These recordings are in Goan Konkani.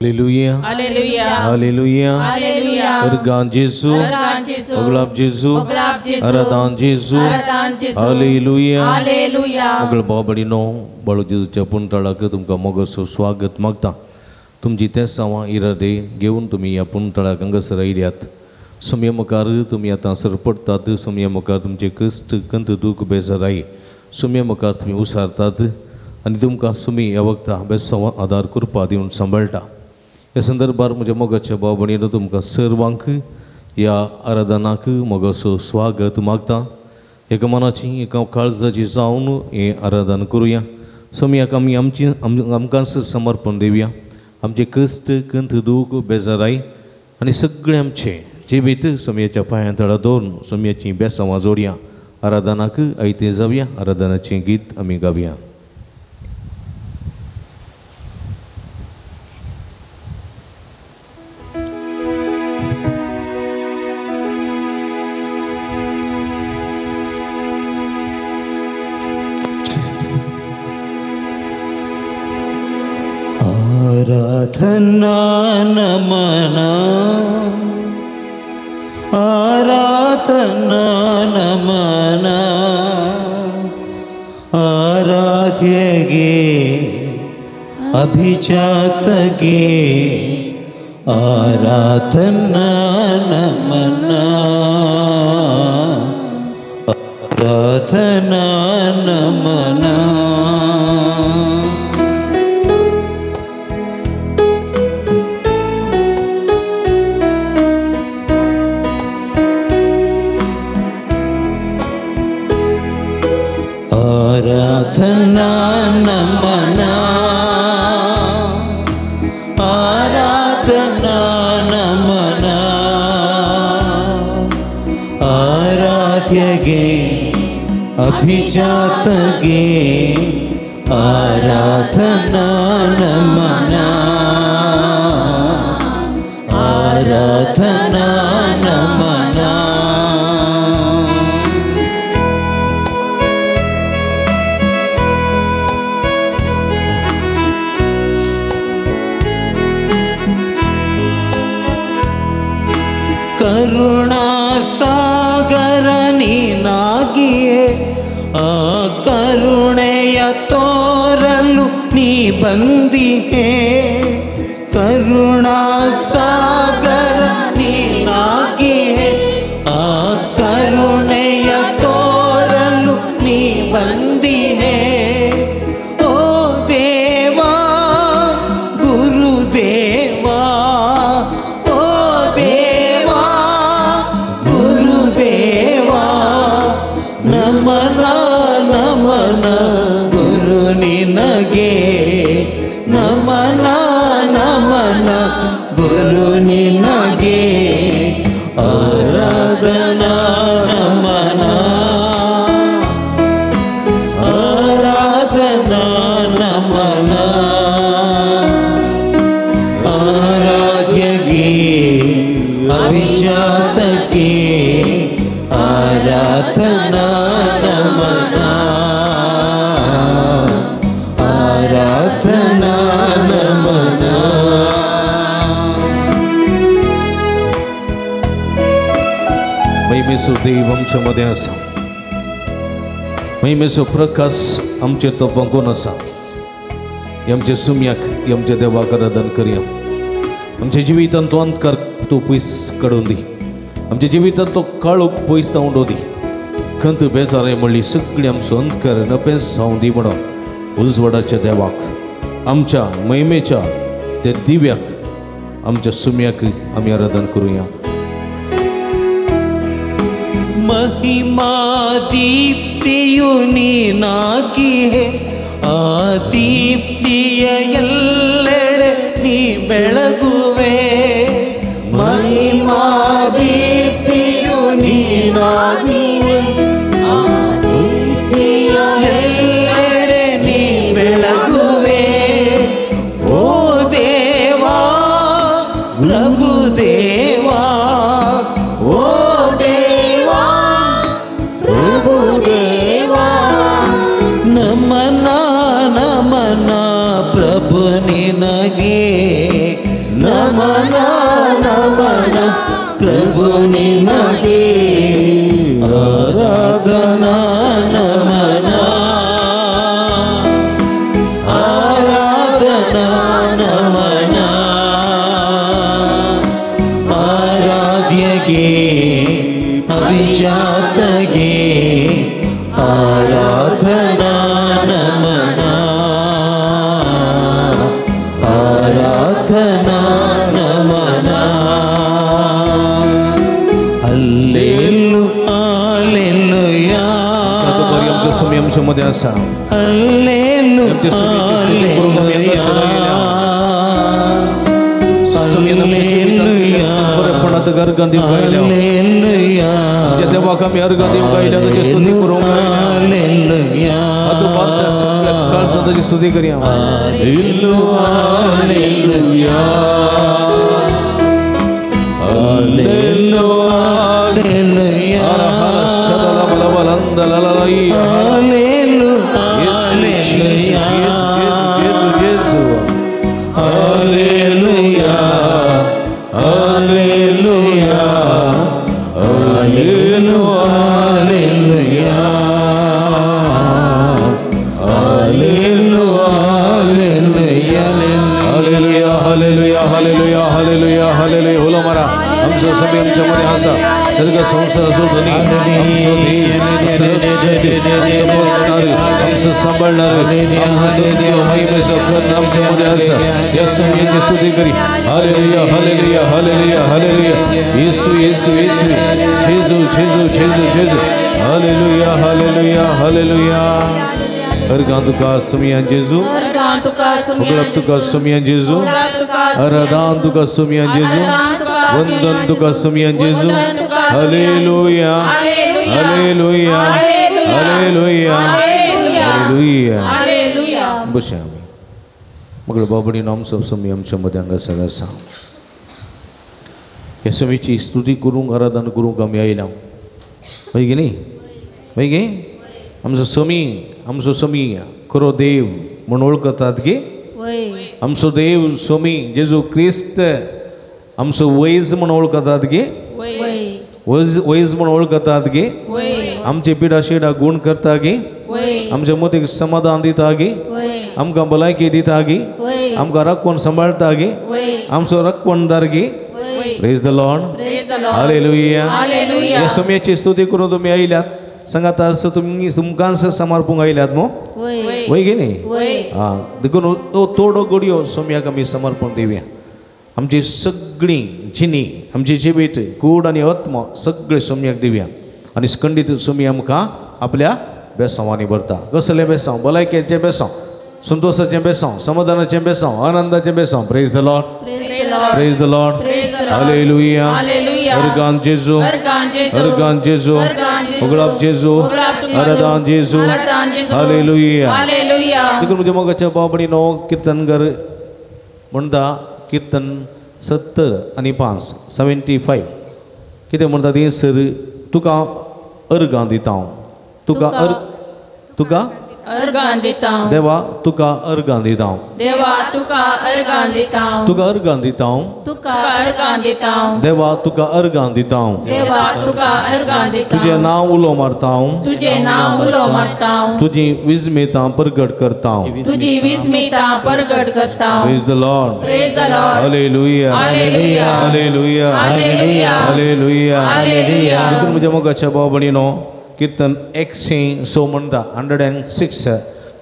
Hallelujah, hallelujah, hallelujah, hallelujah. Organ जेजू, ओगलाब जेजू, आराधन जेजू, हालेलुया, हालेलुया. मोगल भाव भयणीनो, बाळू जेजूच्या पुणतळाक तुमकां मोगाचो स्वागत मागता. तुमची तेसांवां इरादे घेवन तुमी ह्या पुणतळाक हांगासर आयल्यात. सोमया मुखार तुमी आतां सरपडटात. सोमया मुखार तुमचे कश्ट कंत दूख बेजाराय सोमया मुखार तुमी उसारतात आनी तुमकां सुमी ह्या वखदां बेसांवां आदार करपा दिवन सांबाळटा. ह्या संदर्भार म्हज्या मोगाच्या भाव भयणीनो, तुमकां सर्वांक ह्या आराधनाक मोगाचो स्वागत मागता. एका मनाची एका काळजाची जावन हें आराधन करुया. सोमयाक आमी आमची आमकां समर्पण दिवया. आमचे कश्ट कंत दूख बेजाराय आनी सगळें आमचें जिवीत सोमयाच्या पांयां तळा दवरून सोमयाचीं बेसांवां जोडया. आराधनाक आयतें जावया. आराधनाचें गीत आमी गावया. आराधना नमना, आराधना नमना, आराध्यगे अभिजातगे, आराधना नमना, आराधना नमना. आराधना नमना, आराधना नमना, आराध्यगे अभिजातगे, आराधना नमना, आराधना नमना. करुणा सागर ನೀನಾಗಿಯೇ, ಆ ಕರುಣೆಯ ತೋರಲು ನೀ ಬಂದಿಹೆ. ಕರುಣಾ ಸಾಗರ ನೀನಾಗಿಯೇ, ಆ ಕರುಣೆಯ ತೋರಲು ನೀ ಬಂದಿಹೆ. ಓ ದೇವಾ ಗುರುದೇವಾ, ಓ ದೇವಾ ಗುರುದೇವಾ, ನಮನ ನಮನ ಗುರು ನಿನಗೆ, ನಮನ ನಮನ ಗುರು ನಿನಗೆ, ಆರಾಧನಾ ನಮನ, ಆರಾಧನಾ ನಮನ, ಆರಾಧ್ಯಗೆ ಅಭಿಜಾತಕ್ಕೆ, ಆರಾಧನಾ ನಮನ, ಆರಾಧನಾ ನಮನ. महिमेचो देव आमच्या मदें आसा. महिमेचो प्रकाश आमचे तो पंगून आसा. आमच्या सुम्याक आमच्या देवाक आराधन करया. आमच्या जिवितांत तो अंधकार तूं पयस काडून दी. आमच्या जिवितांत तो काळोख पयस धांवडो दी. खंत बेजाराय म्हणली सगळी आमचो अंधकार नपेस जावं दी म्हणून उजवाडाच्या देवाक, आमच्या महिमेच्या त्या दिव्याक, आमच्या सुम्याक आमी आराधन करुया. महिमा ದೀಪ್ತಿಯು ನೀನಾಗಿಯೇ, ಆ ದೀಪ್ತಿಯ ಎಲ್ಲೆಡೆ ನೀ ಬೆಳಗುವೆ. ಮಹಿಮಾ ದೀಪ್ತಿಯು ನೀನಾಗಿಯೇ, ಆ ದೀಪ್ತಿಯ ಎಲ್ಲೆಡೆ ನೀ ಬೆಳಗುವೆ. ಓ ದೇವಾ ಪ್ರಭು ದೇವಾ, ಓ ದೇವಾ ಪ್ರಭು ದೇವಾ, ನಮನ ನಮನ ಪ್ರಭು ನಿನಗೆ, नमन नमन प्रभु निनगे आराधना नमन आराधना नमन आराध्यगे अभिजातगे आराधना नमन आराधना नमन हालेलुया आमच्या स्वामी आमच्या मध्ये असा आमच्या स्वामीची स्तुती करून आम्ही हांगासर आयल्या. स्वामीन आमच्या जिवितांत बरेपणांत अर्घां दिवंक आयल्या. आमच्या देवाक आमी अर्घां दिवंक आयल्या, ताची स्तुती करूंक आयल्या. आतां बात सगळ्या काळजान ताची स्तुती करया. हालेलुया हालेलुया हालेलुया हालेलुया हालेलुया hallelujah hallelujah hallelujah hallelujah hallelujah hallelujah. हुलो मारा आमचो स्वामी आमच्या मध्ये आसा. सर्ग संसाराचो धनी आमचो देव, आमचो रक्षक, आमचो पोसणार, आमचो सांबाळणार, आमचो देव महिमेचो करता आमच्या मध्ये आसा. ह्या स्वामीची स्तुती करी. हालेलुया हालेलुया हालेलुया हालेलुया. येसू येसू येसू जेजू जेजू जेजू जेजू. हालेलुया हालेलुया हालेलुया. अर्घां तुका स्वामी जेजू, उगळप तुका स्वामी जेजू, आराधन तुका स्वामी जेजू, वंदन तुका स्वामी जेजू. हालेलुया हालेलुया हालेलुया हालेलुया. बशा आमी मगळ बाबडी नाम सब स्वामी आमच्या मध्ये हांगासर आसा. ह्या स्वामीची स्तुती करूंक आराधन करूंक आमी आयल्या. हय की न्ही? हय गे? आमचो स्वामी, आमचो स्वामी खरो देव म्हूण वळखतात गे. आमचो देव स्वामी जेजू क्रिस्त आमचो वैज म्हूण वळखतात गे. वैज म्हूण वळखतात गे. आमचे पिडा शिडा गुण करता गे. आमच्या मतीक समाधान दिता गे. आमकां भलायकी दिता गे. आमकां राखण सांबाळटा गे. आमचो राखणदार गे. Praise the Lord. Hallelujah. ह्या स्वामीची स्तुती करून तुमी आयल्यात सांगात आसा तुमी तुमकांच समर्पूंक आयल्यात मो. वय गे न्ही? आं, देखून तो थोडो घडयो स्वाम्याक आमी समर्पण दिवया. आमची सगळी जिणी, आमची जिवीत, कूड आनी आत्मा सगळे स्वाम्याक दिवया. आनी खंडीत स्वामी आमकां आपल्या बेसांवांनी भरता. कसलें बेसांव? भलायकेचें बेसांव, संतोषाचें बेसांव, समाधानाचें बेसांव, आनंदाचें बेसांव. Praise the Lord. Praise the Lord. Hallelujah. Organ जेजू, अर्गान जेजू, उगळप जेजू, आराधन जेजू. हालेलुया. देखून म्हज्या मोगाच्या बाबडीनो कीर्तनगर म्हणटा कीर्तन 75 75 कितें म्हणटा ती सर तुका अर्गां दिता हांव, तुका अर् तुका अर्गां दिता देवा, तुका अर्गां दिता, देवा तुका अर्गां दिता, तुका अर्गां दिता, तुका अर्गां दिता, देवा तुका अर्गां दिता, देवा तुका अर्गां दिता. तुजें नांव उलो मारता, तुजें नांव उलो मारता, तुजी विस्मितां प्रगट करता, तुजी विस्मितां प्रगट करता. Praise the Lord. Praise the Lord. Hallelujah hallelujah hallelujah hallelujah hallelujah hallelujah. देखून म्हज्या मोगाच्या भाव भयणीनो कीर्तन 106 म्हणटा, 106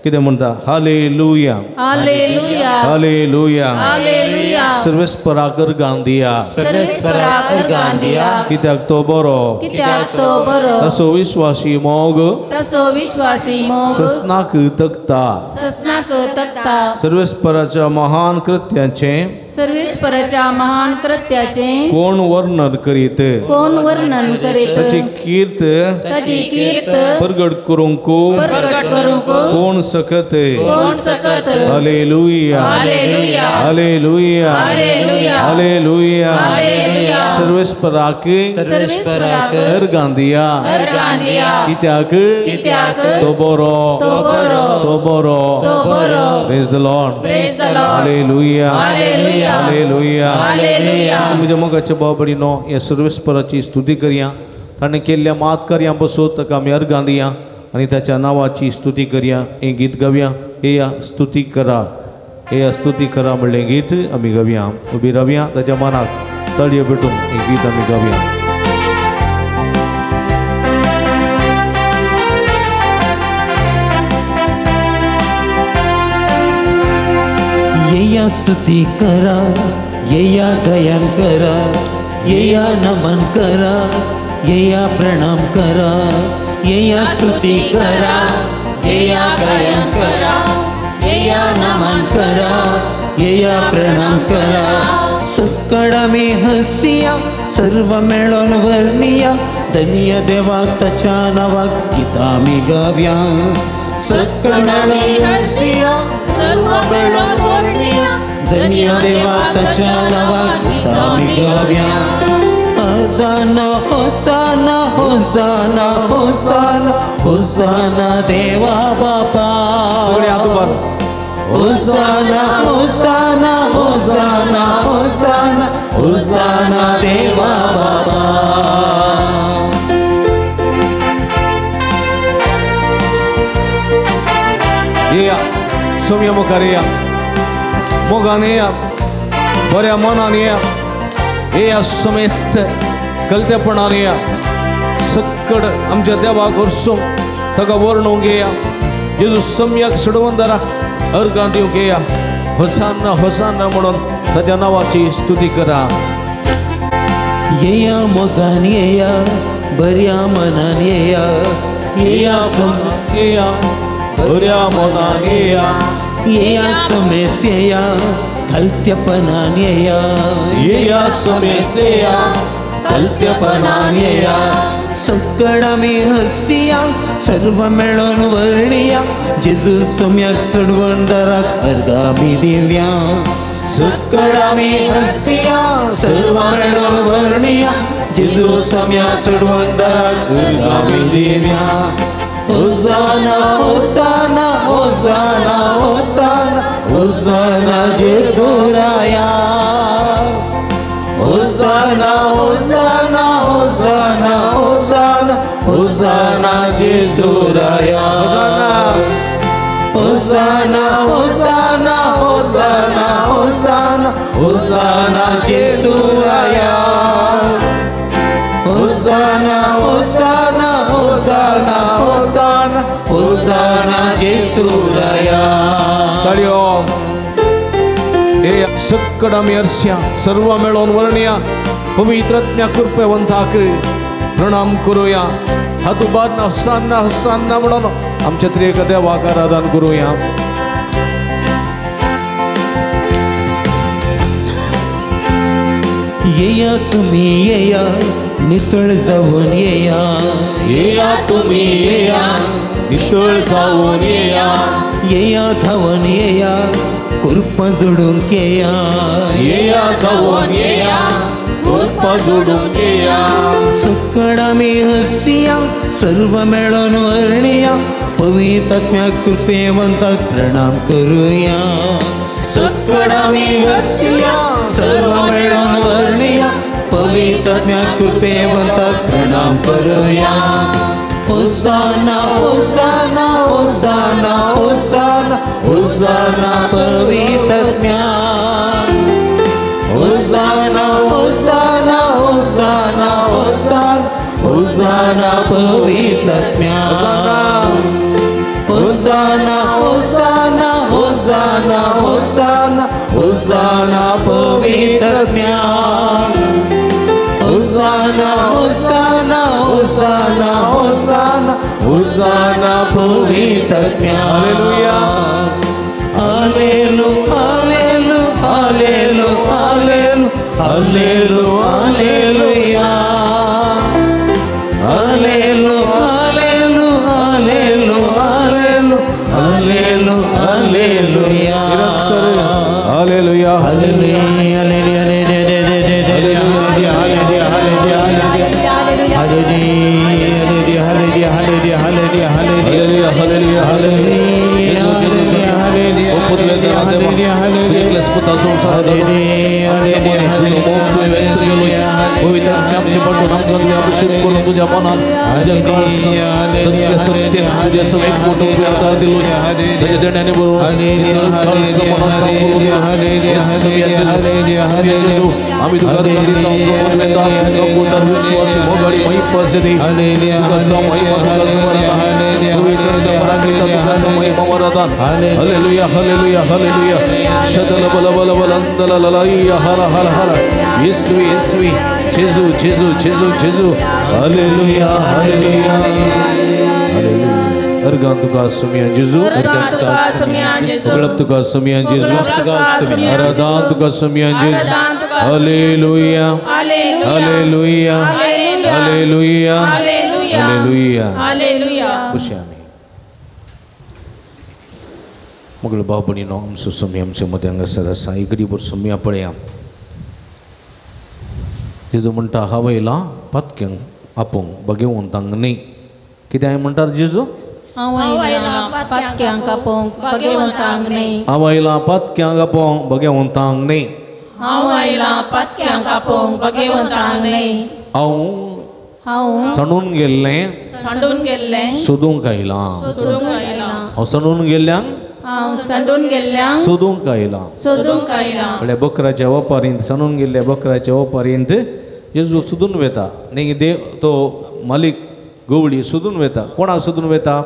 कितें म्हणटा? हालेलुया हालेलुया हालेलुया हालेलुया. सर्वेस्पराक अर्गां दिया, सर्वेस्पराक अर्गां दिया, कित्याक तो बरो, कित्याक तो बरो, तसो विश्वासी मोग, तसो विश्वासी मोग, ससनाक तकता, ससनाक तकता. सर्वेस्पराच्या महान कृत्याचें, सर्वेस्पराच्या महान कृत्याचें कोण वर्णन करीत, कोण वर्णन करीत, ताची कीर्त, ताची कीर्त प्रगट करूंक, प्रगट करूंक कोण सकत, कोण सकत. हालेलुया हालेलुया हालेलुया हालेलुया हालेलुया हालेलुया। सर्वेस्पराक सर्वेस्पराक अर्गां दिया अर्गां दिया कित्याक कित्याक तो बरो तो बरो तो बरो तो बरो। Praise the Lord praise the Lord. Hallelujah hallelujah hallelujah hallelujah. म्हज्या मोगाच्या भाव भयणीनो ह्या सर्वेस्पराची स्तुती करया। ताणें केल्ल्या मात कार्यां पसून ताका आमी अर्गां दिया आनी ताच्या नांवाची स्तुती करया। हें गीत गावया येया स्तुती करा येया स्तुती करा म्हणलें गीत आमी गावया। उबी रावया ताच्या मनाक तळयो पेटून हें गीत आमी गावया। येया स्तुती करा येया गायन करा येया नमन करा येया प्रणाम करा येया स्तुती करा येया गायन करा येया नमन करा येया प्रणाम करा। सकळा मी हसिया सर्व मेळोन वर्णिया धन्य देवाक ताच्या नांवाक गीतां आमी गावया। सकळा मी हसिया सर्व मेळोन वर्णिया धन्य देवाक ताच्या नांवाक गीतां आमी गावया। होसाना होसाना होसाना होसाना होसाना देवा बापा। सगळे हात उबार। होसाना होसाना होसाना होसाना होसाना देवा बापा। येया सोम्या मुखार येया मोगान येया बऱ्या मनान येया येया समेस्त कलतेपणान येया सक्कड आमच्या देवाक व्हरसूंक ताका वर्णूंक येया। जेजू सम्याक सडवंदराक अर्गां दिवंक येया। होसाना होसाना म्हणून ताच्या नांवाची स्तुती करा। येया मोगान येया बऱ्या मनान येया येया येया बऱ्या मनान येया येया समेस येया कलतेपणान येया येया समेस येया कलतेपणान येया। सकळा मी हसिया सर्व मेळोन वर्णिया जेजू सम्याक सडवणदाराक अर्गां आमी दिवया। सकळा मी हसिया सर्व मेळोन वर्णिया जेजू सम्याक सडवणदाराक अर्गां आमी दिवया। होसाना होसाना होसाना होसाना होसाना जेजू राया। होसाना होसाना होसाना होसाना होसाना जेजू राया। होसाना होसाना होसाना होसाना होसाना जेजू राया। होसाना होसाना होसाना होसाना होसाना जेजू राया। ताळयो। हे सक्कड आमी हरश्या सर्व मेळोन वर्णया पवित्रज्ञा कृपेवंताक प्रणाम करूया। हात उबारून होसाना होसाना म्हणून आमच्या त्रिएक देवाक आराधन करूया। येया तुमी येया नितळ जावन येया येया तुमी येया नितळ जावन येया येया धांवन येया कुरपां जोडूंक येया येया धांवन येया कुरपां जोडूंक येया। सकळा आमी हसिया सर्व मेळोन वर्णिया पवित्र आत्म्याक कृपेवंताक प्रणाम करुया। सकळा आमी हसिया सर्व मेळोन वर्णिया पवित्र आत्म्याक कृपेवंताक प्रणाम करुया। होसाना होसाना होसाना होसाना होसाना पवित्र आत्म्याक। होसाना होसाना होसाना होसाना होसाना पवित्र आत्म्याक। होसाना होसाना होसाना होसाना होसाना पवित्र आत्म्याक। होसाना होसाना होसाना होसाना होसाना पवित्र आत्म्याक। हालेलुया हालेलु हालेलु हालेलु हालेलु हालेलु हालेलुया हालेलु हालेलु हालेलु हालेलु हालेलु हालेलुया हालेलुया हालेलुया पवित्र आमचे पाठवून आमकां तुवें अभिशेक करून तुज्या मनान तुज्या काळजान सत्य सत्य तुज्या समेत मोठो तुवें आदार दिलो ताच्या देण्याने बरोबर आमी तुका दिता विश्वास मोगाडी महिपासे दी तुका महिमा तुका पवित्र तुका महिमा वरदान. हालेलुया हालेलुया हालेलुया. शदल बल बल बल अंदल ललैया हर हर हर. येसवी येसवी जेजू जेजू जेजू जेजू. हालेलुया हालेलुया हालेलुया. अर्गान तुका सुमिया जेजू, सगळप तुका सुमिया जेजू, आराधन तुका सुमिया जेजू. हालेलुया हालेलुया हालेलुया हालेलुया हालेलुया. खुशी मगळ भाव भयणीनो, आमचो सुमी आमचे मदें हांगासर आसा. एक वर सुमया पळया. जेजू म्हणटा हांव येयलां पातक्यांक आपोवंक, बगेवंतांक न्ही. कितें हांवें म्हणटात जेजू? हांव आयलां पातक्यांक आपोवंक, बगेवंतांक न्ही. हांव आयलां पातक्यांक आपोवंक, बगेवंतांक न्ही. हांव आयलां पातक्यांक आपोवंक, बगेवंतांक न्ही. हांव सणून गेल्लें, सांडून गेल्लें सोदूंक आयलां. हांव सणून गेल्ल्यांक, हांव सांडून गेल्ल्यांक सोदूंक आयलां. सोदूंक आयलां. म्हळ्यार बकराच्या वपारींत सणून गेल्ल्या बकराच्या वपारींत जेजू सोदून वेता. न्ही देव तो मालीक गवळी सोदून वेता. कोणाक सोदून वेता?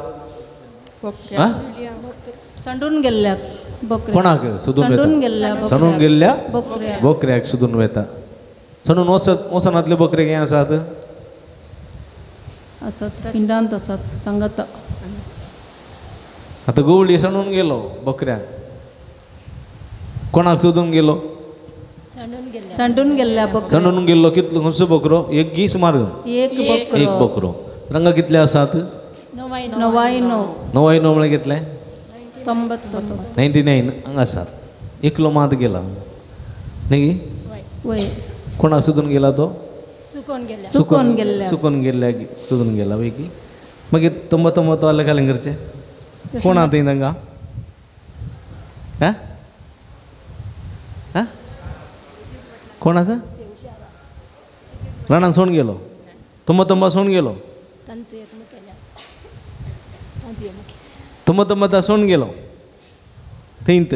सांडून गेल्ल्या कोणाक सोदून वेता? सणून गेल्ल्या बकऱ्याक सोदून वेता. सणून वचत वचनातले बकरे हें आसात आसात पिंडांत आसात सांगता. आतां गवळी सणून गेलो बकऱ्याक. कोणाक सोदून गेलो? सांडून गेल्ल्या. सणून गेल्लो कितलो खंयचो बकरो? एक गी सुमार एक बकरो. रंगा कितले आसात? णवाय णव. णवाय णव म्हळ्यार कितले? 99. 99 हांगा आसात. एकलो मात गेला न्ही? कोणाक सोदून गेला तो? सुकोन गेल्ल्या. सुकोन गेल्ल्या सोदून गेला वय की. मागीर तंबा तंबा तो आले घालें करचें. कोण आहा थंय तांकां? आं कोण आसा? राणान सोडून गेलो. तुंबा तुंबा सोडून गेलो. तुंबा तुंबा सोडून गेलो थंयत.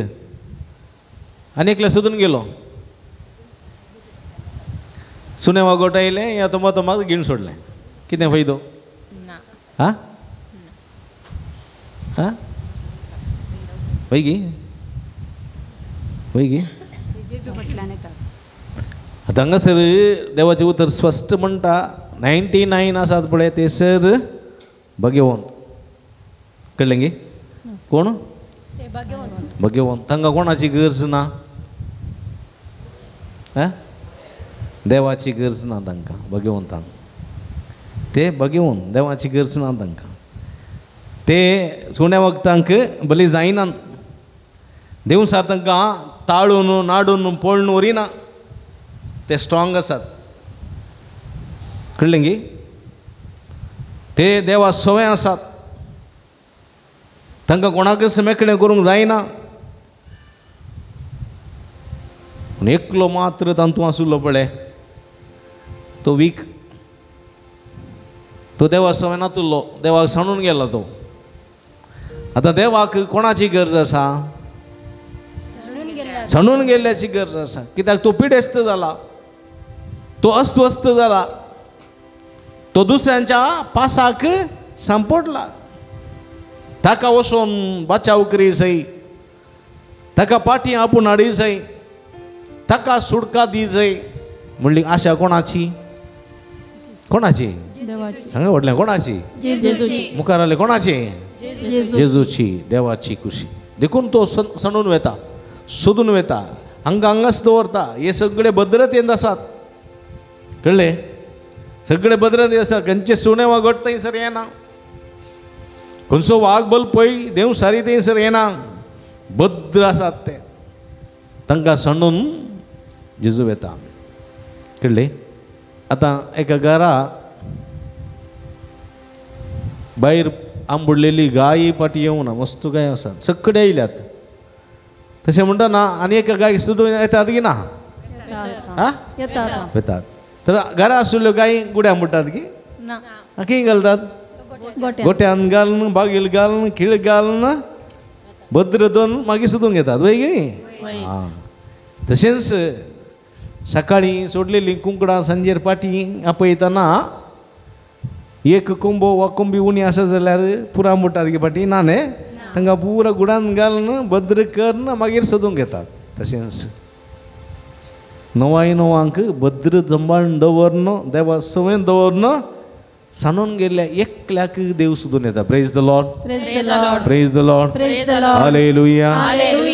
आनी एकले सोदून गेलो. सुणे वागोट आयलें या तुंबा तुंबा घेवन सोडलें. कितें फायदो? आं आं वय गी वय गी. आतां हांगासर देवाचें उतर स्पश्ट म्हणटा 99 आसात पळय ते सर भगेवंत. कळ्ळें गी? कोण भगेवंत? तांकां कोणाची गरज ना. आं देवाची गरज ना तांकां. भगेवंतांक ते भगेवंत, देवाची गरज ना तांकां. ते सुण्या वखदांक बली जायना. देवसार तांकां ताळून नाडून पळून व्हरिना. ते स्ट्रॉंग आसात. कळ्ळें गी? ते देवा सवय आसात. तांकां कोणाकच मेकळें करूंक जायना. पूण एकलो मात्र तातूंत आशिल्लो पळय तो वीक. तो देवा सवय नातुल्लो. देवाक सांडून गेलो तो. आतां देवाक कोणाची गरज आसा? सांडून गेल्ल्याची गरज आसा. कित्याक तो पिडेस्त जाला, तो अस्वस्थ जाला, तो दुसऱ्यांच्या पासाक सांपडला. ताका वचोन बचाव करी जाय, ताका पाटी आपूण हाडी जाय, ताका सुटका दी जाय. म्हणली आशा कोणाची? कोणाची सांगा व्हडलें? कोणाची? मुखार आले कोणाची? जेजूची. देवाची खुशी. देखून तो सणून वेता, सोदून वेता, हांगा हांगाच दवरता. हे सगळे भद्रतेंत आसात. कळ्ळें? सगळे भद्रतेंत आसात. खंयचे सुणे वागट थंयसर येना, खंयचो वाग बलपय देव सारी थंयसर येना. भद्र आसात ते. तांकां सणून जेजू वेता. कळ्ळें? आतां एका घरा भायर आंबुडलेली गाय पाटी येवना. मस्त गाय आसात, सगळे आयल्यात. तशें म्हणटा ना आनी एका गायक सुद्दां येतात की ना. हा येतात. तर घरा आशिल्ल्यो गायी गुड्या म्हणटात की खंय घालतात? गोट्यान घालून, बागील घालून, खिळ घालून, भद्र दोन मागीर सोदूंक येतात वय की. आं, तशेंच सकाळीं सोडलेलीं कुंकडां सांजेर पाटी आपयतना एक कोंबो वा कोंबी उणी आसा जाल्यार पुरा म्हणटात की पाटी ना न्ही, तांकां पुरा गुडान घालून भद्र करून मागीर सोदूंक येतात. तशेंच णवाय णवांक भद्र सांबाळून दवरन, देवा सवयन दवरन सांडून गेल्ल्या एकल्याक देव सोदून येता. Praise the Lord, praise the Lord, hallelujah,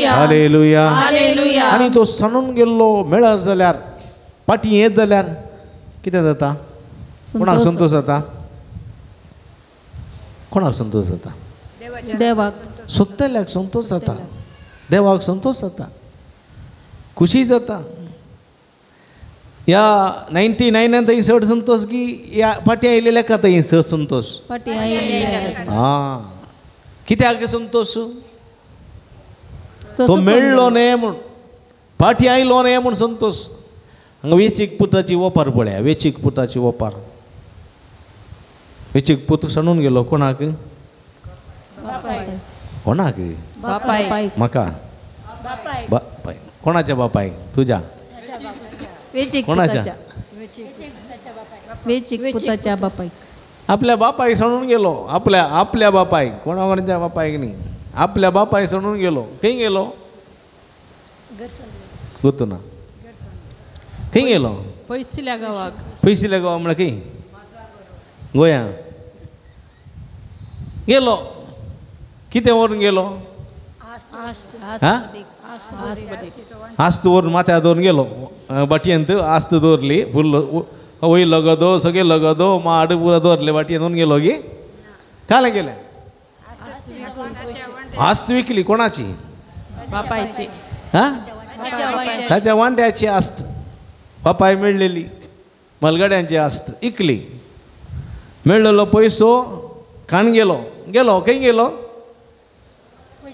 hallelujah. आनी तो सांडून गेल्लो मेळत जाल्यार, पाटी येत जाल्यार कितें जाता? कोणाक संतोश जाता? कोणाक संतोश जाता? देवाक. सोदतल्याक संतोश जाता, देवाक संतोश जाता, खुशी जाता. ह्या 99 थंय चड संतोश की ह्या फाटी आयिल्ल्या का थंय चड संतोश? आं, कित्याक संतोश? तो मेळ्ळो न्हय म्हूण, फाटी आयलो न्हय म्हूण संतोश. हांगा वेचीक पुताची ओपार पळया, वेचीक पुताची ओपार. वेचीक पूत सांडून गेलो कोणाक? कोणाक? म्हाका. बापाय. कोणाच्या बापायक? तुज्या. कोणाच्या? वेचीक बापायक. आपल्या बापायक सांडून गेलो. आपल्या आपल्या बापायक, कोणाच्या बापायक न्ही, आपल्या बापायक सांडून गेलो. खंय गेलो? गोतू ना. खंय गेलो? पयसिल्या गांवाक. पयसिल्या गांवा म्हळ्यार खंय? गोंया गेलो. कितें व्हरून गेलो? आस्त व्हरून माथ्यार दवरून गेलो. बाटयेंत आस्त दवरली, फुल्ल वयर लगदो, सगळे लगदो माड पुरा दवरले बाटयेंत व्हरून गेलो की काले गेले. आस्त विकली. कोणाची? बापायची. हा, ताच्या वांट्याची आस्त बापाय मेळ्ळेली, मलगड्यांची आस्त इकली. मेळ्ळेलो पयसो खाण गेलो. गेलो खंय गेलो?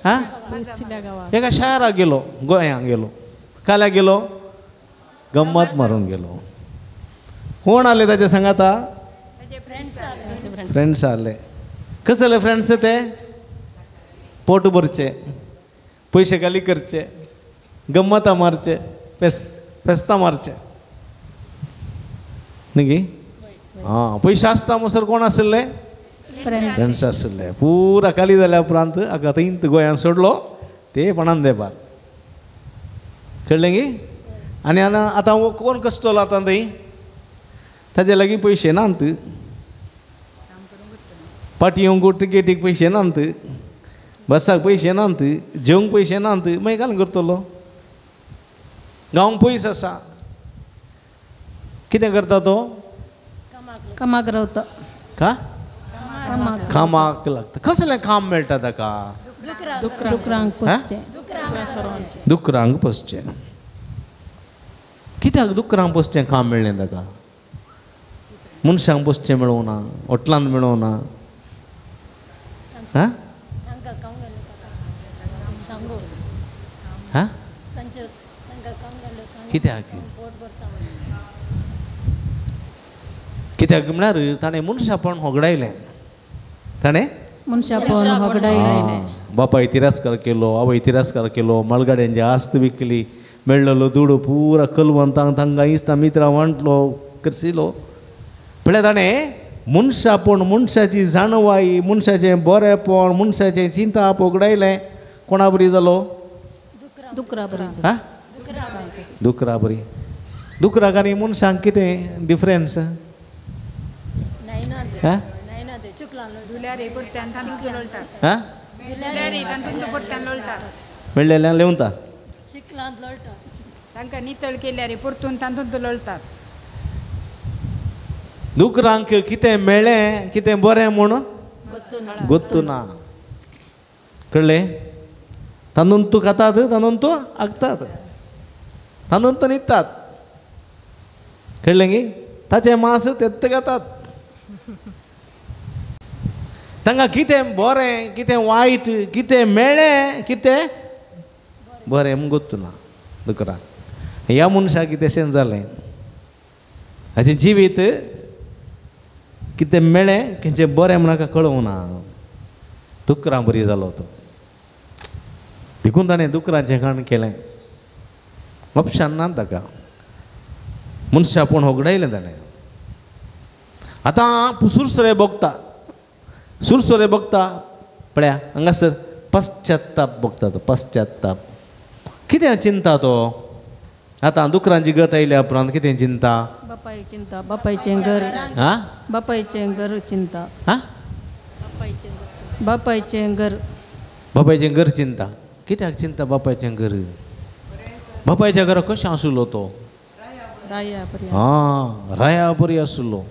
हा, एका शाराक गेलो, गोंयांक गेलो. काल्या गेलो, गम्मत मारून गेलो. कोण आले ताच्या सांगाता? फ्रेंड्स आले. कसले फ्रेंड्स ते? पोट भरचे, पयशे खाली करचे, गम्मतां मारचे, फेस्तां मारचे न्ही गी. आं, पयशे आसता म्हणसर कोण आशिल्ले? फ्रेंड्स आशिल्ले. पुरा खाली जाल्या उपरांत हाका थंयत गोंयांत सोडलो ते पणान देपार. कळ्ळें गी? आनी आतां कोण कसतलो आतां थंय? ताजे लागीं पयशे नात, पाटी येवंक टिकेटीक पयशे नात, बसाक पयशे नात, जेवंक पयशे नात, मागीर घालून करतलो? गांव पयस आसा, कितें करता तो? कामाक रावता. का कामाक लागता. कसलें काम मेळटा ताका? दुकरांक पोसचें. दुकरांक पोसचें. कित्याक दुकरांक पोसचें काम मेळ्ळें ताका? मनशांक पोसचें मेळोवना, होटलांत मेळोवना. हां हां, कित्याक? कित्याक म्हळ्यार ताणें मनशापण होगडायलें. ताणें मनशापण होगडायलें. बापाय तिरस्कार केलो, आवय तिरस्कार केलो, मलगाड्यांची आस्त विकली, मेळ्ळलो दुडू पुरा कलवंतांक तांकां इश्टां मित्रां वांटलो, करसिलो. पळय ताणें मनशापण, मनशाची जाणवाय, मनशाचें बरेंपण, मनशाचें चिंताप होगडायलें. कोणा बरी जालो? दुकरा बरी. हां, दुकरा बरी. दुकराक आनी मनशांक कितें डिफरन्स? मेळ्ळेल्यान लेवता, तांकां नितळ केल्यार परतून तातूंत लोळटात. दुकरांक कितें मेळ्ळें, कितें बरें म्हूण गोत्तू ना. कळ्ळें? तांदून तूं खातात, तांदून तूं आगतात, तांदून तूं न्हिदतात. कळ्ळें गी? ताचें मांस तेत्त खातात. तांकां कितें बरें, कितें वायट, कितें मेळ्ळें, कितें बरें म्हूण गोत्तू ना दुकरांक. ह्या मनशाक तशें जालें. हाचें जिवीत कितें मेळ्ळें खंयचें बरें म्हण हाका कळोवंक ना. दुकरां बरी जालो तो, देखून ताणें दुकरांचें खाण केलें. ऑप्शन ना ताका, मनशापण होगडायलें ताणें. आतां सुरसुरे भोगता, सुरसुरे भोगता पळया हांगासर पश्चात्ताप भोगता तो. पश्चात्ताप कितें चिंता तो आतां दुकरांची गत आयल्या उपरांत कितें चिंता? बापाय चिंता, बापायचें घर, आं बापायचें घर चिंता, आं बापायचें घर, बापायचें घर चिंता. कित्याक चिंता बापायचें घर? बापायच्या घरा कशें आशिल्लो तो? आं, राया बरी आशिल्लो,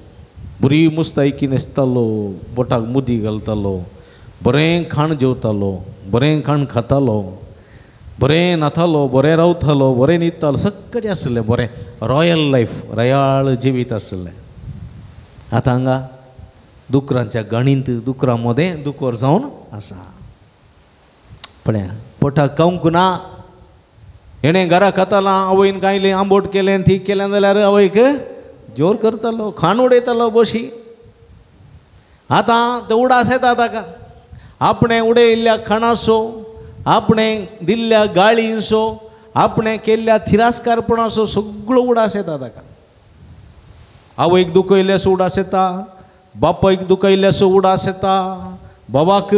बरी मुस्तायकी न्हेसतालो, बोटाक मुदी घालतालो, बरें खाण जेवतालो, बरें खाण खातालो, बरें न्हातालो, बरें रावतालो, बरें न्हिदतालो, सगळें आशिल्लें बरें. रॉयल लायफ, रयाळ जिवीत आशिल्लें. आतां हांगा दुकरांच्या गाणींत दुकरां मदें दुकर जावन आसा. पळया पोटाक खावंक ना, हेणें घरा खातालां, आवयन कांयलें आंबोट केलें थीक केलें जाल्यार आवयक जोर करतालो, खाण उडयतालो बशी. आतां ते उडास येता ताका, आपणें उडयिल्ल्या खाणाचो, आपणें दिल्ल्या गाळींचो, आपणें केल्ल्या थिरास्कारपणाचो सगळो उडास येता ताका. आवयक दुखयल्ल्याचो उडास येता, बापायक दुखयल्ल्याचो उडास येता, बाबाक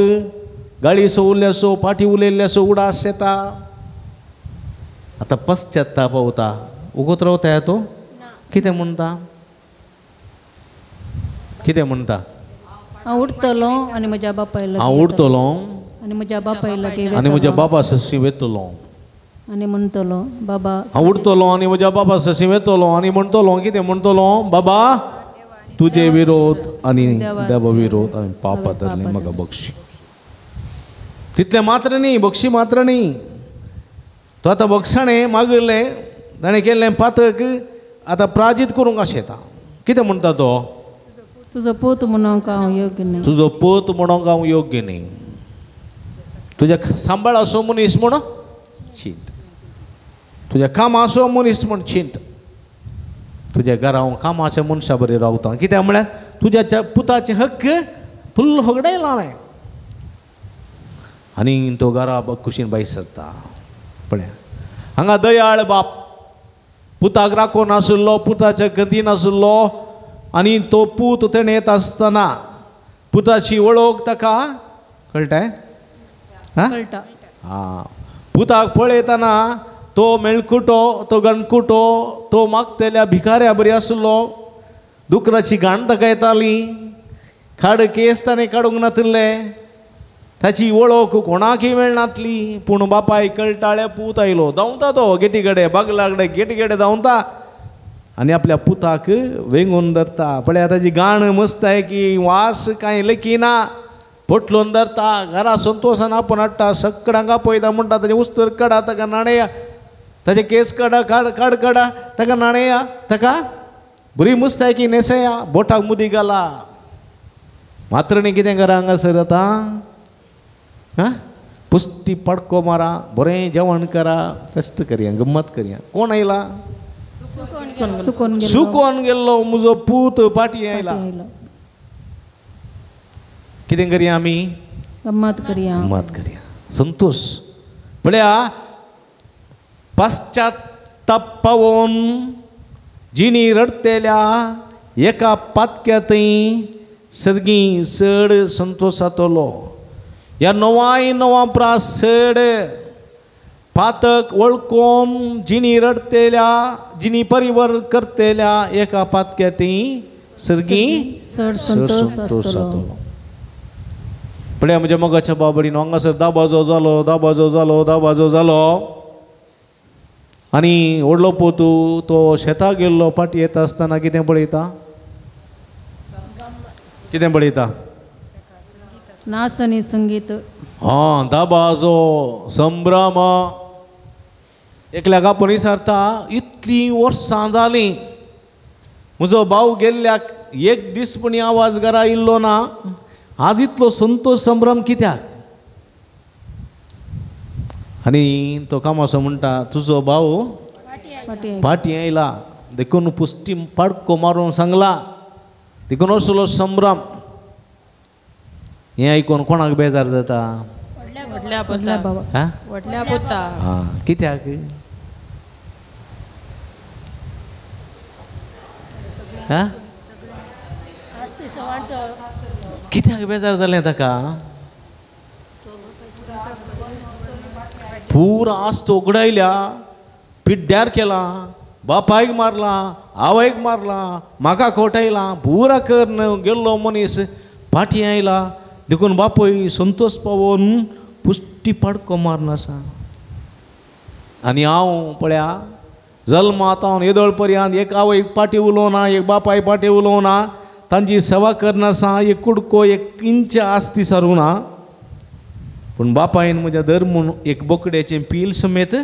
गाळी उरल्याचो, पाटी उलयल्ल्याचो उडास येता. आतां पश्चात्ताप पावता, उगत रावता तो कितें म्हणटा? कितें म्हणटा? हांव उठतलो आनी म्हज्या बापाय लागीं, हांव उठतलो आनी म्हज्या बापाय लागीं आनी म्हज्या बाबा सशी वेतलो आनी म्हणटलो बाबा, हांव उठतलो आनी म्हज्या बाबा सशी वेतलो आनी म्हणटलो कितें म्हणटलो? बाबा तुजे विरोध आनी देवा विरोध आनी पापा धरले म्हाका बक्षी. तितलें मात्र न्ही, बक्षी मात्र न्ही, तो आतां बक्षाणें मागलें, ताणें केल्लें पातक आतां प्राजीत करूंक आशेता. कितें म्हणटा तो? तुजो पूत म्हणूंक हांव योग्य न्ही, तुजो पूत म्हणूंक हांव योग्य न्ही, तुज्या सांबाळ असो मनीस म्हण चिंत, तुज्या कामाचो मनीस म्हण चिंत, तुज्या घरा हांव कामाच्या मनशा बरी रावता. कित्याक म्हळ्यार तुज्या पुताचे हक्क फुल्ल होगडायला हांवें. आनी तो घरा कुशीन भायर सरता. पळया हांगा दयाळ बाप, पुताक राखून नाशिल्लो, पुताच्या गती नाशिल्लो, आनी तो पूत तेणें येता आसतना पुताची वळख ताका कळटा. आं, पुताक पळयतना तो मेळकुटो, तो गणकुटो, तो मागतल्या भिकाऱ्या बरी आशिल्लो, दुकराची घाण ताका येताली, खाड केस ताणें काडूंक नातिल्ले, ताची वळख कोणाकय मेळनातली. पूण बापाय कळटाळे पूत आयलो, धांवता तो गेटी कडेन, बागला कडेन, गेटी कडेन धांवता आनी आपल्या पुताक वेंगून धरता. पळया ताची गाण मस्त आहे की वास कांय लेखिना, पोटलून धरता, घरा संतोशान आपोवन हाडटा, सगळ्यांक आपयता, म्हणटा ताचे उस्तर काडा, ताका न्हाणया, ताचे केस काडा, काड काड काडा, ताका न्हाणया, ताका बरी मुस्तायकी न्हेसया, बोटाक मुदी घाला. मात्रणी कितें करा हांगासर आतां? आं, पुश्टी पडको मारा, बरें जेवण करा, फेस्त करया, गम्मत करया. कोण आयला? सुकोन गेल्लो म्हजो पूत पाटी आयला. कितें करया आमी? गम्मत करया, गम्मत करया, संतोश. पळया पश्चात्ताप पावोवन जिणी रडतेल्या एका पातक्यांतय सर्गी चड संतोश जातलो. ह्या नवाय नवा प्रास चड पातक वळखून जिणी रडतेल्या, जिणी परिवर करतेल्या एका पातक्यांतय सर्गी चड संतोश जातलो. पळया म्हज्या मोगाच्या बाबडीन हांगासर दाबाजो जालो, दाबाजो जालो, दाबाजो जालो आनी व्हडलो पोतू तो शेताक गेल्लो, फाटी येता आसतना कितें पळयता? कितें पळयता? नाच आनी संगीत. आं, दाबाजो, संभ्रम. एकल्याक आपूण विचारता, इतलीं वर्सां जालीं म्हजो भाव गेल्ल्याक एक दीस पूण आवाज घरा इल्लो ना, आज इतलो संतोश संभ्रम कित्याक? आनी तो कामाचो म्हणटा, तुजो भाव पाटी आयला देखून पुष्टी पाडको मारून सांगला देखून असलो संभ्रम. हें आयकून कोणाक बेजार जाता? हां, कित्याक? हां, कित्याक बेजार जालें ताका? पुरा आस्त उगडायल्या, पिड्ड्यार केला, बापायक मारला, आवयक मारला, म्हाका खोटयला, पुरा करून गेल्लो मनीस फाटीं आयला देखून बापूय संतोष पावोन पुष्टी पाडको मारून आसा. आनी हांव पळया जल्मात हांव येदोळ पर्यंत एक आवयक फाटीं उलोवना, एक बापाय फाटीं उलोवना, तांची सेवा करनासा, एक कुडको एक इंच आस्ती सारूं ना, पूण बापायन म्हज्या धर म्हूण एक बोकड्याचें पील समेत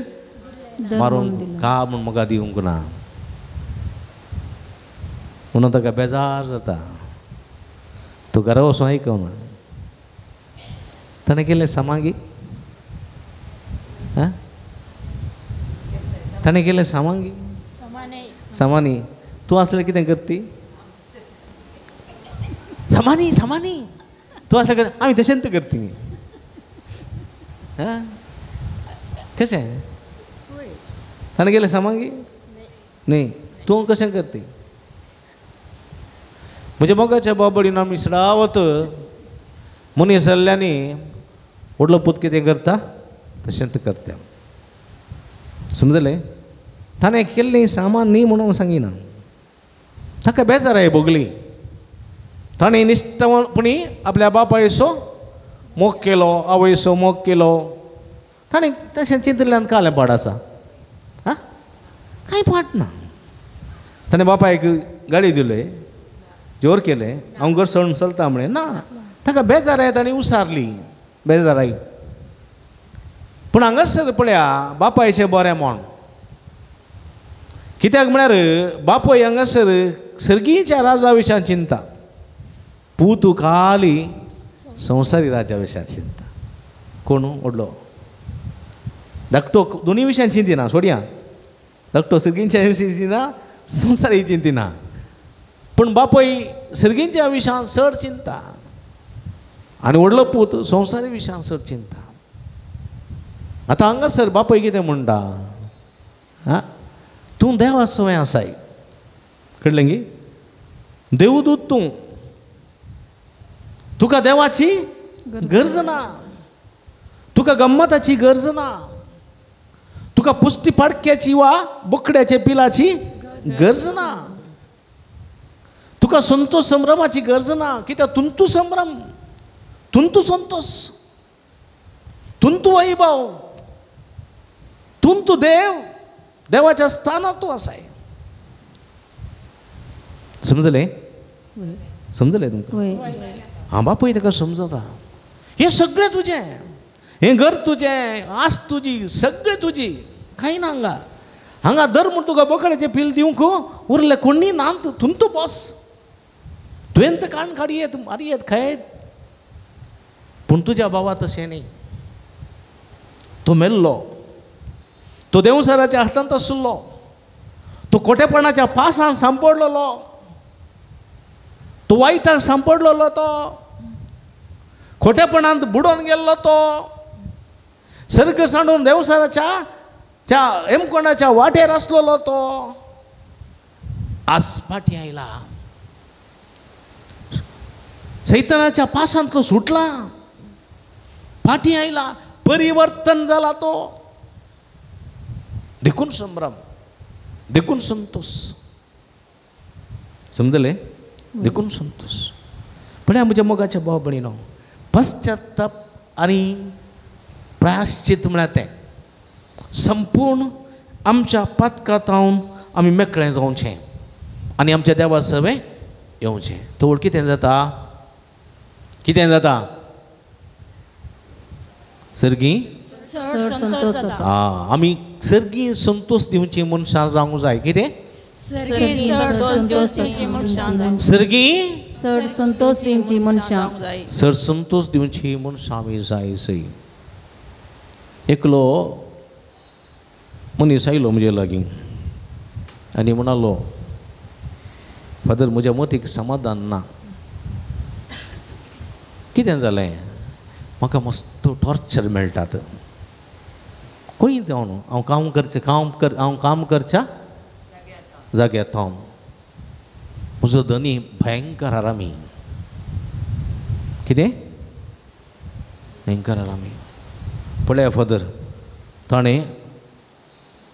मारून का म्हूण म्हाका दिवंक ना म्हणून ताका बेजार जाता. तो घरा वचून आयकना. ताणें केलें सामागी, आं, ताणें केलें सामागी सामानी. तूं आसलें कितें करती? सामानी सामानी तूं आसलें आमी तशेंच करती. आं, कशें ताणें केलें सामागी न्ही, तूं कशें करती? म्हज्या मोगाच्या बाबडीन आमी सडावत मनीस जाल्ल्यांनी व्हडलो पूत कितें करता तशेंच करता. समजलें? ताणें केल्लें सामान न्ही म्हणून सांगिना, ताका बेजाराय भोगली. ताणें निश्ठपणी आपल्या बापायचो मोग केलो, आवयचो मोग केलो. ताणें तशें चिंतिल्ल्यान कालें पाड आसा, आं, कांय पाड ना. ताणें बापायक गाडी दिले, जोर केलें, हांव घर सोडून चलता म्हळें ना, ताका बेजाराय ताणें उसारली बेजाराय. पूण हांगासर पळया बापायचें बरें म्हण, कित्याक म्हळ्यार बापूय हांगासर सर्गीच्या राजा विशयान चिंता, पूत खाली संवसारी राजा विशयान चिंता. कोण व्हडलो धाकटो दोनूय विशयान चिंतिना, सोडया, धाकटो सर्गींच्या विशयान चिंतिना, संवसारी चिंतिना, पूण बापूय सर्गींच्या विशयान चड चिंता आनी व्हडलो पूत संवसारी विशयान चड चिंता. आतां हांगासर बापूय कितें म्हणटा? आं, तूं देवा सवंय आसाय, कळ्ळें गी? देवदूत तूं, तुका देवाची गरज ना, तुका गम्मताची गरज ना, तुका पुष्टी पाडक्याची वा बोकड्याच्या पिलाची गरज ना, तुका संतोष संभ्रमाची गरज ना. कित्याक? तुंतू संभ्रम, तुंतू संतोष, तुंतू वैभव, तुंतू देव, देवाच्या स्थानार तूं आसाय. समजलें? समजलें तुमकां? हां, बापूय ताका समजता, हें सगळें तुजें, हें घर तुजें, आस तुजी, सगळें तुजी, कांय ना हांगा. हांगा धर म्हूण तुका बोकड्याचें पील दिवंक उरलें कोणी ना, तुंतू बस, तुवें तर काण काडयेत, मारयेत, खायत, पूण तुज्या बाबा तशें न्ही. तो मेल्लो, तो देवसराच्या हातांत आसलो, तो खोटेपणाच्या पासान सांपडलेलो, तो वायटाक सांपडलेलो, तो खोटेपणांत बुडोवन गेल्लो, तो सर्ग सांडून देवसराच्या त्या हेमकोंडाच्या वाटेर आसलेलो, तो आज फाटीं आयला, सैतानाच्या पासांतलो सुटला, फाटीं आयला, परिवर्तन जाला तो. देखून संभ्रम, देखून संतोष. समजलें? देखून संतोष. पळया म्हज्या मोगाच्या भाव भयणीनो, पश्चाताप आनी प्रायश्चित म्हळ्यार तें संपूर्ण आमच्या पातकांत आमी मेकळें जावचें आनी आमच्या देवा सवें येवचें. तवळ कितें जाता? कितें जाता? सर्गी आमी सर्गी संतोष दिवची मनशां जावंक जाय. कितें? सर्गी चड संतोष दिवची मनशां, चड संतोष दिवची मनशां आमी जाय. सई एकलो मनीस आयलो म्हजे लागीं, आनी म्हणालो, फादर म्हज्या मतीक समाधान ना. कितें जालें? म्हाका मस्त टॉर्चर मेळटात. खंय जावन हांव काम करचें, हांव काम करच्या जाग्यार हांव म्हजो धनी भयंकर आरामी. कितें भयंकर आरामी? पळया फादर, ताणें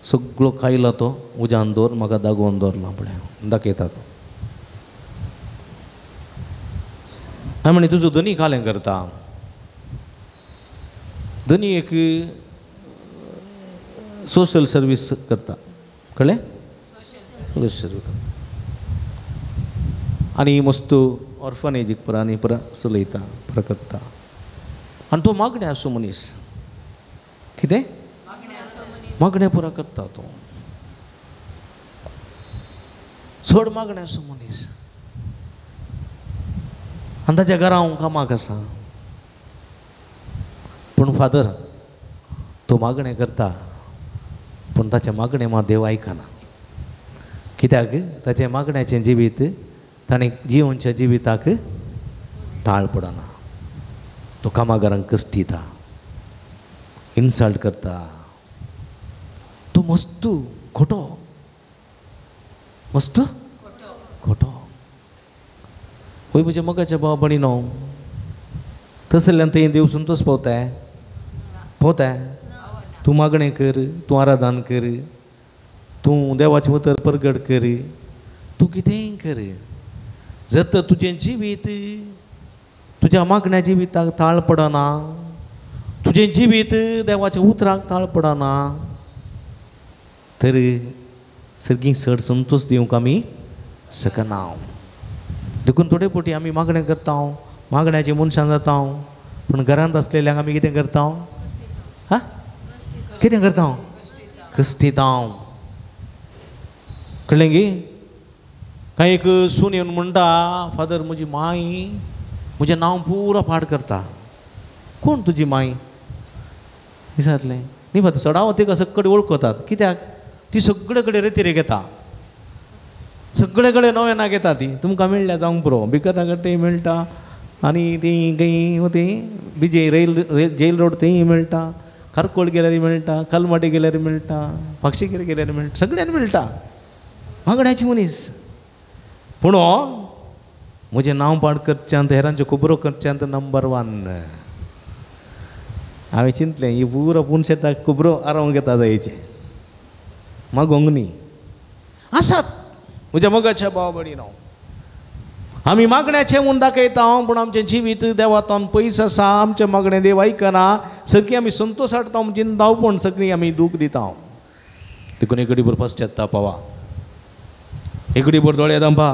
सगळो खायला तो उज्यान दवर म्हाका दागोवन दवरला. पळया दाखयता तो. हांवें म्हणे तुजो धनी कालें करता. धनी एक सोशल सर्वीस करता, कळ्ळें? सोशल सर्वीस आनी मस्त ऑर्फनेजीक परा आनी परा चलयता, परा करता. आनी तो मागणें आसो मनीस. कितें मागणें पुरा करता तो, चड मागणें आसो मनीस. आनी ताच्या घरा हांव कामाक आसा. पूण फादर तो मागणें करता, पूण ताचें मागणें मात देव आयकना. कित्याक? ताचें मागण्याचें जिवीत ताणें जिवनच्या जिविताक ताळ पडना. तो कामागारांक कश्टिता, इन्सल्ट करता. तो मस्तू खोटो, मस्त खोटो. वय म्हज्या मोगाच्या भावा भयणीनो, तसल्यान थंय देव संतोष पावताय पावताय. तूं मागणें कर, तूं आराधन कर, तूं देवाचें उतर परगट कर, तूं कितेंय कर. जर तर तुजें जिवीत तुज्या मागण्या जिविताक ताळ पडना, तुजें जिवीत देवाच्या उतराक ताळ पडना, तर सर्गी चड संतोष दिवंक आमी शकना. देखून थोडे फावटी आमी मागणें करता, मागण्याची मनशां जाता, पूण घरांत आसलेल्यांक आमी कितें करता? हा, कितें करता? कश्टिता. कळ्ळें गी? कांय एक सून येवन म्हणटा, फादर म्हजी माय म्हजें नांव पुरो पाड करता. कोण तुजी माय? विचारलें. न्ही फादर, चडावत तिका सगळे वळखतात. कित्याक? ती सगळे कडेन रेतिरेक येता, सगळे कडेन नवें घेता. ती तुमकां मेळ्ळ्या जावंक पुरो, बिकरनगर थंय मेळटा, आनी ती खंय ती विजय रेल जेल रोड थंय मेळटा, खारकोळ गेल्यार मेळटा, कलमाटी गेल्यार मेळटा, पाक्षीगेर गेल्यार मेळटा, सगळ्यांनी मेळटा. मागण्याची मनीस. पूण म्हजें नांव पाड करच्यांत, हेरांच्यो खबरो करच्यांत नंबर 1. हांवें चिंतलें ही पुरो पुनशेताक खबरो आरोवंक येता जायचे मागोंक न्ही. आसात म्हज्या मोगाच्या भाव भयणीनो, आमी मागण्याचें म्हूण दाखयता, पूण आमचें जिवीत देवातून पयस आसा. आमचें मागणें देव आयकना. सगळीं आमी संतोष हाडटा, जिंदाव, पूण सगळीं आमी दूख दिता. देखून एक भर पश्चाताप पावा, एक भर दोळे दंपा,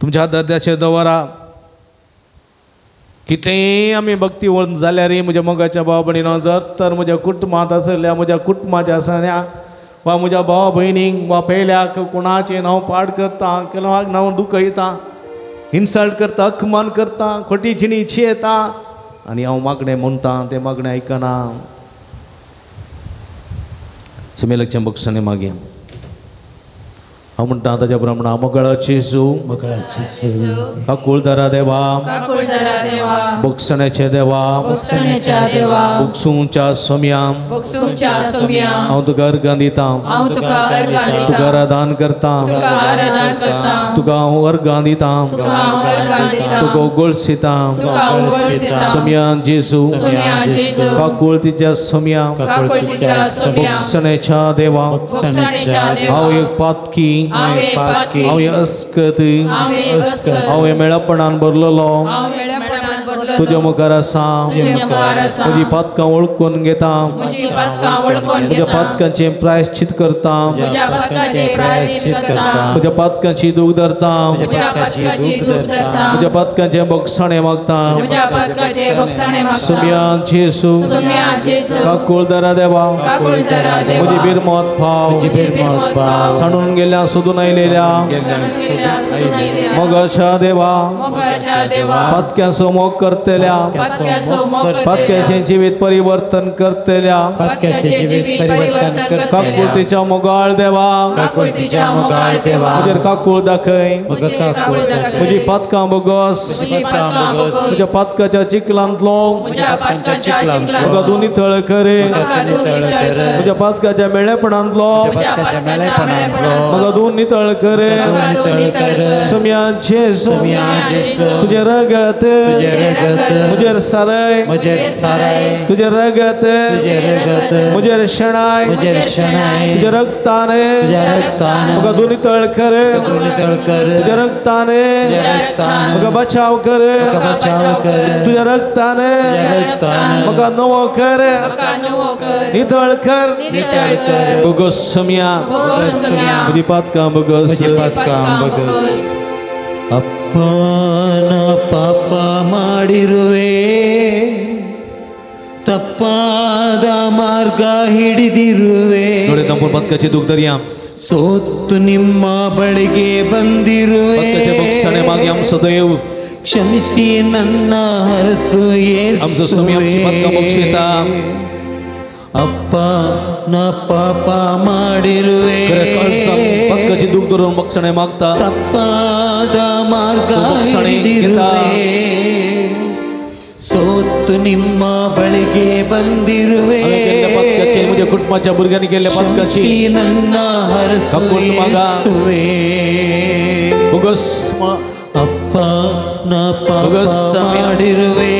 तुमच्या हात दाद्याचेर दवरा. कितेंय आमी भक्ती व्हरून जाल्यार म्हज्या मोगाच्या भाव भयणीनो, जर तर म्हज्या कुटुंबांत आसल्या म्हज्या कुटुंबाच्या आसल्या वा म्हज्या भाव भयणींक वा पेल्याक कोणाचें नांव पाड करता, कोणाक नांव दुखयता, इन्सल्ट करता, अपमान करता, खोटी जिणी येता, आनी हांव मागणें म्हणटा तें मागणें आयकना. सुमेलकचें बक्षणें मागीर हांव म्हणटा ताच्या प्रमाण, मोगळाची जेजू, काकुळदारा देवा, बक्षण्याचे देवा, बक्षुंच्या सोम्या, हांव तुका अर्गां दिता, तुका आराधन करता, तुका हांव अर्गां दिता, तुका उगळशिता. सोम्या जेजू, काकुळतीच्या सोम्या, बक्षण्याच्या देवा, हांव एक पातकी, हांव अस्कत, हांव मेळपणान भरलेलो तुज्या मुखार आसा. म्हजी पातकां वळखून घेता, म्हज्या पातकांचें प्रायश्चित करता, म्हज्या पातकांची दूख धरता, म्हज्या पातकांचें बक्षणें मागता. सुम्यान जेजू, काकुळदारा देवा, म्हजी बिरमत पाव, सांडून गेल्या सोदून आयलेल्या मोगाच्या देवा, पातक्यांचो मोग करता, करतल्या, पातक्याचें जिवीत परिवर्तन करतल्या, काकुळतीच्या मोगाळ देवा, म्हजेर काकूळ दाखय, म्हजी पातकां बोगस, म्हज्या पातकाच्या चिखलांतलो म्हाका दोनी तळ करे, म्हज्या पातकाच्या मेळेपणांतलो म्हाका दोन नितळ करे. सम्या जेजू तुजें रगत म्हजेर सारय, तुजें रगत म्हजेर शेणाय, तुज्या रगतान म्हाका दोन नितळ कर, तुज्या रगतान म्हाका बचाव कर, तुज्या रगतान म्हाका नवो कर, नितळ कर. बोगस सम्या म्हजी पातकां बोगस. ಅಪ್ಪನ ಪಾಪ ಮಾಡಿರುವೆ, ತಪ್ಪಾದ ಮಾರ್ಗ ಹಿಡಿದಿರುವೆ, ಪತ್ಕಚಿ ದುಗ್ದರಿಯಾ ಸೋತು ನಿಮ್ಮ ಬಳಿಗೆ ಬಂದಿರುವೆ, ಸದೈವ ಕ್ಷಮಿಸಿ ನನ್ನ ಹರಸು ಯೇಸುವೇ. ಅಪ್ಪ ನ ಪಾಪ ಮಾಡಿರುವೆ, ತಪ್ಪಾದ ಮಾರ್ಗ ಹಿಡಿದಿರುವೆ, ಸೋತು ನಿಮ್ಮ ಬಳಿಗೆ ಬಂದಿರುವೆ, ಕ್ಷಮಿಸಿ ನನ್ನ ಹರಸು ಯೇಸುವೇ. ಅಪ್ಪ ನ ಪಾಪ ಮಾಡಿರುವೆ,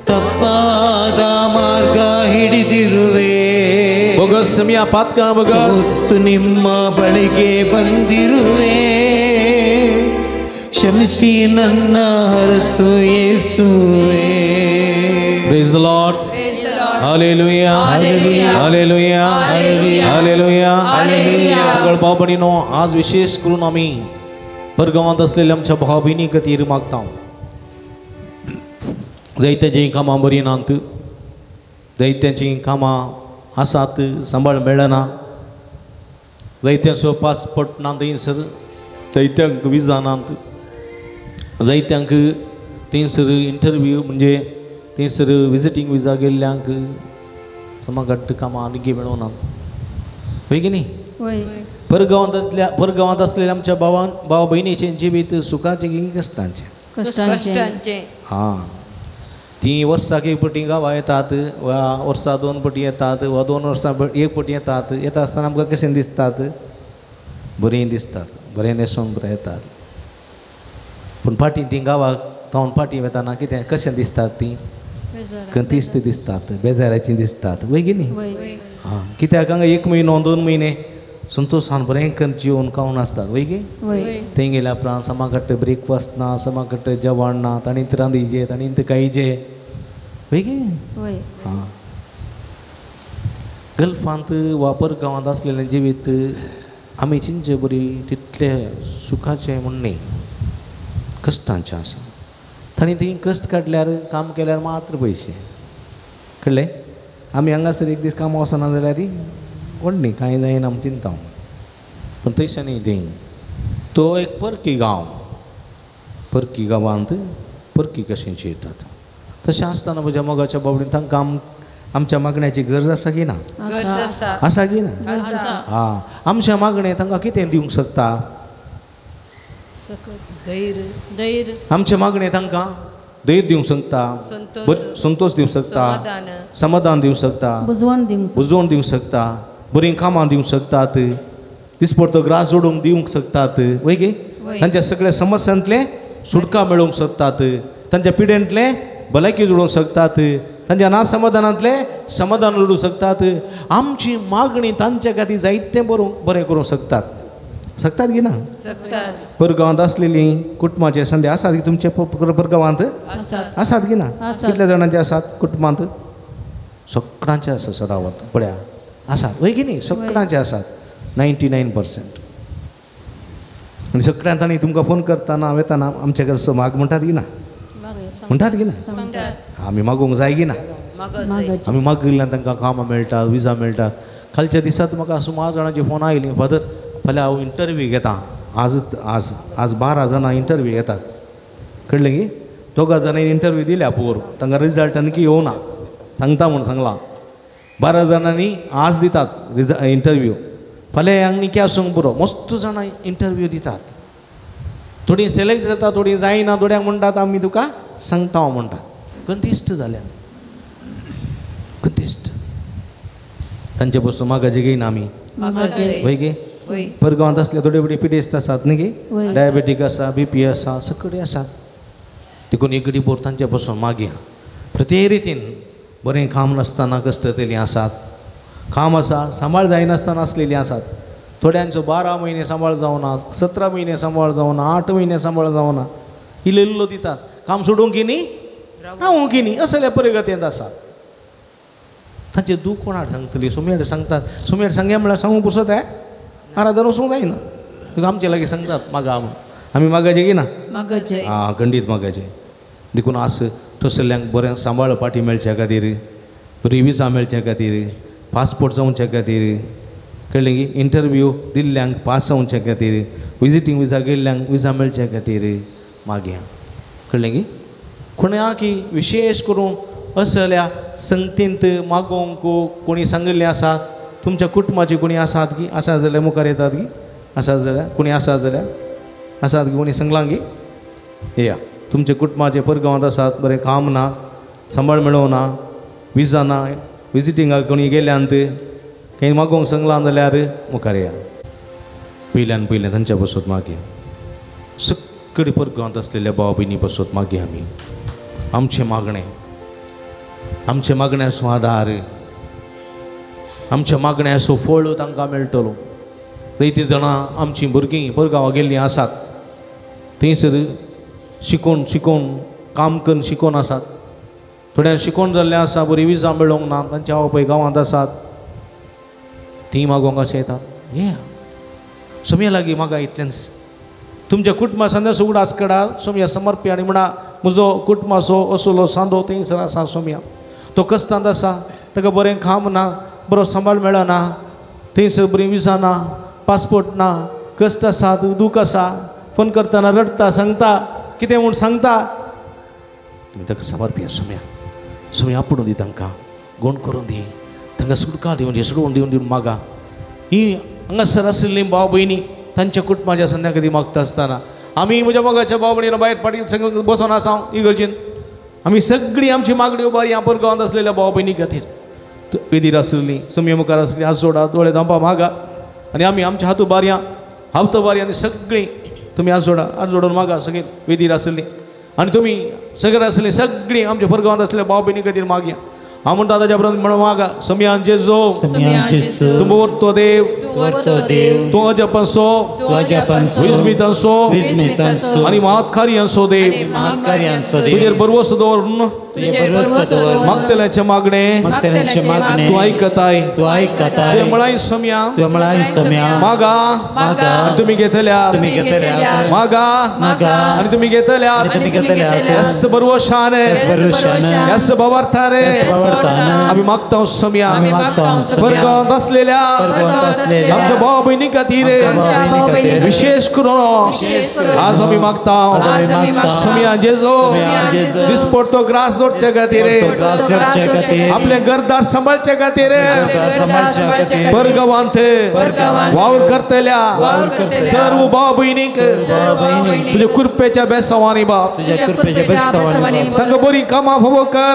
ತಪ್ಪಾದ ಮಾರ್ಗ ಹಿಡಿದಿರುವೆ, ಸೋತು ನಿಮ್ಮ ಬಳಿಗೆ ಬಂದಿರುವೆ, ಕ್ಷಮಿಸಿ ನನ್ನ ಹರಸು ಯೇಸುವೇ. Praise the Lord. Hallelujah. Hallelujah. Hallelujah. Hallelujah. मंगळ भाव भयणीनो, आज विशेष करून आमी परगांवांत असलेल्या आमच्या भाव भयणी खातीर मागता. जायत्यांचीं कामां बरीं नात, जायत्यांचीं कामां आसात सांबाळ मेळना, जायत्यांचो पासपोर्ट ना थंयसर, जायत्यांक विजा नात, जायत्यांक थंयसर इंटरव्यू म्हणजे थंयसर विजिटींग विजा गेल्ल्यांक समाघट्ट कामां आनी मेळना, वय की न्ही? परगांवांतल्या परगांवांत असलेल्या आमच्या भावान भाव भयणीचें जिवीत सुखाचें की कश्टांचें? कश्टांचें. हां, तीं वर्साक एक पटी गांवा येतात वा वर्सा दोन पटी येतात वा 2 वर्सां एक पटी येतात. येता आसतना आमकां कशें दिसतात? बरीं दिसतात, बरें न्हेसून बरें येतात. पूण फाटीं तीं गांवाक तावन फाटीं वेतना कितें कशें दिसतात? तीं कंतीस्त दिसतात, बेजाराचीं दिसतात, वय की न्ही? हां, कित्याक हांगा 1 म्हयनो 2 म्हयने संतोशान बरें करून जेवन खावन आसतात, वय की? थंय गेल्या उपरांत समाघट्ट ब्रेकफास्ट ना, समाघट्ट जेवण ना, ताणीं रांदीजे, ताणीं खायचे, वय की? हां, गल्फांत वा परगांवांत आसलेलें जिवीत आमी चिंतचे बरी तितलें सुखाचें म्हूण न्ही, कश्टांचें आसा. तांणी थंय कश्ट काडल्यार काम केल्यार मात्र पयशे कळ्ळें. आमी हांगासर एक दीस कामां वचना जाल्यार व्हड न्ही, कांय जायना आमी चिंता. पूण तशें न्ही थंय, तो एक परकी गांव, परकी गांवांत परकी कशें जियेतात. तशें आसतना म्हज्या मोगाच्या बाबडीन तांकां आमच्या मागण्याची गरज आसा की ना? आसा की ना? हां, आमच्या मागणें तांकां कितें दिवंक शकता? आमच्या मागणें तांकां धैर्य दिवंक शकता, संतोष दिवंक शकता, समाधान दिवंक शकता, बुजवण दिवंक शकता, बरीं कामां दिवंक शकतात, दिसपडतो ग्रास जोडूंक दिवंक शकतात, वय गे? तांच्या सगळ्या समस्यांतलें सुटका मेळोवंक शकतात, तांच्या पिडेंतलें भलायकी जोडूंक शकतात, तांच्या नासमाधानांतलें समाधान जोडूंक शकतात. आमची मागणी तांच्या खातीर जायतें बरें करूंक शकतात. शकतात की ना? परगांवांत आसलेलीं कुटुंबाचे संदे आसात की तुमचे परगांवांत आसात की ना? कितल्या जाणांचे आसात कुटुंबांत? सगळ्यांचे आसा सदावत पळया आसात, वय की न्ही? सगळ्यांचे आसात 99%. आनी सगळ्यांत तांणी तुमकां फोन करतना वेतना आमच्या घरचो माग म्हणटात की ना? म्हणटात की ना? आमी मागूंक जाय की ना? आमी मागिल्ल्यान तांकां कामां मेळटा, विजा मेळटा. कालच्या दिसात म्हाका सुमार जाणांची फोन आयली, फादर फाल्यां हांव इंटरव्यू घेता, आज आज आज 12 जाणां इंटरव्यू घेतात. कळ्ळें की दोगा जाणांनी इंटरव्यू दिल्या पोर तांकां रिजल्ट आणखी येवना सांगता म्हूण सांगलां 12 जाणांनी आज दितात इंटरव्यू फाल्यां आनी आसूंक पुरो मस्त जाणां इंटरव्यू दितात थोडीं सिलेक्ट जाता थोडीं जायना थोड्यांक म्हणटात आमी तुका सांगता म्हणटात कंतिश्ट जाल्या कंतिश्ट तांचे पसून मागाचे घेयना आमी वय गे परगांवांत आसले थोडे थोडे पिडेस्त आसात न्ही गे डायबेटीक आसा बीपी आसा सगळे आसात देखून एक पोर तांचे पसून मागया प्रत्येक रितीन बरें काम नासतना कश्टतेलीं आसात काम आसा सांबाळ जायनासतना आसलेलीं आसात थोड्यांचो 12 म्हयने सांबाळ जावना 17 म्हयने सांबाळ जावना 8 म्हयने सांबाळ जावना इल्लो इल्लो दितात काम सोडूंक की न्ही रावूंक की न्ही असल्या परिगतेंत आसात तांचें दूख कोणाक सांगतली सोमयाड सांगतात सोमयाड सांगया म्हळ्यार सांगूंक पुसत आहे आराधन वचूंक जायना तुका आमचे लागीं सांगतात मागा आमी मागाचे की ना आं खंडीत मागाचे देखून आज तसल्यांक बरें सांबाळ पाटी मेळच्या खातीर बरी विजा मेळच्या खातीर पासपोर्ट जावच्या खातीर कळ्ळें की इंटरव्यू दिल्ल्यांक पास जावच्या खातीर विजिटींग विजा गेल्ल्यांक विजा मेळच्या खातीर मागया कळ्ळें की कोणा की विशेष करून असल्या संगतींत मागोवंक कोणी सांगिल्लें आसात तुमच्या कुटुंबाची कोणी आसात की आसा जाल्यार मुखार येतात की आसा जाल्यार कोणी आसा जाल्यार आसात की कोणी सांगलां की येया तुमच्या कुटुंबाचे परगांवांत आसात बरें काम ना सांबाळ मेळोवना विजा ना विजिटिंगाक कोणी गेल्यान खंय मागोवंक सांगलां जाल्यार मुखार येया पयल्यान पयलें तांच्या बसत मागया सगळे परगांवांत आसलेल्या भाव भयणी बसत मागया आमी आमचें मागणें आमच्या मागण्याचो आदार आमच्या मागण्याचो फळ तांकां मेळटलो जायतीं जाणां आमचीं भुरगीं परगांवां गेल्लीं आसात थंयसर शिकोवन शिकोवन काम करून शिकोवन आसात थोड्यांक शिकोवन जाल्लें आसा बरी विजा मेळोवंक ना तांचे आवय गांवांत आसात तीं मागोवंक अशें येतात ये सोमया लागीं मागा इतलेंच तुमच्या कुटुंबा संदेश उगडास काडा सोमया समर्पी आनी म्हणा म्हजो कुटुंबाचो असलो सांदो थंयसर आसा सोमया तो कश्टांत आसा ताका बरें काम ना बरो सांबाळ मेळना थंयसर बरी विजा ना पासपोर्ट ना कश्ट आसा दूख आसा फोन करतना रडटा सांगता कितें म्हूण सांगता तुमी ताका समर्पया सोमया सोमया आपोवन दी तांकां गुण करून दी तांकां सुटका दिवन दी सोडून दिवन दिवन मागा ही हांगासर आशिल्लीं भाव भयणी तांच्या कुटुंबाच्या संध्या कदी मागता आसतना आमी म्हज्या मोगाच्या भाव भयणीन भायर फाटीं बसोन आसा इगर्जेन आमी सगळीं आमची मागणी उबारी ह्या परगांवांत आसलेल्या भाव भयणी खातीर वेदीर आसली सोमये मुखार आसली हात जोडा दोळे धांपा मागा आनी आमी आमच्या हात उबारया हात उबारया आनी सगळीं तुमी हात जोडा हात जोडून मागा सगळीं वेदीर आसली आनी तुमी सगळीं आसलीं सगळीं आमच्या परगांवांत आसलेल्या भाव भयणी खातीर मागया हांव म्हणटा ताच्या उपरांत म्हणून मागा सोमयान जेजो तूं वर्तो देव तूं अजपनसो विस्मितांसो आनी महत्कार्यांसो देव तुजेर भरवसो दवरून मागतल्याचें मागणें तूं आयकताय तुवें म्हळाय सोमया मागा आनी तुमी घेतल्या मागा आनी तुमी घेतल्या ह्याच भरवशान ह्याच भावार्थान आमी मागता सोमया परगांवांत आसलेल्या आमच्या भाव भयणी खातीर विशेष करून आज आमी मागता सोमया जेजो दिसपडतो ग्रास जोडचे खातीर आपले घरदार सांबाळचे खातीर परगांवांत वावर करतल्या सर्व भाव भयणीक तुज्या कृपेच्या बेसावांनी बाप तांकां बरी कामां फावो कर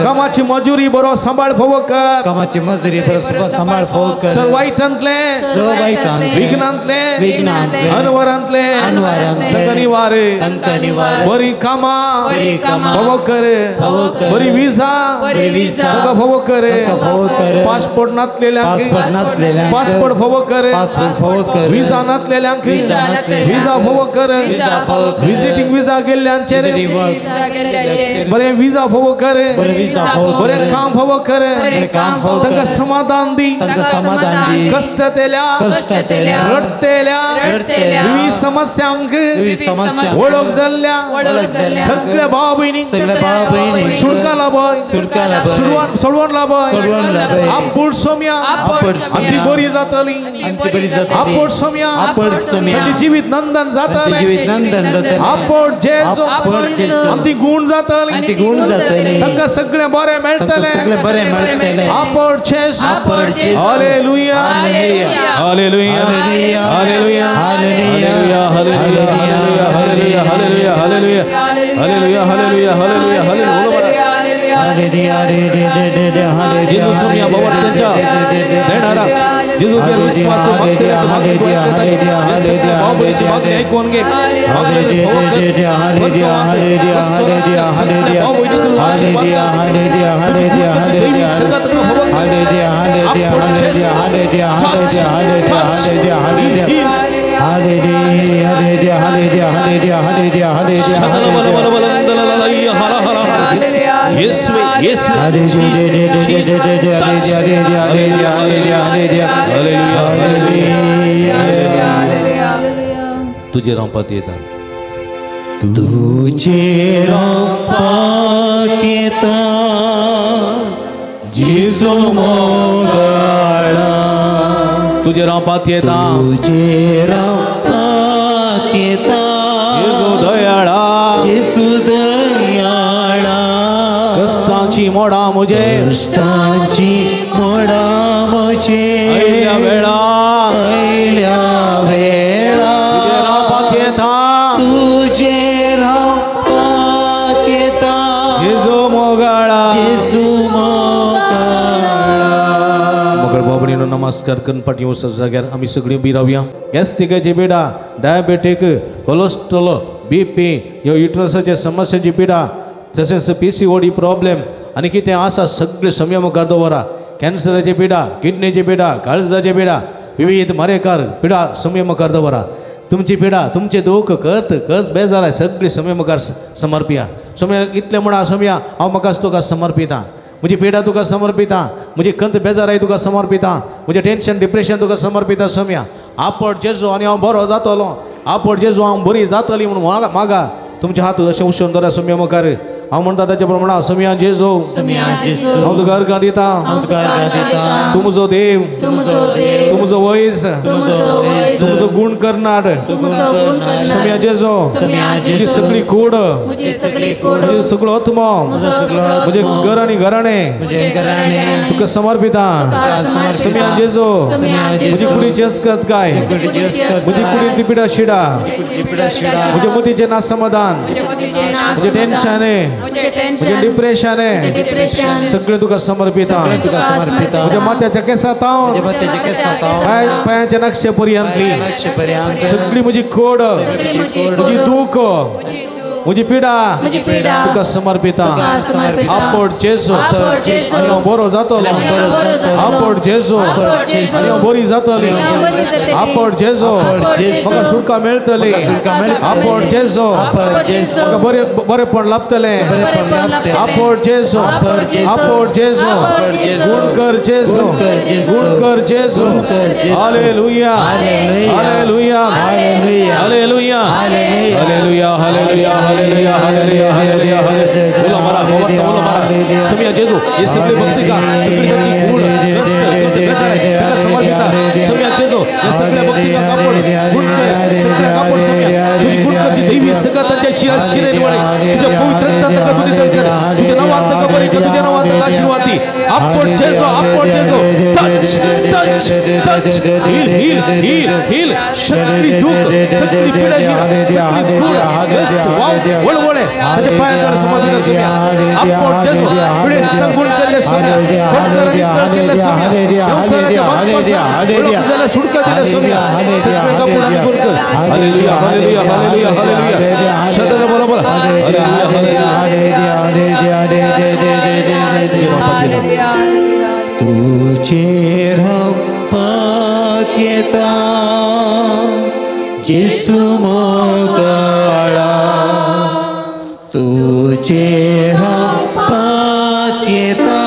कामाची मजुरी बरो सांबाळ फावो कर कामाची मजुरी बरो सांबाळ फावो कर सर्व वायटांतले विघ्नांतले अनवरांतले तांकां निवार बरी कामां फावो कर बरी विजा तांकां फावो कर पासपोर्ट नासलेल्यांक पासपोर्ट फावो कर विजा नासलेल्यांक विजा फावो कर विजिटींग विजा गेल्ल्यांचेर बरें विजा फावो कर बरें काम फावो कर तांकां समाधान दी कश्टतेल्या रडतेल्या विविध समस्यांक वळख जाल्ल्या सगळ्या भाव भयणींक सगळ्या भाव भयणींक सुटका लाभय, सुटका लाभय, सोडवण लाभय, सोडवण लाभय. आपूण सोम्या, आपूण आमची बरी जातली, आमची बरी जातली. आपूण सोम्या, आपूण सोम्या, आमचें जीवित नंदन जातलें, जीवित नंदन जातलें. आपूण जेजू, आपूण जेजू, आमची गुण जातली, आमची गुण जातली. तांकां सगळें बरें मेळटलें, सगळें बरें मेळटलें. आपूण जेजू. आपूण जेजू. Hallelujah, hallelujah, hallelujah, hallelujah, hallelujah, hallelujah, hallelujah, hallelujah, hallelujah, hallelujah, hallelujah. जेजू सोम्या भवर्थांच्या देणारा जेजू विश्वास भावबलीची मागणी ऐकून घे. तुझे रामपात येता, तुझे रामपात येता जेजू मोगाळा, तुझे रामपात येता, तुझे रामपात येता जेजू दयाळा, जेजू दयाळा. कश्टांची मोडा मुझे, कश्टांची मोडा मुझे, आयल्या वेळा, आयल्या वेळा. तुझे रामपात येता, तुझे रामपात येता जेजू मोगाळा, जेजू मोगाळा. मगळ बाबणीनो नमस्कार करून पाठी वचत जाग्यार आमी सगळीं उबी रावया. गॅस्ट्रिकाची पिडा, डायबेटीक, कोलेस्ट्रॉल, बीपी ह्यो युट्रसाच्या समस्याची पिडा, तशेंच PCOD problem आनी कितें आसा सगळें सम्या मुखार दवरा. कॅन्सराची पिडा, किडनीची पिडा, काळजाची पिडा, विविध मारेकार पिडा सम्या मुखार दवरा. तुमची पिडा, तुमचें दूख, कत कत बेजार सगळी सम्या मुखार समर्पिया. सम्या इतलें म्हणा, सम्या हांव म्हाकाच तुका समर्पिता, म्हजी पिडा तुका समर्पिता, म्हजी कंत बेजाराय तुका समर्पिता, म्हजें टेन्शन डिप्रेशन तुका समर्पिता. सम्या आपट जेजू आनी हांव बरो जातलो, आपट जेजू हांव बरी जातली म्हणून मागा. तुमचे हात अशें उशोवन दवरा सम्या मुखार. हांव म्हणटा ताचे प्रमाण, सम्या जेजू, हांव तुका अर्घां दिता, तूं म्हजो देव, तूं म्हजो वैज, तूं म्हजो गूण करणार. सम्या जेजू, म्हजी सगळी कूड, म्हजो सगळो आत्मो, म्हजें घर आनी घराणें तुका समर्पिता. सम्या जेजू, म्हजी कुडीची अस्कत काय, म्हजी कुडीची पिडा शिडा, म्हज्या मतीचें नासमाधान, म्हजें टेन्शन, म्हजें डिप्रेशन सगळें तुका समर्पिता. म्हज्या माथ्याच्या केसां तावन पांयाच्या नक्षे पर्यंतली सगळी म्हजी कोड, म्हजी दूख, म्हजी पिडा तुका समर्पिता. आपट जेजू आनी हांव बरो जातलो, आपट जेजू आनी हांव बरी जातली, आपट जेजू म्हाका सुटका मेळटली, आपट जेजू म्हाका बरेपण लाभतलें, आपट जेजू, आपट जेजू, गुण कर जेजू, गुण कर जेजू. Hallelujah, hallelujah, hallelujah, hallelujah, hallelujah, hallelujah, hallelujah, hallelujah, hallelujah. बोला मारा, बोला मारा. सम्या जेजू, हे सगळे भक्ती का, सगळी त्यांची गुण, कष्ट, बेजार आहे, तुका समर्पिता. सम्या जेजू, हे सगळ्या भक्ती का कापड, गुण कर, सगळ्या कापड सम्या, तुझी गुण करची देवी सगळं त्यांच्या शिरा शिरेन वळे, तुझ्या पवित्र रक्तांत का तुझी तळकर, तुझ्या नावांत का बरी कर, तुझ्या नावांत का आशीर्वाद दी. आपण जेजू, आपण जेजू, touch, touch, touch, heal, heal, heal, heal. सगळी दुःख, सगळी पीडा, सगळी गुण, कष्ट, वाव, वळवळे ताच्या पांयांकडे समर्पित सम्या. आपण जेजू, पिडेस्तांक गुण केल्ले सम्या, कोणकरांनी तळ केल्ले सम्या, देवसाराच्या बांदपासाक सुटका दिल्या सम्या, सगळे कापून आनी गुण कर. हालेलुया, हालेलुया, हालेलुया, हालेलुया. शब्दाने बोला, बोला. Hallelujah, hallelujah. तुझे रामपात येता जेजू मोगाळा, तुझे रामपात येता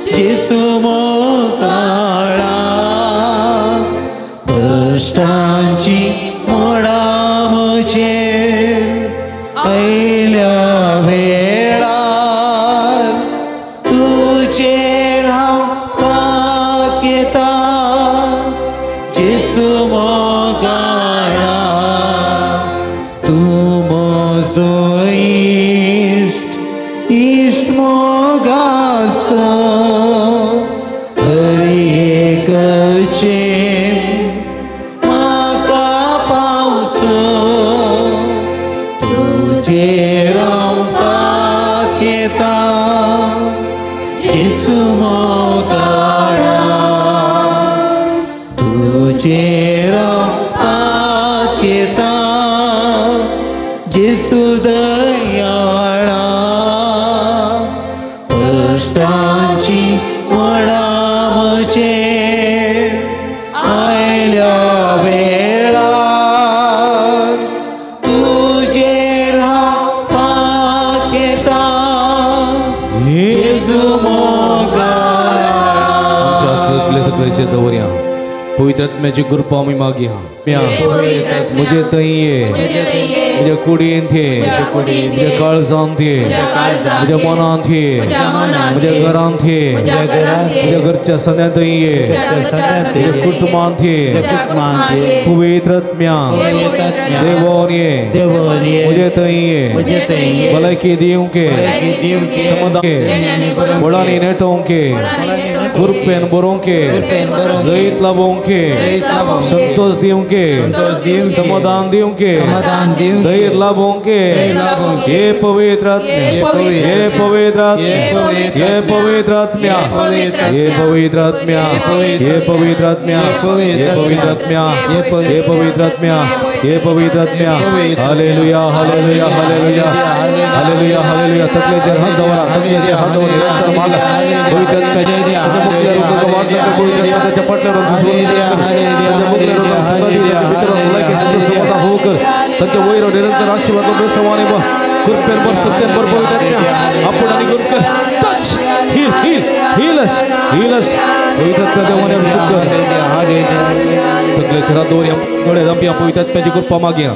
जेजू मोगाळा, कश्टांची मोडा म्हजेर आयल्या जेसू मोगाळा तूं म्हजो इश्ट इश्ट मोगाचो हर एक म्हाका पावसो तुजेर हांव पातयेता जेसू मोगाळा तुजेर हांव पातयेता जेसू दयाळा कश्टांची वडा म्हजेर आयल्या वेळार तुजेर हांव पातयेता जेजू मोगाळा. आमच्या सगळे तकलेचे दवरया पवित्र आत्म्याची कृपा आमी मागया. म्हजे थंय ये, म्हज्या कुडींत ये, म्हज्या काळजांत ये, म्हज्या मनांत ये, म्हज्या घरांत ये, म्हज्या घरच्या सन्यांत ये, म्हज्या कुटुंबांत ये. पवित्र आत्म्या देवोन ये, म्हजे थंय ये, भलायकी दिवंक, समाधान बळांनी नेटोवंक, कृपेन बरोवंक, जैत लाभोवंक, संतोष दिवंक, समाधान दिवंक, धैर्य लाभोवंक. हे पवित्र आत्म्या, हे पवित्र आत्म्या, हे पवित्र आत्म्या, हे पवित्र आत्म्या, हे पवित्र आत्म्या, हे पवित्र आत्म्या, हे पवित्र आत्म्या, हे पवित्र आत्म्या. Hallelujah, hallelujah, hallelujah, hallelujah, hallelujah. तकलेचेर हात दवरा, तकलेचेर हात दवर, निरंतर मागा पवित्र आत्म्याच्या तांच्या वयर निरंतर आशीर्वाद कृपेन भर, सत्यान भर पवित्र आत्म्या आपण आणि गुण कर. Touch, heal, heal, heal us, heal us. पवित्र आत्म्या देवाने अभिषेक कर. तकलेचेर हात दवरया, दोळे धांपया, पवित्र आत्म्याची कृपा मागया.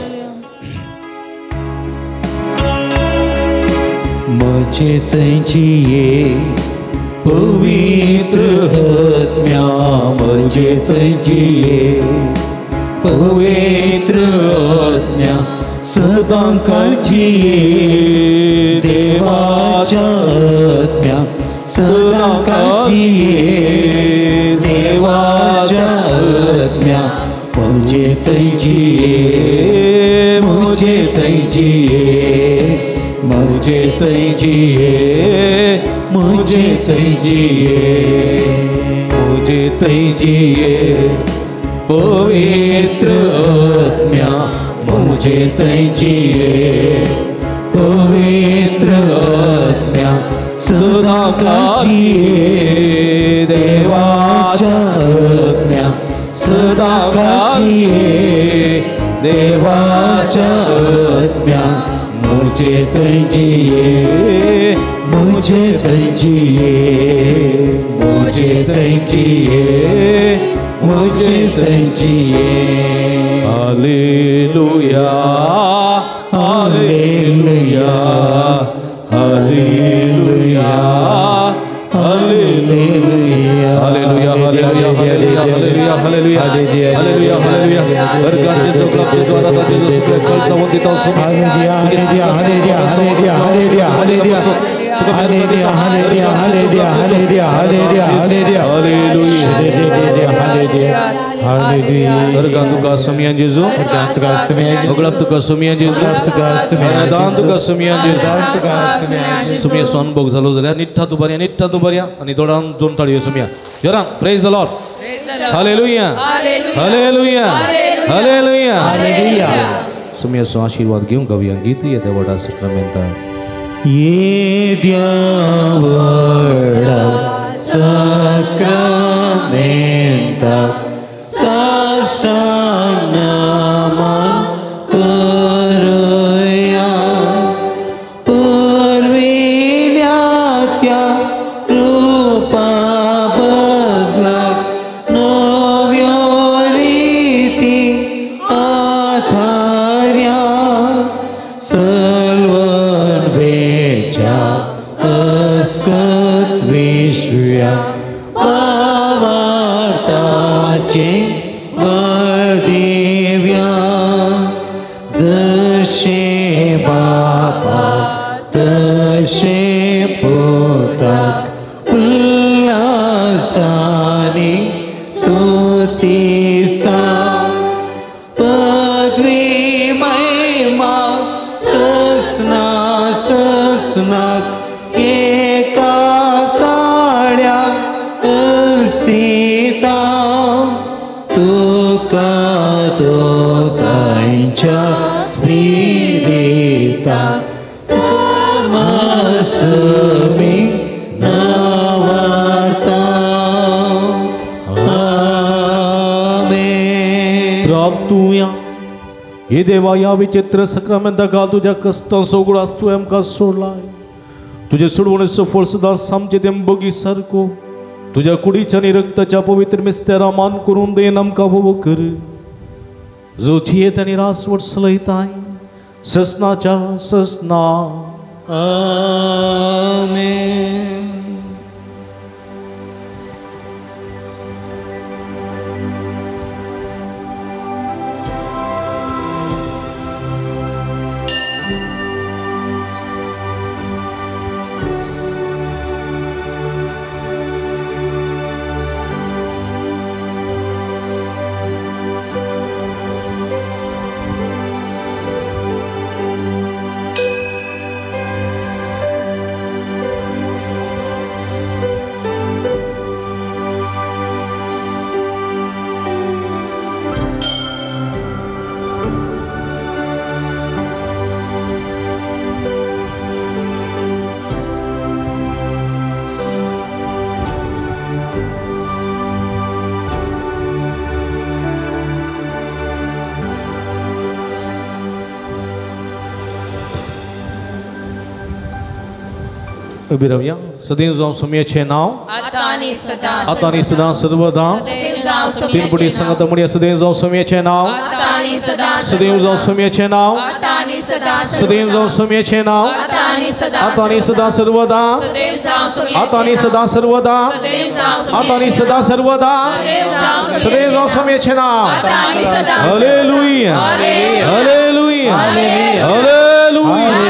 म्हजे थंयची ये पवित्र आत्म्या, म्हजे थंयची ये पवित्र आत्म्या सदां काळजी ये देवाच्या आत्म्या सदां काळजी ये देवाच्या आत्म्या म्हजे थंयची ये, म्हजे थंयची ये, म्हजे थंयची ये, म्हजे थंयची ये, म्हजे थंयची ये पवित्र आत्म्या म्हजे थंयची ये पवित्र आत्म्या सदां काळजी ये देवाच्या आत्म्या सदां काळजी ये देवाच्या आत्म्या म्हजे थंयची ये, म्हजे थंयची ये, म्हजे थंयची ये, म्हजे थंयची ये. Hallelujah, hallelujah, hallelujah, hallelujah, hallelujah, hallelujah, hallelujah, hallelujah, hallelujah, hallelujah. वर्गात जेजू, क्लब जेजू, आराधना जेजू, सगळे कळसावून दिता. Hallelujah, hallelujah, hallelujah, hallelujah, hallelujah, hallelujah, hallelujah, hallelujah, hallelujah, hallelujah, hallelujah, hallelujah, hallelujah. वर्गात तुका सुमियान जेजू, अगलाब तुका सुमियान जेजू, दान तुका सुमियान जेजू. सुमिया सोनभोग जालो जाल्यार निठ्ठा दुबारया, निठ्ठा दुबारया आनी दोडान दोन ताळयो सुमिया. जोरान praise the Lord. Hallelujah, hallelujah, hallelujah, hallelujah. सुमियाचो आशीर्वाद घेवंक गावया गीत येद्या व्हडा साक्रामेंतान. येद्या व्हडा साक्रामेंता साष्टांग नमन करुया, पुर्विल्या त्या कृपा बदलाक नव्यो रिती आधार्या, सलवन वेच्या अस्कत विश्व्या भावार्थाचे बळदिव्या जशें बापाक तशें पुताक उल्हासांनी स्तुती सा पदवी महिमा ससना ससनाक एका ताळ्या असिता तुका दोगांयच्या स्पिरिता समसमी नावार्ता. आमेन. प्राप्तुया हे देवा ह्या विचित्र सक्रामेंता काल तुज्या कश्टांचो उगडास तुवें आमकां सोडलाय. तुजे सोडवणेचो फळ सुद्दां सामचें तें बगी सारको तुज्या कुडीच्या आनी रक्ताच्या पवित्र मिस्तेरा मान करून देन आमकां भोव कर. जो जियेत आनी रासवट चलयताय ससनाच्या ससना. आमेन. उबी रावया. सदैव जावं सुमयेचें नांव आतां आनी सदां सर्वदां. तीन पुडी सांगता म्हणया सदैव जावं सुमयेचें नांव सदैव जावं सुमयेचें नांव सदैव जावं सुमयेचें नांव आतां आनी सदां सर्वदां आतां आनी सदां सर्वदां आतां आनी सदां सर्वदां सदैव जावं सुमयेचें नांव. Hallelujah hallelujah hallelujah.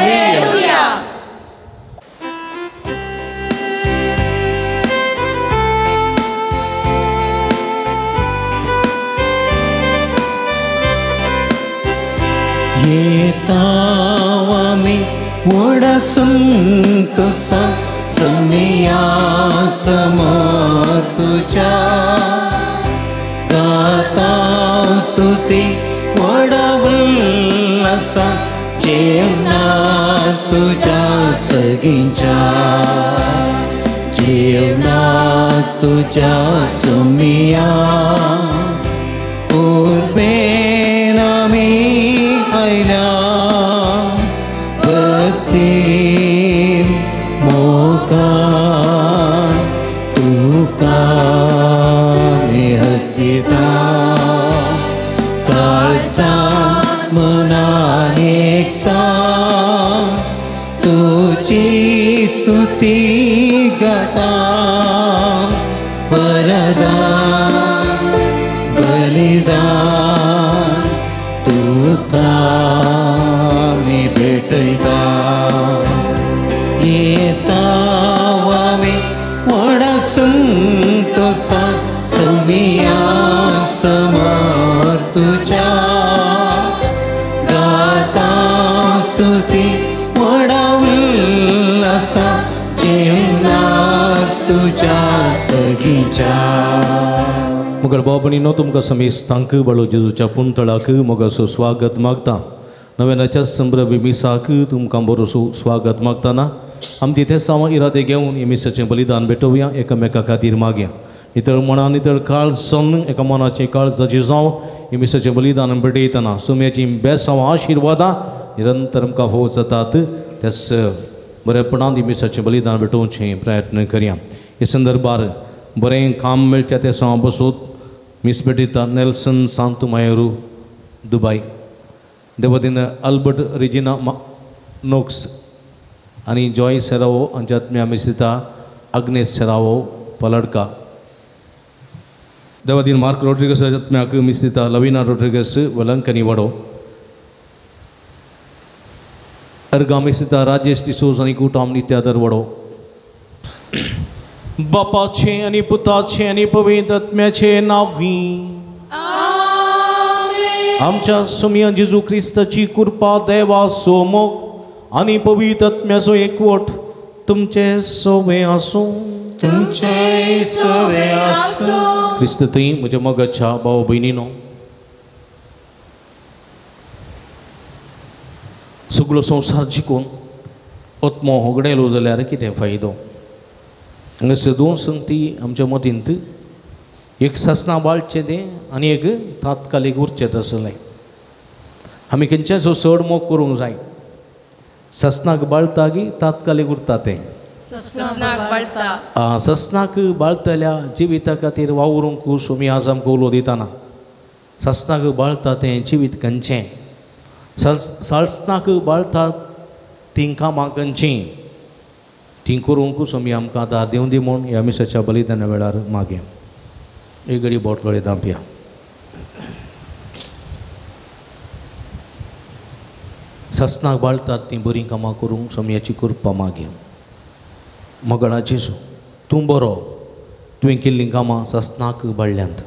येतावामी व्हडा संतोषा समिया समोर तुज्या गाता स्तुती व्हडा उल्हासा जेवणा तुज्या सगींच्या जेवणा तुज्या समिया उर्बेन आमी आयल्या भक्तीन मोगान तुका आमी हसिता काळजान मनान एकसांग तुजी स्तुती गाता वरदान बलिदान तुका आमी भेटयता. येतावामी व्हडा संतोषान समिया समोर तुज्या गाता स्तुती व्हडा उल्हासा जेवणा तुज्या सगींच्या. मगर भाव-भयणींनो तुमकां समेस्तांक बाळू जेजूच्या पुंतळाक मोगाचो स्वागत मागता. नव्यानाच्या संभ्रमी मिसाक तुमकां बरोसो स्वागत मागतना आमची ते सावा इरादे घेवन हे मिसाचें बलिदान भेटोवया. एकामेका खातीर मागया. नितळ मनान नितळ काळजान एका मनाचें काळजाचें जावं हे मिसाचें बलिदान भेटयतना सुम्याचीं बेसांव आशिर्वादां निरंतर आमकां फोव जातात. त्याच बरेपणान ही मिसाचें बलिदान भेटोवचें प्रयत्न करया. हे संदर्भार बरें काम मेळच्या ते सावा बसूत मिस भेटयता नेल्सन सांतू मायरू दुबाय देवदीन अल्बर्ट रेजिना नोक्स आनी जॉय सेरावो हांच्या आत्म्या मिसिता आग्नेस सेरावो पलडका. देवादीन मार्क रोड्रिगस आत्म्याक मिस्तिता लवीना रोड्रिगस वलंकनी वडो अर्गा मिस्तिता राजेश डिसोज आनी कुटाम नित्यादर वडो. बापाचे आनी पुताचे आनी पवित्र आत्म्याचे नांवी आमच्या सुमया जेजू क्रिस्ताची कृपा देवाचो मोग आनी पवित्र आत्म्याचो एकवट तुमचे सोवे आसूं. तुमचे सोवे आसूं. क्रिस्त थंय म्हज्या मोगाच्या भाव भयणीनो, सगळो संवसार जिखून आत्मो होगडायलो जाल्यार कितें फायदो? हांगासर दोन संगती आमच्या मतींत, एक सासणां बाळचें तें आनी एक तात्कालीक उरचें तसलें. आमी खंयच्याचो चड मोग करूंक जाय. सासणाक बाळता की तात्कालीक उरता तें? ससनाक बाळतल्या जिविता खातीर वावरूंक सोमी आज आमकां उलो दिताना ससनाक बाळता तें जिवीत खंयचें, सासणाक बाळता तीं कामां खंयचीं, तीं करूंक सोमी आमकां आदार दिवं दी म्हूण ह्या मिसाच्या बलिदाना वेळार मागया. एक घडी बोट गळे दांपया. सासणाक बाळतात तीं बरीं कामां करूंक सोमयाची कृपा मागया. मगळा जेजू तूं बरो, तुवें केल्लीं कामां सासणाक बाळ्ळ्यांत,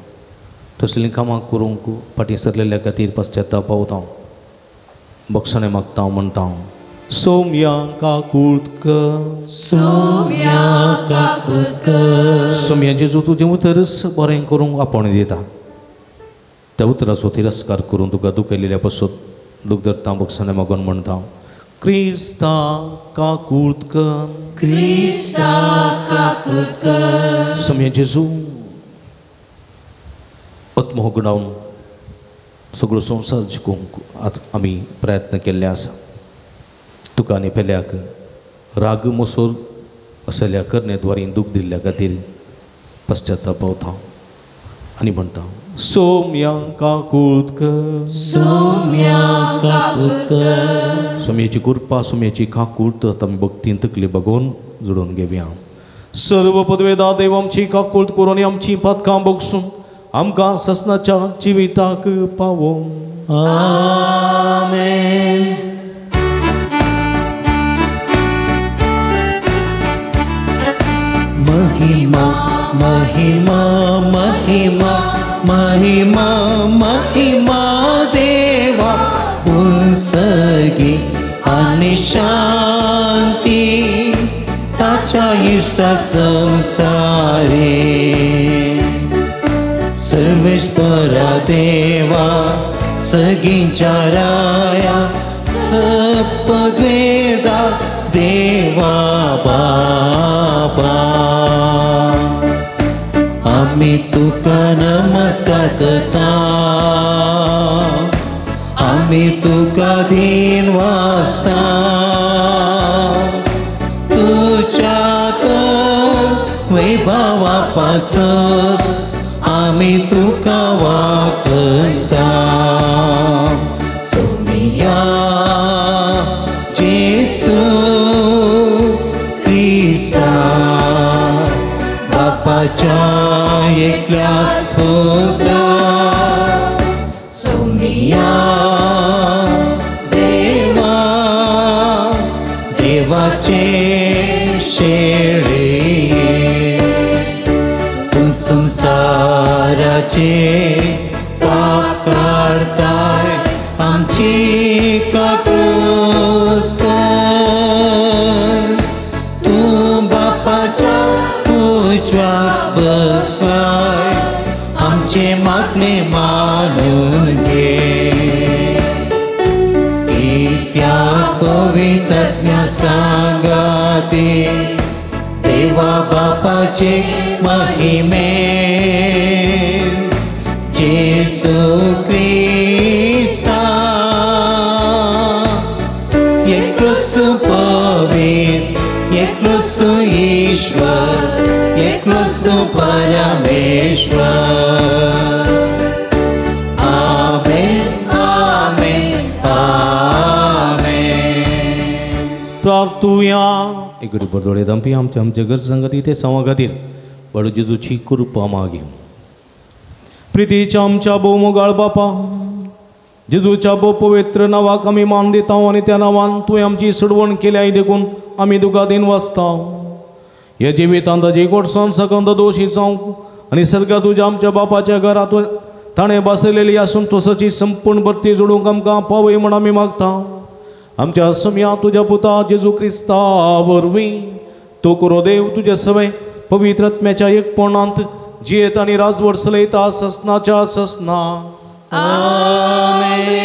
तसलीं कामां करूंक फाटीं सरलेल्या खातीर पश्चाताप पावता, बक्षणें मागता म्हणटा. सोम्या काकूत कर, सोम्या काकूत कर. सोम्या जेजू तुजें उतरच बरें करूंक आपोवणें दिता, त्या उतराचो तिरस्कार करून तुका दुखयलेल्या पासत दूख धरता, बक्षणें मागून म्हणटा. क्रिस्ता काकूत कर, क्रिस्ता काकूत कर. सोम्या जेजू आत्महोगडावन सगळो संवसार जिखूंक आज आमी प्रयत्न केल्ले आसा. तुका आनी पेल्याक राग मोसोर असल्या करणे द्वारी दूख दिल्ल्या खातीर पश्चाताप पावता आनी म्हणटा. सोम्या काकूत कर, सोम्या काकूत कर. सोम्याची कृपा सोम्याची काकूत आतां आमी भक्तीन तकली बगोवन जोडून घेवया. सर्व पदवेदा देव आमची काकूत करून आनी आमची पातकां बगसून आमकां ससनाच्या जिविताक पावोवं. आमेन. महिमा महिमा महिमा महिमा महिमा देवा उंसगी आनी शांती ताच्या इश्टाक संवसारे. सर्वेश्वरा देवा सगींच्या राया सपद्वेदा देवा बाबा आमी तुका नमस्कार करता, आमी तुका धीन वासता. तुज्या तर वैभवा पासत आमी तुका वाकता. सोमिया जेसू क्रिस्ता बापाच्या एकल्या पुता, सोमिया देवा देवाचे शेळे, तूं संवसाराचे पाप काडताय आमची काकूत कर. तूं बापाच्या उजव्या बसलाय आमचे मागणे मानून घे. इत्या पवित्रज्ञा सांगाते देवा बापाचे महिमे जेसू क्रिस्ता एकलोच तूं पवित्र, एकलोच तूं ईश्वर, एकलोच तूं परमेश्वर. आमेन आमेन आमेन. प्रार्थुया. एक घडी बरदोळे दामपी आमच्या आमच्या गरजां खातीर ते सांवा खातीर बडो जेजूची कृपा मागीं. प्रितीच्या आमच्या भोवमोगाळ बापा, जेजूच्या भोव पवित्र नांवाक आमी मान दिता आनी त्या नांवान तुवें आमची सोडवण केल्या देखून आमी तुका दिन वाचता. ह्या जिवितांत ताजी गोडसाण सकंद दोशी जावंक आनी सर्गा तुज्या आमच्या बापाच्या घरातून ताणें बसयलेली आसून तोसाची संपूर्ण भरती जोडूंक आमकां पावय म्हूण आमी मागता. आमच्या सम्या तुज्या पुता जेजू क्रिस्ता वरवीं तो कुरो देव तुज्या सवय पवित्र आत्म्याच्या एकपणांत जियेत आनी राजवट चलयता ससनाच्या ससना. आमेन.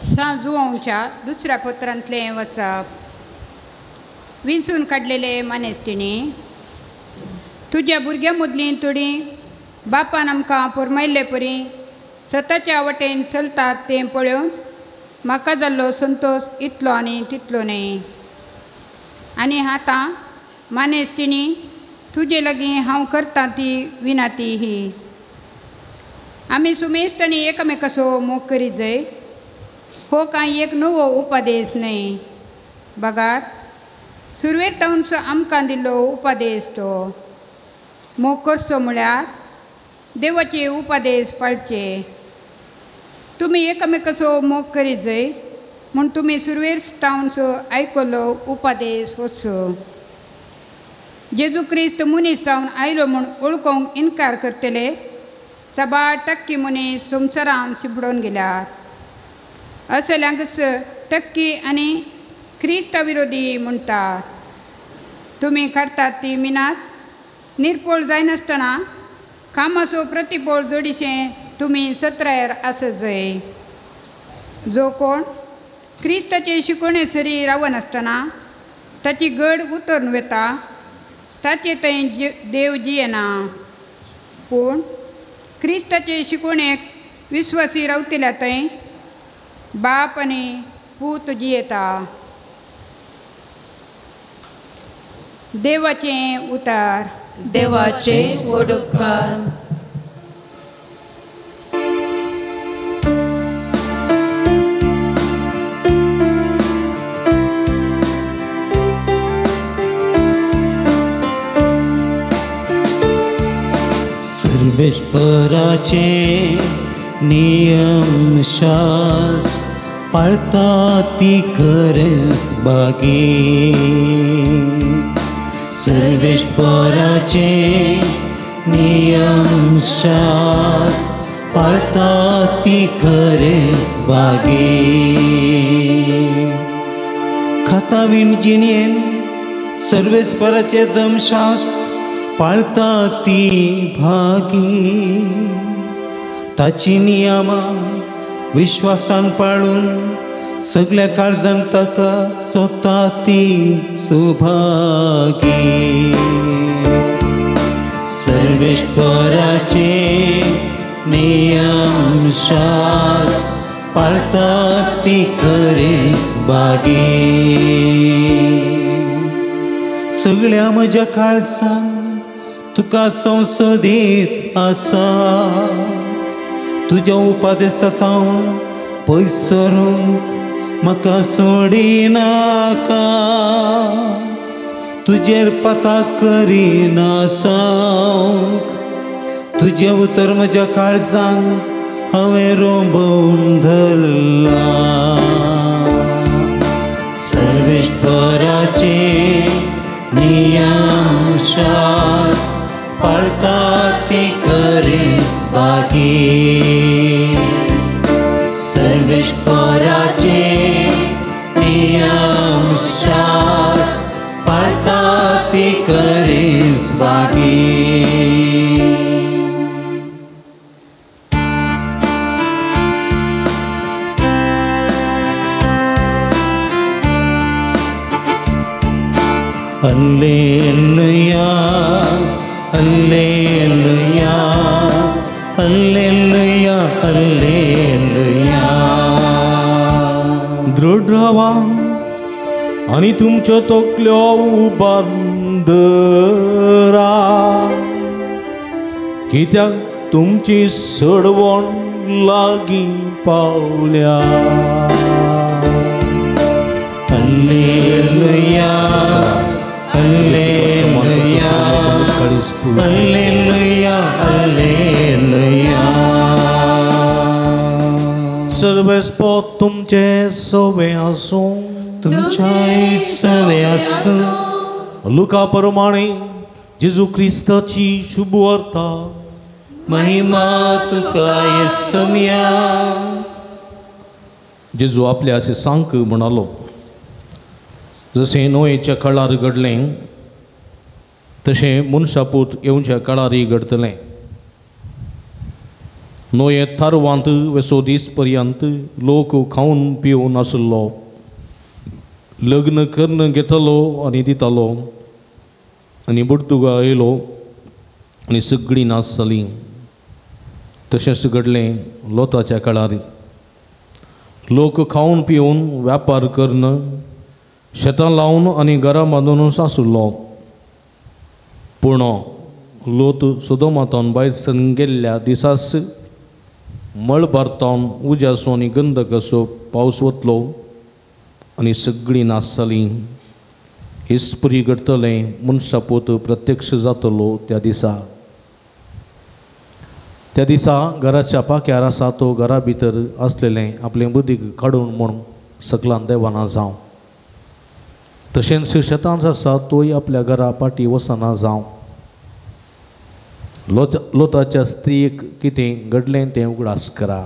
सांजुवांच्या दुसऱ्या पत्रांतलें वसप. विंचून काडलेले मानेस्तिणी, तुज्या भुरग्यां मदलीं थोडीं बापान आमकां पुरमायल्ले परी सताच्या वटेन चलतात तें पळोवन म्हाका जाल्लो संतोश इतलो आनी तितलो न्हय. आनी आतां मानेस्तिणी, तुजे लागीं हांव करतां ती विनाती ही, आमी सुमेस्त आनी एकामेकाचो मोग करीत जाय. हो कांय एक नवो उपदेश न्हय, बगार सुरवेर तावनसो आमकां दिल्लो उपदेश तो. मोग करचो म्हळ्यार देवाचे उपदेश पाळचे. तुमी एकामेकाचो मोग करीत जाय म्हूण तुमी सुरवेर तावनसो आयकल्लो उपदेश होचो. जेजू क्रिस्त मनीस जावन आयलो म्हूण वळखूंक इनकार करतले साबार टक्की मनीस संवसारान शिंपडून गेल्यात. असल्यांकच टक्की आनी क्रिस्ता विरोधी म्हणटात. तुमी काडटात ती मिनात निरपोळ जायनासतना कामाचो प्रतिपोळ जोडीशें तुमी सत्रायर आसत जाय. जो कोण क्रिस्ताचे शिकोवणे सरी रावनासतना ताची गड उतरून वता ताचे थंय देव जियेना. पूण क्रिस्ताचे शिकोवणेक विस्वासी रावतल्या थंय बाप आनी पूत जियेता. देवाचें उतार. देवाचे व्हड उपकार. सर्वेश्वराचे नियम शास्त्र पाळता ती खरेंच बागी. सर्वेश्वराचे नियम शास्त्र पाळता ती खरेंच बागी. खातावीण जिणेन सर्वेश्वराचे दमशास्त्र पाळता ती भागी. ताची नियमां विश्वासान पाळून सगळ्या काळजान ताका सोता ती सुभागी. सर्वेश्वराचे नियम शास्त्र पाळता ती खरेंच बागी. सगळ्या म्हज्या काळजान तुका संसदीत आसा. तुज्या उपदेशांत हांव पयस सरूंक म्हाका सोडिनाका. तुजेर पता करिना सावंक तुजें उतर म्हज्या काळजान हांवें रोंबोवन धरलां. सर्वेश्वराचे नियम शास्त्र पाळता ती खरेंच बागी. सर्वेश्वराचे नियम शास्त्र पाळता ती खरेंच बागी. Alleluia, alleluia, alleluia, alleluia. दृढ रावा आनी तुमच्यो तकल्यो उबार धरा, कित्याक तुमची सडवण लागीं पावल्या. Alleluia, alleluia, alleluia, हालेलुया. सर्वेस्पोत तुमचे सवे आसूं, तुमच्याय सवे आसूं. लुका प्रमाणे जेजू क्रिस्ताची शुभवार्ता. महिमा तुका येसुम्या. जेजू आपल्या अशें सांक म्हणालो, जशें नोयेच्या काळार घडलें तशें मनशापूत येवच्या काळारय घडतलें. नोये थारवांत वेसो दीस पर्यंत लोक खावन पिवन आसलो, लग्न करून घेतलो आनी दितालो, आनी बुडतुगा येयलो आनी सगळीं नाच जालीं. तशेंच घडलें लोताच्या काळार. लोक खावन पिवन व्यापार करून शेतां लावन आनी घरां बांदून आसलो. पूण लोत सोदोमांतावन भायर सरून गेल्ल्या दिसाच मळबारतावन उज्याचो आनी गंधकाचो पावस वतलो आनी सगळीं नाच जालीं. इस्परी घडटलें मनशापूत प्रत्यक्ष जातलो त्या दिसा. त्या दिसा घराच्या पाक्यार आसा तो घरा भितर आसलेलें आपलें बुद्दीक काडून म्हूण सकलान देवाना जावं, तशेंच शेतांत आसा तोय आपल्या घरा पाटी वचना जावं. लोताच्या स्त्रीक कितें घडलें तें उगडास करा.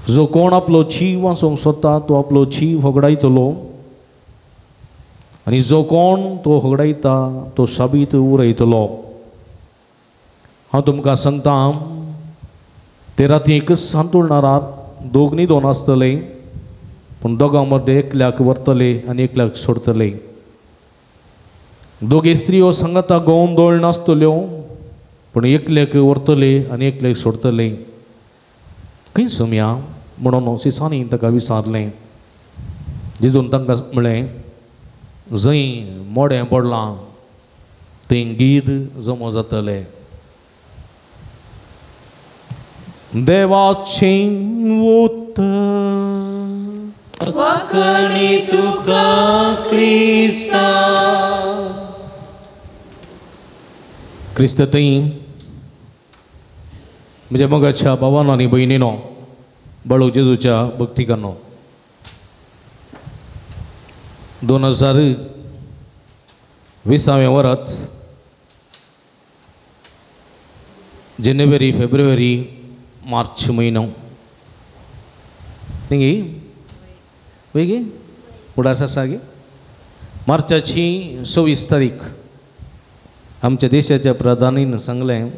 जो कोण आपलो छी वाचोवंक सोदता तो आपलो छी होगडायतलो, आनी जो कोण तो होगडायता तो शाबीत उरयतलो. हांव तुमकां सांगता, ते राती एकच सांतुळणारात दोग न्हिदोन आसतले, पूण दोगां मदें एकल्याक व्हरतले आनी एकल्याक सोडटले. दोगी स्त्रियो सांगाता गोवन दोळ नासतल्यो, पूण एकल्याक व्हरतले आनी एकल्याक सोडटले. खंय सोमया म्हणून सिसांनी ताका विचारलें. जेजून तांकां म्हळें, जंय मोडें पडलां थंय गीद जमो जातले. देवाचें उतर. वाकणी तुका क्रिस्ता. क्रिस्त थंय म्हज्या मोगाच्या भावानो आनी भयणीनो, बाळू जेजूच्या भक्तिकांनो, 2020 वरात जानेवारी फेब्रुवारी मार्च म्हयनो न्ही वय गे उडास आसा गे. मार्चाची 26 तारीख आमच्या देशाच्या प्रधानीन सांगलें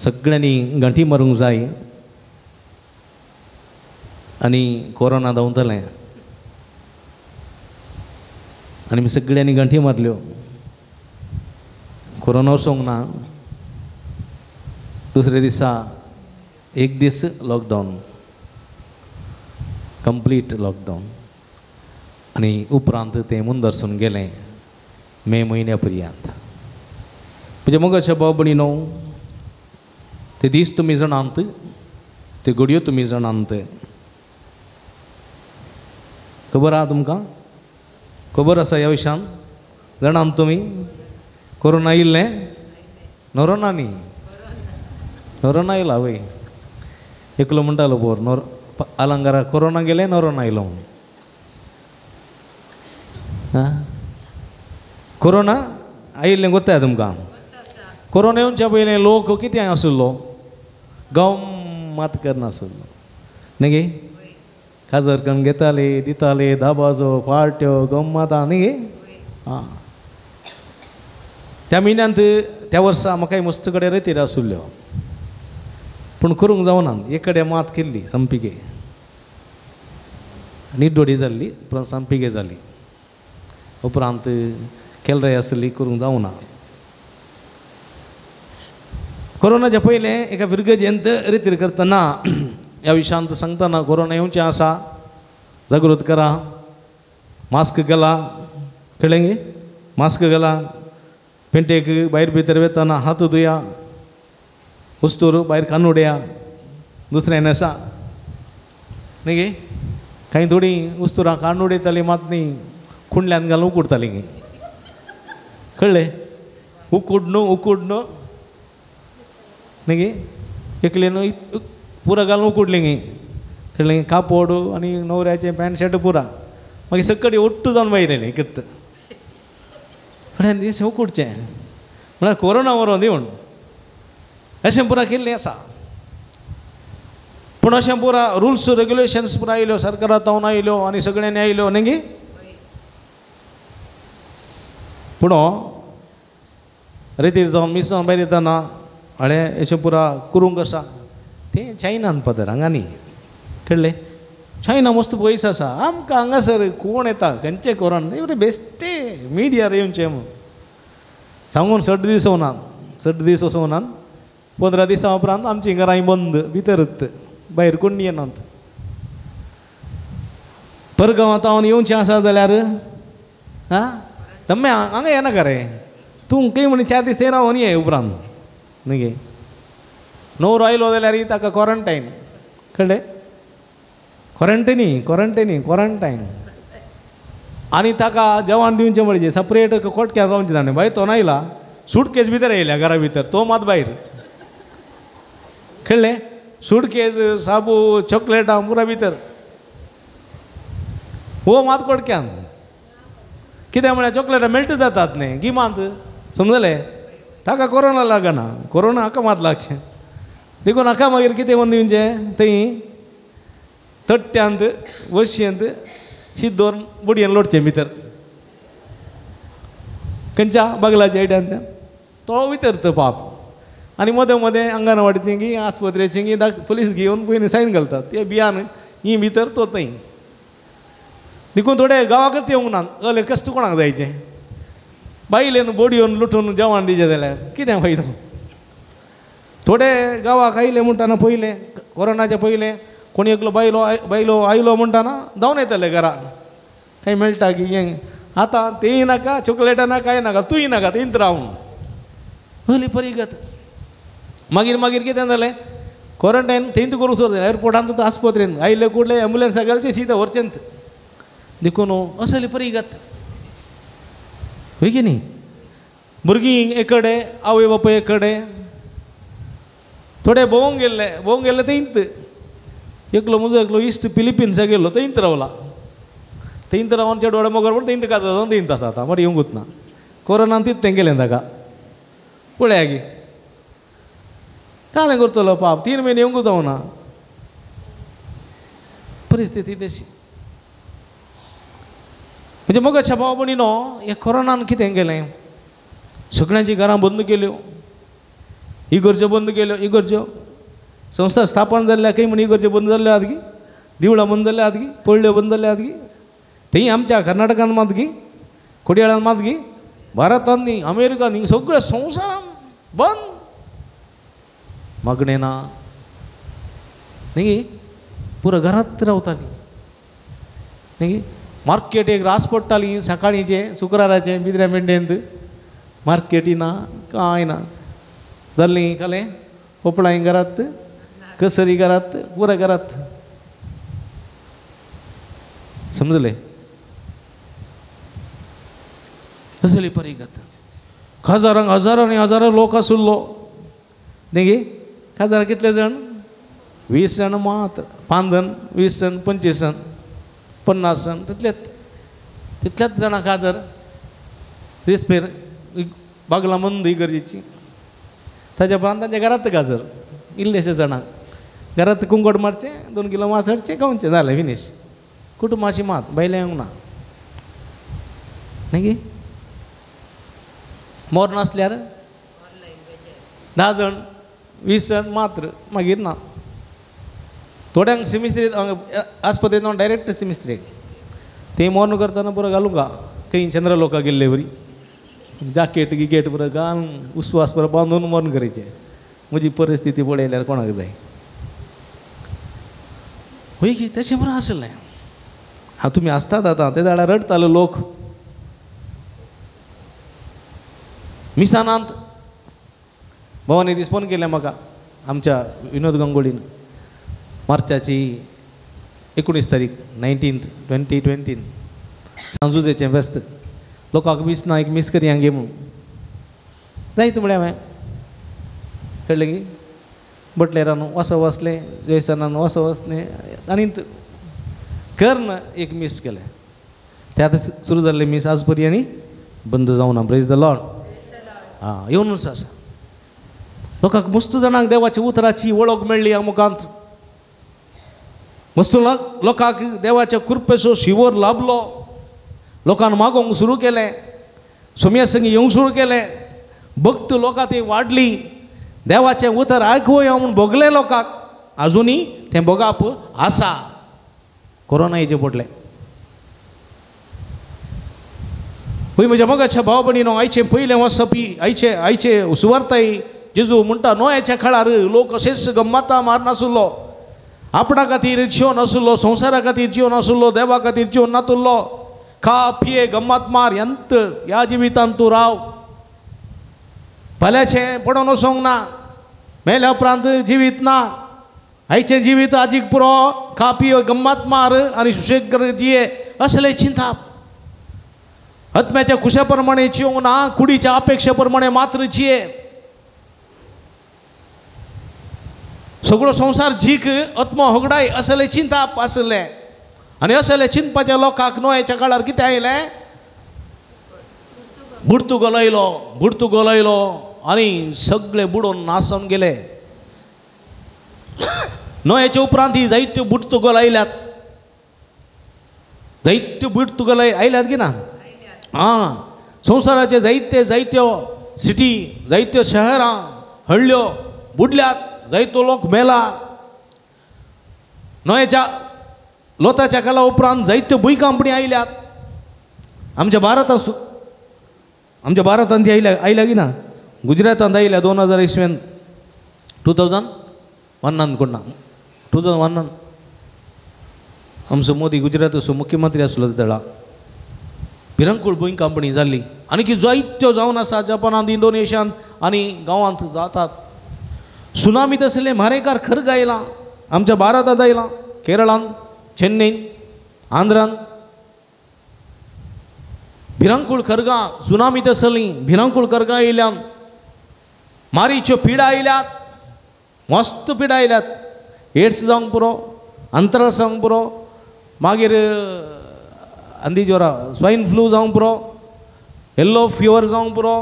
सगळ्यांनी गांठी मारूंक जाय आनी कोरोना धांवतलें. आनी आमी सगळ्यांनी गांठी मारल्यो. कोरोना वचोंक ना. दुसऱ्या दिसा एक दीस लॉकडावन, कंप्लीट लॉकडावन. आनी उपरांत तें मुंदरसून गेलें मे म्हयन्या पर्यंत. म्हज्या मोगाच्या भाव भयणीनो, ते दीस तुमी जाणात, ते घडयो तुमी जाणात. खबर आहा तुमकां? खबर आसा ह्या विशयान? जाणात तुमी? कोरोना येयल्लें? नोरोना न्ही, नोरोना येयला वय. एकलो म्हणटालो पोर नोर आलंगारा कोरोना गेलें नोरोना येयलो म्हणून. आं, कोरोना आयिल्लें गोत्ताय तुमकां? कोरोना येवच्या पयलीं लोक कितें आशिल्लो, गम्मत करनाशिल्लो न्ही गे. काजर करून घेताले, दिताले, दाबाजो पार्ट्यो गम्मत न्ही गे. आं, त्या म्हयन्यांत त्या वर्सा म्हाकाय मस्त कडेन रेतीर आशिल्ल्यो, पूण करूंक जावना. एक कडेन मात केल्ली सामकी निड्डोडी जाल्ली, उपरांत सामकी जाली. उपरांत केलराय आसली, करूंक जावना. कोरोनाच्या पयलें एका फिरगजेंत रेतीर करतना ह्या विशयांत सांगतना कोरोना येवचें आसा, जागृत करा, मास्क घाला, कळ्ळें गे, मास्क घाला, पेंटेक भायर भितर वेतना हात धुया, वस्तूर भायर कान उडया, दुसऱ्यान आसा न्ही गे. कांय थोडीं वस्तुरां कान उडयतालीं मात न्ही, कुंडल्यान घालून उकडतालीं गे, कळ्ळें? उकुडणू उकुडणू न्ही एकलेन पुरा घालून उकुडली गी कळ्ळें कापोड आनी न्हवऱ्याचें पॅन्ट शर्ट पुरा मागीर सकडी ओट्टू जावन भायर येयलें एकत फुडें दीस उकुडचें म्हळ्यार कोरोना मरोन दी म्हूण अशें पुरा केल्लें आसा. पूण अशें पुरा रुल्स रेगुलेशन्स पुरा आयल्यो सरकारा तावन आयल्यो आनी सगळ्यांनी आयल्यो न्ही गी. पूण रेतीर जावन मिसां भायर येताना हाणें अशें पुरा करूंक आसा तें चायनान पदर हांगा न्ही कळ्ळें. चायना मस्त पयस आसा आमकां हांगासर कोण येता खंयचें कोरोना तें बेश्टे मिडियार येवचें म्हूण सांगून 60 दीस वनात 60 दीस वचोनात 15 दिसां उपरांत आमचीं घरां बंद भितरत भायर कोण येनात. परगांवांत हांव येवचें आसा जाल्यार आं तम्मे हांगा येनाका रे तूं खंय म्हण 4 दीस थंय रावन ये उपरांत न्ही गे. न्हवरो आयलो जाल्यार ताका क्वॉरंटायन कळ्ळें क्वॉरंटायनी क्वॉरंटायनी क्वॉरंटायन आनी ताका जेवण दिवचें म्हणजे सेपरेट कोटक्यान रावचें ताणें बाय तो नायला सुटकेज भितर येयल्या घरा भितर तो मात भायर कळ्ळें सुटकेज साबू चॉकलेटां पुरा भितर हो मात कोटक्यान कितें म्हळ्यार चॉकलेटां मेल्ट जातात न्ही गिमांत समजलें ताका कोरोना लागना कोरोना हाका मात लागचें देखून हाका मागीर कितें करून दिवचें थंय तट्ट्यांत वशयेंत शीत दवरून बुडयेन लोटचें भितर खंयच्या बगलाच्या आयड्यान तो भितर तो पाप आनी मदें मदें अंगणवाडीचें की आस्पत्रेचें की पुलीस घेवन पयलीं सायन घालतात ते बियान ही भितर तो थंय देखून थोडे गांवाकच येवंक ना अले कश्ट कोणाक जायचें बायलेन बोडयेन लुटून जेवण दिवचें जाल्यार कितें फायदो. थोडे गांवाक आयले म्हणटाना पयलें कोरोनाचे पयलें कोण एकलो बायलो बायलो आयलो म्हणटाना धांवन येताले घरा कांय मेळटा की हें आतां तेंय नाका चॉकलेटां नाका कांय नाका तूंय नाका थंयच रावन हली परिगत. मागीर मागीर कितें जालें क्वॉरंटायन थंयच करूंक सुरू जालें एअरपोर्टांत आस्पत्रेन आयले कुडले एम्बुलन्सा घालचे सीधा व्हरचेंत देखून असली परिगत हय की न्ही. भुरगीं एक कडेन आवय बापूय एक कडेन थोडे भोंवंक गेल्ले भोंवंक गेल्ले थंयच एकलो म्हजो एकलो इश्ट फिलिपिन्साक गेल्लो थंयच रावला थंयच रावन चेडवाडो मोगर पूण थंयच काजार जावन थंयच आसा आतां बरें येवंकूच ना कोरोनान तीच तें गेलें ताका पळया गी कांय करतलो पाप 3 म्हयने येवंकूच जावना परिस्थिती तशी. म्हणजे मोगाच्या भाव भयणीनो ह्या कोरोनान कितें केलें सगळ्यांचीं घरां बंद केल्यो इगर्ज्यो बंद केल्यो इगर्ज्यो संस्था स्थापन जाल्ल्या खंय म्हण इगर्ज्यो बंद जाल्ल्यो आहात गी देवळां बंद जाल्ल्या आहात गी पळ्ळ्यो बंद जाल्ल्यो आहात गी थंय आमच्या कर्नाटकान मात गी कोडयाळान मात गी भारतान न्ही अमेरिका न्ही सगळ्या संवसारान बंद मागणें ना न्ही पुरो घरांत रावताली न्ही. मार्केट एक रास पडटाली सकाळींचें शुक्राराचें बिद्र्या मेंढेंत मार्केटी ना कांय ना जाल्लीं कालें कोपळां घरात कसरी घरात पुरा घरात समजलें असली परिगत. हजारांक हजारांनी हजारां लोक आसलो न्ही गी हजारां कितले जाण 20 जाण मात 5 जाण 20 जाण 25 जाण 50 जाण तितलेच तितल्याच जाणां काजर रिस्पेर बागला मंद इगर्जेची ताच्या उपरांत तांच्या घरांत गाजर इल्लेशे जाणांक घरांत कुंकट मारचें 2 किलो मास हाडचें खावचें जालें फिनीश. कुटुंबाशी मात भायलें येवंक ना न्ही गी. मोर नासल्यार 10 जाण 20 जाण मात्र मागीर ना. थोड्यांक सिमिस्त्री आस्पत्रेंत डायरेक्ट सिमिस्त्रीक थंय मोर्न करतना पुरो घालूंक खंय चंद्रलोका गेल्ले वरी जाकेट गिकेट पुरो घालून उस्वास पुरो बांदून मोर्न करायचें. म्हजी परिस्थिती पळयल्यार कोणाक जाय हय की तशें पुरो आसलें. हांव तुमी आसतात आतां ते जाल्यार रडटाले लोक मिसानांत. भवानी दीस फोन केलें म्हाका आमच्या विनोद गंगोळीन मार्चाची 19 तारीख 19th 2020 सांजुजेचें फेस्त लोकांक मीस ना एक मीस करया गे म्हूण. जायत म्हळ्यार हांवें कळ्ळें की बटलेरान वसो वसलें जयसनान वसो वसलें आनी कर्ण एक मीस केलें. ते आतां सुरू जाल्लें मीस आज पर्यंत आनी बंद जावना. Praise the Lord. आं येवनूच आसा. लोकांक मस्त जाणांक देवाच्या उतराची वळख मेळ्ळी ह्या मुखांत. मस्त लोकांक देवाच्या कृपेचो शिवर लाभलो. लोकांक मागोवंक सुरू केलें, सोम्या संगी येवंक सुरू केलें, भक्त लोकां ती वाडली. देवाचें उतर आयकुया म्हूण भोगलें लोकांक. आजुनूय तें भोगप आसा. कोरोना हेजें पडलें. हय म्हज्या मोगाच्या भाव भयणीनो, आयचें पयलें वसपी आयचे आयचे सुवार्ताय जेजू म्हणटा नोयाच्या काळार लोक अशेंच गम्मता मारनासलो, आपणा खातीर जिवन आसलो, संवसारा खातीर जिवन आसलो, देवा खातीर जिवन नातुल्लो. खा पिये गम्मत मार यंत ह्या जिवितांत तूं राव, फाल्यांचें पडोन वचोंक ना, मेल्या उपरांत जिवीत ना. आयचें जिवीत आजीक पुरो, खा पियो गम्मत मार आनी सुशेग जिये असलें चिंताप. आत्म्याच्या कुशा प्रमाणे जिवंक ना, कुडीच्या अपेक्षा प्रमाणे मात्र जिये. सगळो संवसार जीक आत्मो होगडाय असलें चिंताप आसलें. आनी असलें चिंतपाच्या लोकांक नोयाच्या काळार कितें आयलें? बुडतू गोलयलो, बुडतू गोलयलो आनी सगळे बुडोवन नासोवन गेले. नोयाच्या उपरांत ही जायत्यो बुडतू गोल आयल्यात, जायत्यो बुडतू गोल आयल्यात की ना? आं, संवसाराचे जायते जायत्यो सिटी, जायत्यो शहरां हळ्ळ्यो बुडल्यात, जायतो लोक मेला. नोयाच्या लोताच्या काला उपरांत जायत्यो भुंयकांपणी आयल्यात. आमच्या भारतांत, आमच्या भारतांत ती आयल्या, आयल्या की ना? गुजरातांत आयल्या 2000 इसवेन, 2001 कोण ना, 2001 आमचो मोदी गुजराताचो मुख्यमंत्री आसलो तेळा. भिरंकूळ भुंयकांपणी जाल्ली आनी की जायत्यो जावन आसा जपानांत, इंडोनेशियांत आनी गांवांत जातात. सुनामी तसलें मारेकार खर्ग आयलां आमच्या भारतांत आयलां, केरळांत, चेन्नईन, आंध्रांत भिरांकूळ खर्गां सुनामी तसलीं भिरांकूळ खर्गां आयल्यान. मारीच्यो पिडा आयल्यात, मस्त पिडा आयल्यात. एड्स जावंक पुरो, अंतराळ जावंक पुरो, मागीर अंदी जोरा स्वायन फ्लू जावंक पुरो, येल्लो फिवर जावंक पुरो,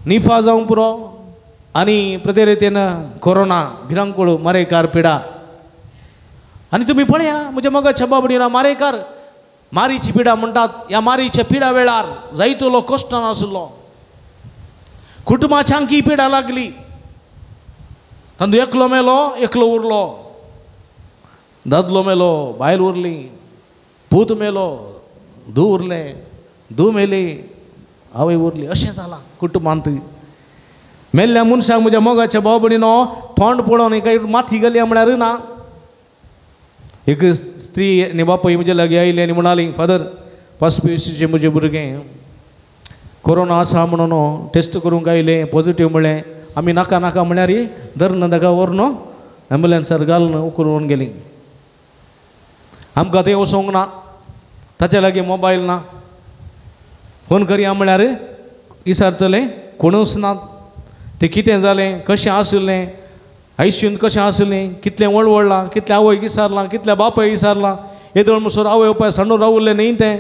निफा जावंक पुरो आनी प्रते रितीन कोरोना भिरांकूळ मारेकार पिडा. आनी तुमी पळया म्हज्या मोगाच्या बाबडीना, मारेकार मारीची पिडा म्हणटात. ह्या मारीच्या पिडा वेळार जायतो लोक कश्टान आसलो, कुटुंबाच्यांक ही पिडा लागली. तांदू एकलो मेलो, एकलो उरलो, दादलो मेलो, बायल उरली, पूत मेलो, धूव उरलें, धूव मेली, आवय उरली. अशें जालां कुटुंबांत. मेल्ल्या मनशाक म्हज्या मोगाच्या भाव भयणीनो तोंड पळोवन काय माथी गेली म्हळ्यार ना. एक स्त्री आनी बापूय म्हजे लागीं आयली आनी म्हणाली, फादर फर्स्ट पी you म्हजें भुरगें कोरोना आसा म्हणून टेस्ट करूंक आयलें, पॉजिटीव म्हळें. आमी नाका नाका म्हळ्यार धरून ताका व्हरून एम्बुलन्सार घालून उखलून गेली. आमकां थंय वचोंक ना, ताच्या लागीं मोबायल ना, फोन करया म्हळ्यार विचारतलें कोणूच ना. तें कितें जालें, कशें आशिल्लें, आयसीयूंत कशें आशिल्लें, कितलें वळवळ्ळां, कितलें आवयक विचारलां, कितल्या बापायक विचारलां. येदोळ म्हणसर आवय बापाय सांडून रावल्लें न्ही तें.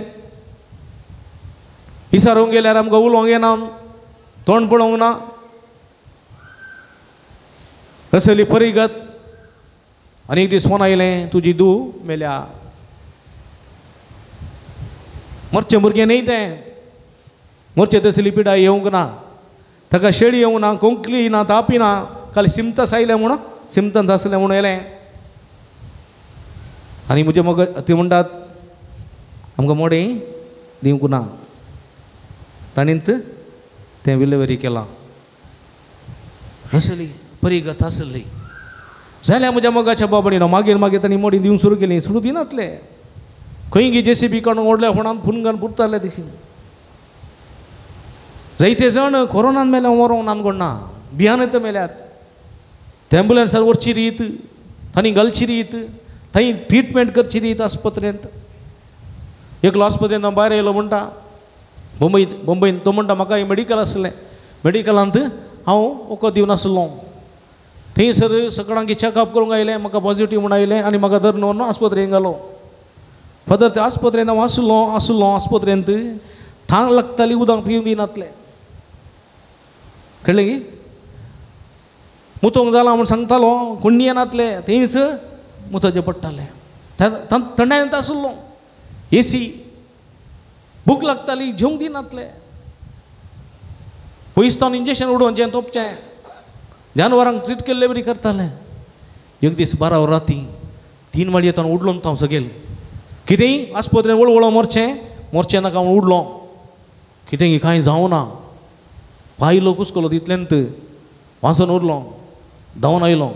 विचारूंक गेल्यार आमकां उलोवंक येना, तोंड पळोवंक ना. असली परिगत. आनी एक दीस फोन आयलें, तुजी धूव मेल्या. मरचें भुरगें न्ही तें, मरचें तसली पिडा येवंक ना, ताका शेळी येवंक ना, कोंकली ना, तापी ना, खाली सिमतास आयलें म्हूण, सिमतांत आसलें म्हूण येयलें. आनी म्हजे मग ती म्हणटात आमकां मोडें दिवंक ना, ताणींत तें विलेवरी केलां. आसली परिगत आसली जाल्यार म्हज्या मोगाच्या बाबडीनो मागीर मागीर तांणी मोडी दिवंक सुरू केली. सुरू दिनातले, खंय गी जेसीबी काडून व्हडल्या फोणान फुनगान पुरताले दिशी. जायते जाण कोरोनान मेल्या, मरोंक नान कोण ना, भियान येता मेल्यात. ते एम्बुलन्सार व्हरची रीत, तांणी घालची रीत, थंय ट्रिटमेंट करची रीत आस्पत्रेंत. एकलो आस्पत्रेंत हांव भायर येयलो म्हणटा, मुंबय मुंबयन तो म्हणटा म्हाका मेडिकल आसलें, मेडिकलांत हांव वखद दिवन आसलो. थंयसर सगळ्यांक चॅकअप करूंक आयलें, म्हाका पॉझिटीव म्हूण आयलें आनी म्हाका धरून व्हरून आस्पत्रेंत घालो. फादर त्या आस्पत्रेंत हांव आसलो आसलो आस्पत्रेंत थांग लागताली, उदक पिवंक दिनातलें. कळ्ळें की मुतोंक जालां म्हूण सांगतालो, कोण्णी येनातले, थंयच मुताचें पडटालें. थंडायेंत आसलो, एसी, भूक लागताली, जेवंक दिनातले. पयस तावन इंजेक्शन उडोवचें, तोपचें, जानवरांक ट्रीट केल्ले बरी करताले. एक दीस 12 वरां राती 3 माळये तावन उडलो हांव सगळें कितेंय आस्पत्रेन वळवळो मोरचें मोरचें नाका म्हूण उडलो. कितें कांय जावं ना, पायलो कुसकलो तितलेंत वाचून उरलो. धांवन आयलो,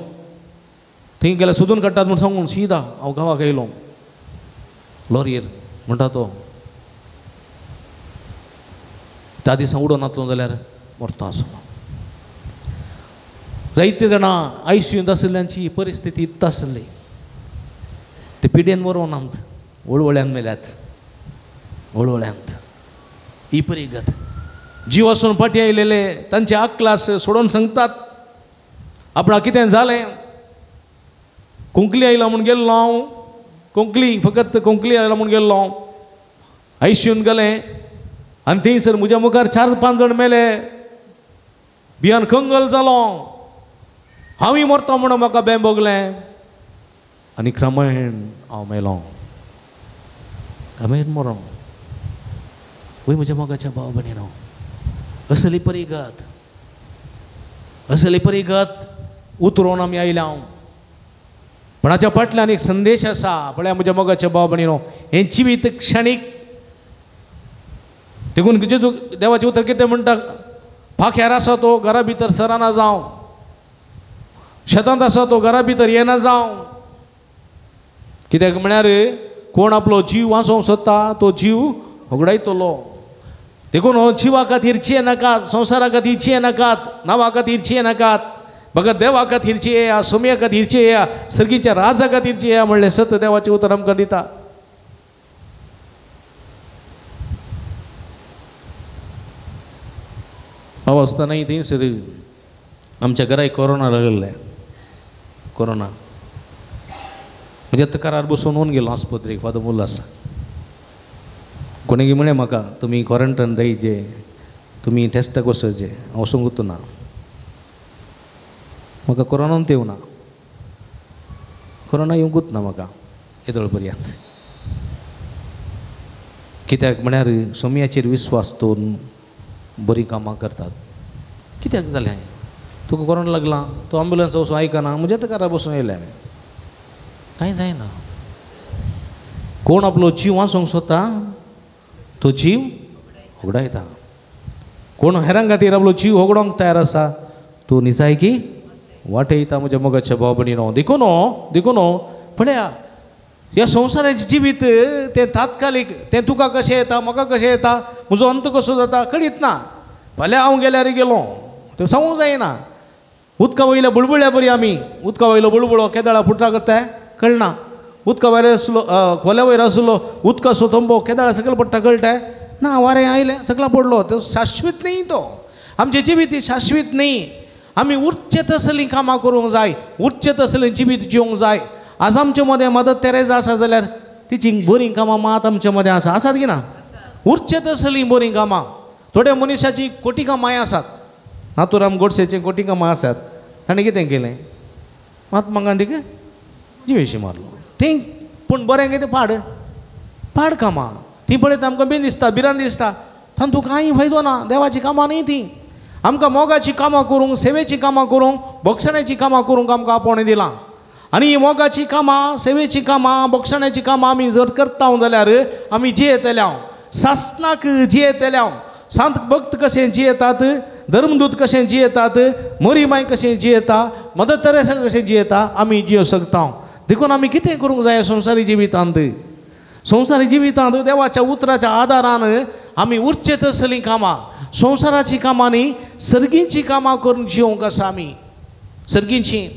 थंय गेल्यार सोदून काडटात म्हूण सांगून सीदा हांव गांवाक आयलो. लॉरयेर म्हणटा तो त्या दिसा उडोवन नातलो जाल्यार मरता आसलो. जायते जाणां आयसीयूंत आशिल्ल्यांची परिस्थिती इत्त आसली, ते पिडेन मरोनात, वळवळ्यान मेल्यात, वळवळ्यांत. ही परिगत जीव आसून फाटीं आयलेले तांचे आकलास सोडोवन सांगतात आपणाक कितें जालें. कोंकली आयला म्हूण गेल्लो हांव, कोंकली फकत कोंकली आयला म्हूण गेल्लो हांव, आयसीयूंत गेलें आनी थंयसर म्हज्या मुखार 4-5 जाण मेले. भियान कंगल जालो, हांवूय मरता म्हणून म्हाका बें भोगलें आनी क्रमेण हांव मेलो, क्रमेण मरो. वय म्हज्या मोगाच्या भाव भयणीनो, असली परिगत, असली परिगत उतरोवन आमी आयल्या. हांव पण हाच्या फाटल्यान एक संदेश आसा. पळया म्हज्या मोगाच्या भाव भयणीनो, हें जिवीत क्षणीक. देखून जेजू देवाचें उतर कितें म्हणटा, पाख्यार आसा तो घरा भितर सराना जावं, शेतांत आसा तो घरा भितर येना जावं. कित्याक म्हळ्यार कोण आपलो जीव वाचोवंक सोदता तो जीव होगडायतलो. देखून जिवा खातीर जिये नाकात, संवसारा खातीर जिये नाकात, नांवा खातीर जिये नाकात, बगर देवा खातीर जियेया, सोमया खातीर जियेया, सर्गीच्या राजा खातीर जियेया म्हणलें सत देवाचें उतर आमकां दिता. हांव आसतनाय थंयसर आमच्या घराय कोरोना लागलें. कोरोना म्हणजे आतां कारार बसून येवन गेलो आस्पत्रेक. फादर मुल्लो आसा, कोणें म्हळें म्हाका तुमी क्वॉरंटायन रायचे, तुमी टेस्टाक वचचे. हांव वचूंक ना, म्हाका कोरोनान येवना, कोरोना येवंकूच ना म्हाका येदोळ पर्यंत. कित्याक म्हळ्यार सोमयाचेर विस्वास दवरून बरीं कामां करतात. कित्याक जालें तुका कोरोना लागला, तो एम्बुलन्स वचून आयकना, म्हज्या आतां घरा बसून येयलें हांवें, कांय जायना. कोण आपलो जीव वाचोवंक सोदता तो जीव होगडायता, कोण हेरां खातीर आपलो जीव होगडोवंक तयार आसा तो निजायकी वाटयता. म्हज्या मोगाच्या भाव भयणीनो, देखून देखून पळया ह्या संवसाराचें जिवीत तें तात्कालीक, तें तुका कशें येता म्हाका कशें येता, म्हजो अंत कसो जाता कळीत ना. फाल्यां हांव गेल्यार गेलो तें सांगूंक जायना. उदका वयल्या बुळबुळ्या बरी आमी, उदका वयलो बुळबुळो केदाळा फुटला करता कळना, उदका वयर आसलो खोल्या वयर आसलो उदकाचो थंबो केदाळा सकयल पडटा कळटा ना, वारें आयलें सकला पडलो. तो शाश्वत न्ही, तो आमचें जिवीत शाश्वत न्ही. आमी उरचें तसलीं कामां करूंक जाय, उरचें तसलें जिवीत जिवंक जाय. आज आमचे मदें मदर तेरेजा आसा जाल्यार तिची बरीं कामां मात आमचे मदें आसा, आसात की ना? उरचें तसलीं बरीं कामां. थोड्या मनशाची कोटी कामांय आसात, नातुराम गोडसेचीं कोटी कामां आसात, ताणें कितें केलें, महात्मा गांधीक जिवेशी मारलो. तीं पूण बरें कितें पाड पाड कामां तीं पळयत आमकां बीन दिसता, भिरांत दिसता, तांतूं कांय फायदो ना. देवाचीं कामां न्ही तीं. आमकां मोगाचीं कामां करूंक, सेवेचीं कामां करूंक, बोगसण्याचीं कामां करूंक आमकां आपोवणें दिलां. आनी ही मोगाचीं कामां, सेवेचीं कामां, बोगसण्याचीं कामां आमी जर करता जाल्यार आमी जियेतले हांव, सासनाक जियेतले हांव. सांत भक्त कशें जियेतात, धर्मदूत कशें जियेतात, मरीमाय कशें जियेता, मदर तेरेसा कशें जियेता, आमी जियो शकता. देखून आमी कितें करूंक जाय संवसारी जिवितांत? संवसारी जिवितांत देवाच्या उतराच्या आदारान आमी उरचे तसलीं कामां, संवसाराचीं कामां न्ही, सर्गींचीं कामां करून जिवंक आसा आमी. सर्गींचीं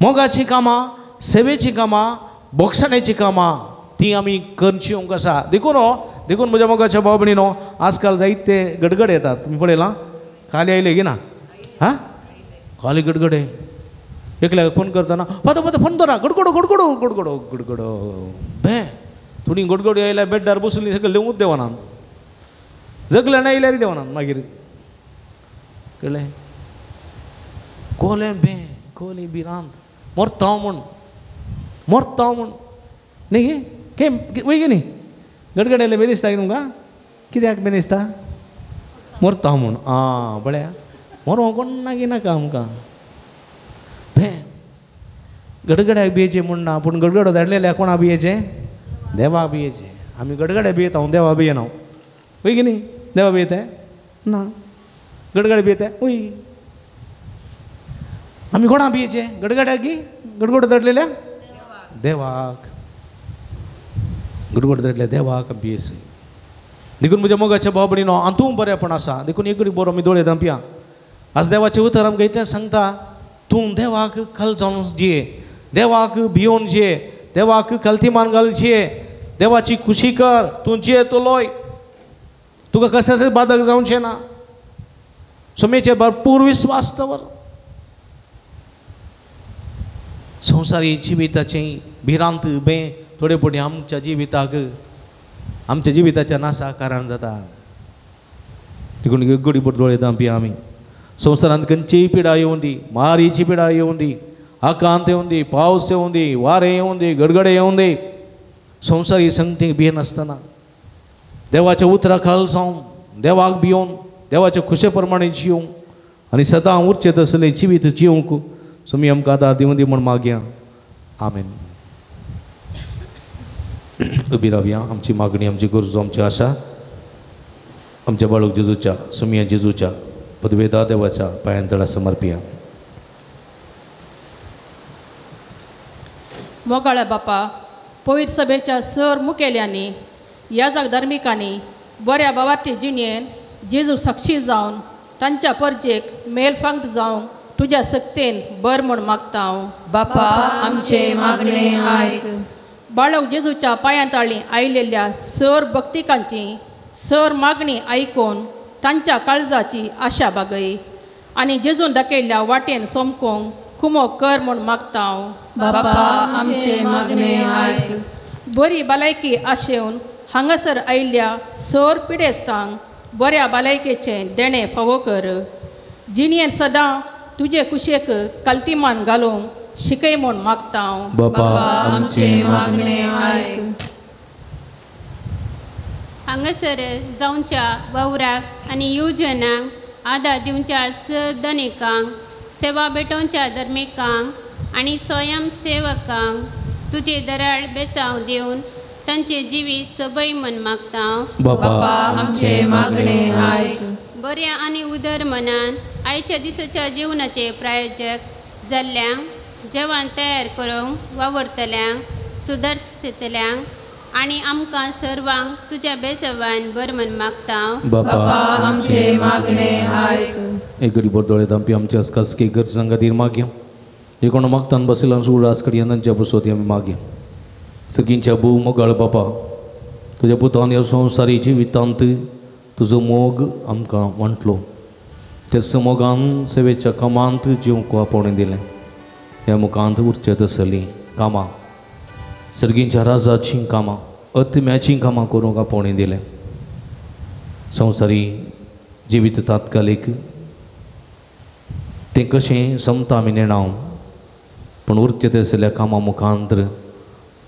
मोगाचीं कामां, सेवेचीं कामां, बोगसण्याचीं कामां तीं आमी करून जिवंक आसा. देखून देखून म्हज्या मोगाच्या भाव भयणीनो, आजकाल जायते गडगड येतात, तुमी पळयलां खाली आयले की ना हां खाली गडगडे एकल्याक फोन करतना पातो पातो फोन दवरा गडगडो गडगडो गडगडो गडगडो बे थोडी गडगडी आयल्या बेड्डार बसली सगळें देवूच देवना जगले ना आयल्यार देवना मागीर कळ्ळें कोले बे कोले भिरांत मरता म्हूण मरता म्हूण न्ही गे के वय गे न्ही गडगड आयले बे दिसता तुमकां कित्याक बे दिसता मरता म्हूण आं बळ्या मरो कोणाक नाका आमकां बे गडगड्याक भियेचें म्हूण ना पूण गडगडो धाडलेल्या कोणा भियेचें देवा भियेचें आमी गडगड्या भियेता हांव देवा भियेना वय की न्ही देवा भियेता ना गडगडे भियेता वय आमी कोणा भियेचें गडगड्याक की गडगडो धाडलेल्या देवाक गडगड धाडल्या देवाक भियेचें देखून म्हज्या मोगाच्या भाव भयणीनो हातूंत बरेंपण आसा देखून एक बरो आमी दोळे धांपया आज देवाचें उतर आमकां इतलें सांगता तूं देवाक कल जावन जिये देवाक भियोवन जिये देवाक कलतीमान घाल जिये देवाची खुशी कर तूं जियेतलोय तुका कशेंच बादक जावचें ना सुमेचेर भरपूर विस्वास दवर संवसारी जिविताचें भिरांत बें थोडे पटी आमच्या जिविताक आमच्या जिविताच्या नासा कारण जाता देखून गोडी दोळे धांपया आमी संवसारांत खंयचीय पिडा येवं दी मारीची पिडा येवं दी आकांत येवं दी पावस येवं दी वारें येवं दी गडगडे येवं दी संवसारी संगतीक भियेनासतना देवाच्या उतरा खाल जावन देवाक भियोवन देवाच्या खुशे प्रमाणे जिवंक आनी सदां उरचें तसलें जिवीत जिवंक सुमी आमकां आदार दिवं दी म्हूण मागया आमेन. उबी रावया आमची मागणी आमची गरजो आमची आशा आमच्या बाळूक जेजूच्या सुमिया जेजूच्या पदवेदा देवाच्या पायांतळा समर्पिया. मोगाळ्या बापा पवित्र सभेच्या सर मुखेल्यांनी याजक धार्मिकांनी बऱ्या बाबाचे जिणेन जेजू साक्षी जावन तांच्या परजेक मेलफांत जावन तुज्या सक्तेन बर म्हूण मागता हांव. बापा आमचे मागणे आयक. बाळक जेजूच्या पांयांताळी आयिल्ल्या सर भक्तिकांची सर मागणी आयकून तांच्या काळजाची आशा बागय आनी जेजून दाखयल्ल्या वाटेन सोमकोंक खुमो कर म्हूण मागता हांव. बापा आमचे मागणे आयक. बरी भलायकी आशेवन हांगासर आयिल्ल्या सर पिडेस्तांक बऱ्या भलायकेचें देणें फावो कर जिणेन सदां तुजे कुशेक कल्तिमान घालूंक शिकय म्हूण मागता हांव. बापा आमचे मागणे आयक. हांगासर जावच्या वावराक आनी युवजनांक आदार दिवच्या सदनिकांक सेवा भेटोवच्या धर्मिकांक आनी स्वयंसेवकांक तुजे दराळ बेसांव दिवन तांचे जिवीत सोबय म्हूण मागता हांव. बापा आमचे मागणे आयक. बऱ्या आनी उदर मनान आयच्या दिसाच्या जिवनाचे प्रायोजक जाल्ल्यांक जेवण तयार करूंक वावुरतल्यांक सुदर्शितल्यांक आनी आमकां सर्वांक तुज्या बेसवान बर म्हूण मागता हांव. बापा आमचे मागणे आयक. एक गरीब दोळे धांपी आमच्या खासगी गरजां खातीर मागया जे कोण मागतान बसयला उडास कडयान तांच्या बसोती आमी मागया. सगळींच्या भोव मोगाळ बापा तुज्या पुतान ह्या संवसारी जिवितांत तुजो मोग आमकां वांटलो त्याच मोगान सेवेच्या कामांत जिवंक आपोवणें दिलें ह्या मुखांत उरचें तसलीं कामां सर्गींच्या राजाचीं कामां अत्म्याचीं कामां करूंक आपोवणें दिलें. संवसारी जिवीत तात्कालीक तें कशें समता आमी नेणाव पूण उरचें तसल्या कामां मुखांत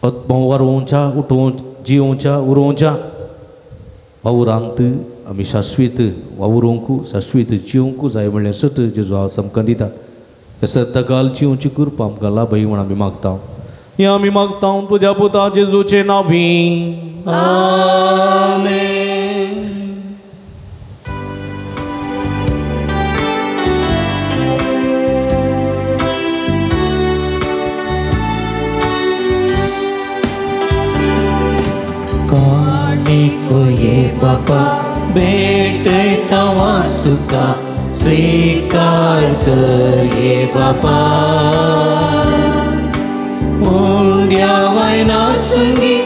आत्मवारोवच्या उठोवच्या जियोवच्या उरोवच्या वावुरांत आमी शाश्वीत वावुरूंक शाश्वीत जिवंक जाय म्हणलें सत जेजू हांव आमकां दिता ह्या सद्दाकाल जिवची कृपा आमकां लाभय म्हूण आमी मागता. हें आमी मागता तुज्या पुता जेजूचे नांवी आमेन. ये बापा भेटता वास्तुका स्वीकार कर ये बापा उंड्या वैनासुंगी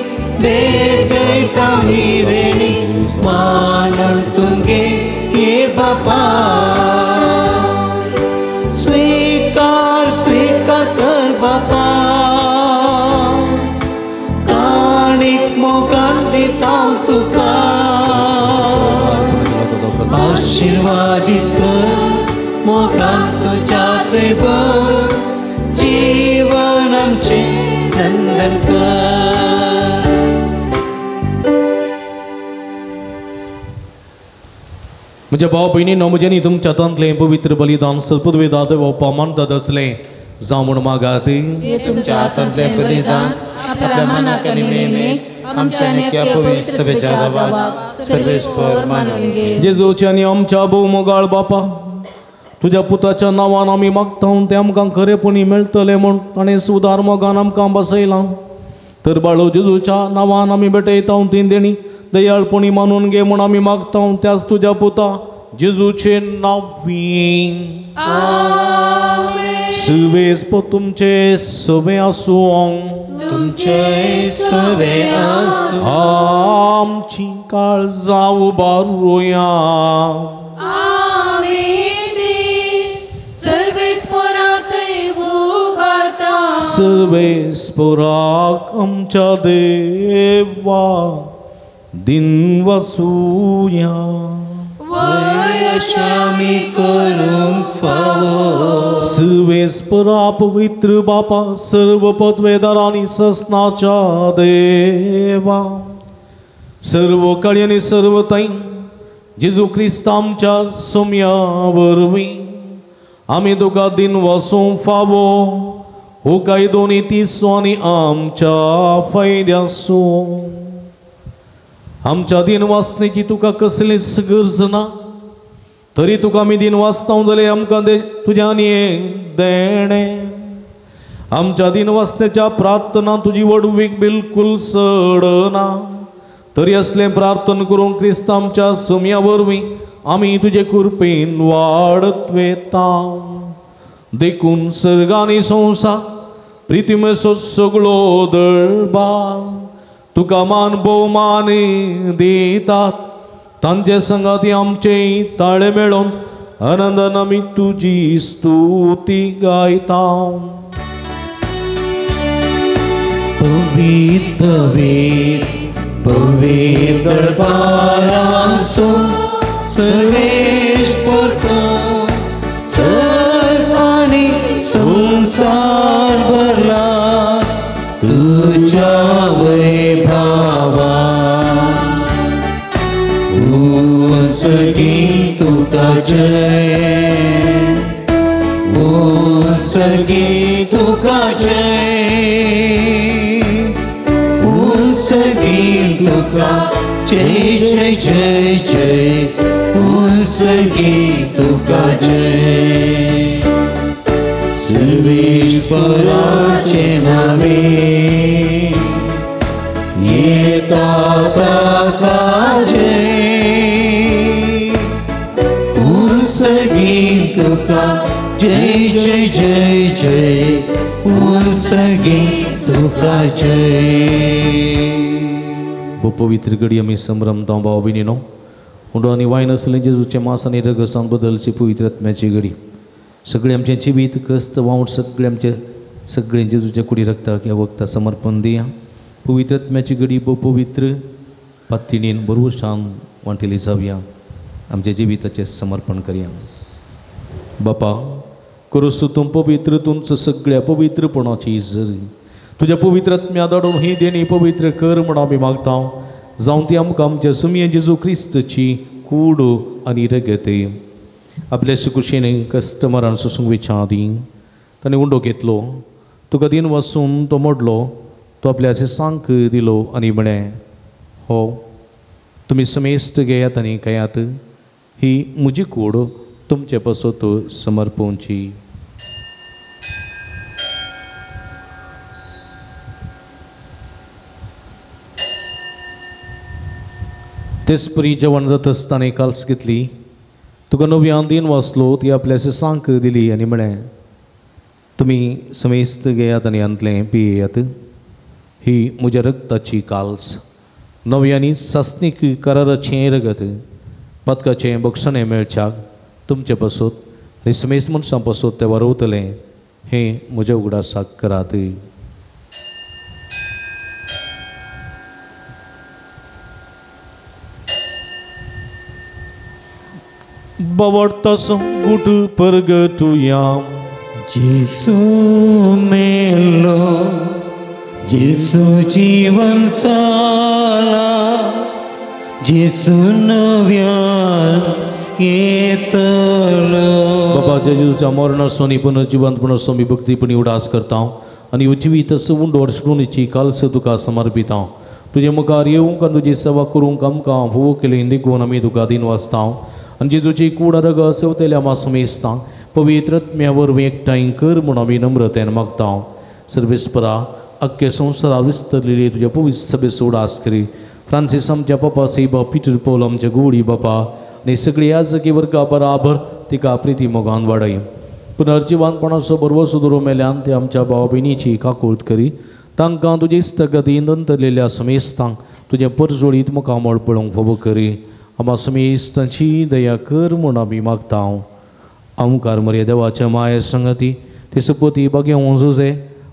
भेटता मीरेणी मानव तुंगे ये बापा. वैभव जीवन आमचें नंदन कर. म्हज्या भाव भयणीनो, म्हज्यांनी तुमच्या हातांतलें पवित्र बलिदान सर्पद्वेदा देवप्पा मानतात आसलें जावं म्हूण मागात. तुमच्या हातांतलें बलिदान आपल्या मनाक आनी नेमेक आमच्या नेक्या पवित्र सभेच्या गावाक सर्वेस्पर मानून घे. जेजूच्या आनी आमच्या भोवमोगाळ बापा, तुज्या पुताच्या नांवान आमी मागता तें आमकां खरेपणी मेळटलें म्हूण ताणें सुदार मोगान आमकां बसयलां. तर बाळो जेजूच्या नांवान आमी भेटयता ती देणी दयाळपणी मानून घे म्हूण आमी मागता त्याच तुज्या पुता जेजूचे नांवी. सुवेस तुमचे सवे आसूं, तुमचे सवे आसूं. आमची काळजां उबारुया. सर्वेस्पराक आमच्या देवा दिन वसूया. आमी करूंक फावो. सर्वेस्परा पवित्र बापा, सर्व पदवेदार आनी ससनाच्या देवा, सर्व काळी आनी सर्व ताई जेजू क्रिस्त आमच्या सोम्या वरवीं आमी तुका दिन वसूंक फावो. हो कायदो नीतीचो आनी आमच्या फायद्याचो. आमच्या दिन वाचण्याची तुका कसलीच गरज ना, तरी तुका आमी दिन वाचता जाल्यार आमकां तुज्या आनी एक देणें. आमच्या दिन वाचण्याच्या प्रार्थना तुजी वडवीक बिलकूल सडना, तरी असलें प्रार्थना करूंक क्रिस्त आमच्या सुम्या वरवीं आमी तुजे कृपेन वाडत वेता. देखून सर्गानी संवसार प्रितीमेसो सगळो दळबा तुका मान भोवमान दितात. तांचे संगाती आमचे ताळे मेळोवन आनंदान आमी तुजी स्तुती गायता. पवित्र पवित्र पवित्र दरबारांसो सर्वेश्वर तूं, सर्व आनी संवसार भरला तुज्या वैभवा. उत्सर्गी तुका जय, उत्सर्गी तुका जय, उत्सर्गी तुका जय जय जय जय, उत्सर्गी तुका जय. सर्वेश्वराचे नावे येता ताका जय, उत्सर्गी तुका जय जय जय जय, उत्सर्गी तुका जय. पवित्र घडी आमी संभ्रमता भाव भयणीनो, उंडो आनी वायन आसलें जेजूचें मांस आनी रगसान बदलची पवित्र आत्म्याची घडी. सगळें आमचें जिवीत कस्त वावट सगळें आमचें सगळें जेजूच्या कुडी रक्ताक ह्या वखदा समर्पण दिया. पवित्र आत्म्याची घडी भोव पवित्र पात्तिणीन बरोबर शान वांटिली जावया. आमच्या जिविताचें समर्पण करया. बापा करूसो तूं पवित्र तुमचो सगळ्या पवित्रपणाची जरी तुज्या पवित्र आत्म्या धाडून ही देणी पवित्र कर म्हूण आमी मागता. जावं ती आमकां आमच्या सुमये जेजू क्रिस्तची कूड आनी रगत. आपल्या सुकुशेन कस्टमरान सोसूंक वेच्या आदीं ताणें उंडो घेतलो, तुका दिन वसून तो मोडलो, तो आपल्या सांक दिलो आनी म्हळें, हो तुमी समेस्त घेयात आनी खायात, ही म्हजी कूड तुमचे पासत समर्पणची. तेचपरी जेवण जाता आसतना काल्स घेतली, तुका नव्यान दिन वाचलो, ती आपल्या सांक दिली आनी म्हळें, तुमी समेस्त घेयात आनी हांतलें पियेयात, ही म्हज्या रक्ताची काल्स, नव्यानी सासणीक कराराचें रगत, पदकाचें बक्षणें मेळच्याक तुमचे पासत आनी समेस्त मनशां पासत तें वारवतलें, हें म्हज्या उगडासाक करात. बावडतासो गुट परगटुया. जेसू मेलो जेसू जीवन साला जेसू नव्यान येतलो. बाबा जेजूच्या मरणाचो आनी पुनर्जिवंतपणाचो आमी भक्तीपणी उडास करता आनी जिवीत उंडोर सोडूनची कालस तुका समर्पिता. तुजे मुखार येवंक आनी तुजी सेवा करूंक आमकां फोव केली देखून आमी तुका दिन वाचता आनी जेजूची कूड रगत सेवतेल्या मासमेस्ता पवित्र आत्म्या वरवीं एकठांय कर म्हूण आमी नम्रतेन मागता. सर्वेस्परा अख्खे संवसारार विस्तरलेली तुज्या पवित्र सभेचो उडास करी. फ्रांसीस आमच्या पप्पा सेबा पिटर पौल आमच्या गुवडी बापा आनी सगळी याजकी वर्गा बराबर तिका प्रिती मोगान वाडय. पुनर्जिवानपणाचो बरवसो दवरून मेल्यान ते आमच्या भाव भयणीची काकूळत करी. तांकां तुजे इश्टगतीन अंतरलेल्या समेस्तांक तुजें परजोळीत मुखामळ पळोवंक फावो करी. आमा समेस्तांची दया कर म्हूण आमी मागता. आमकार मरे देवाच्या माये संगती ते सुपती बागेवों जुजे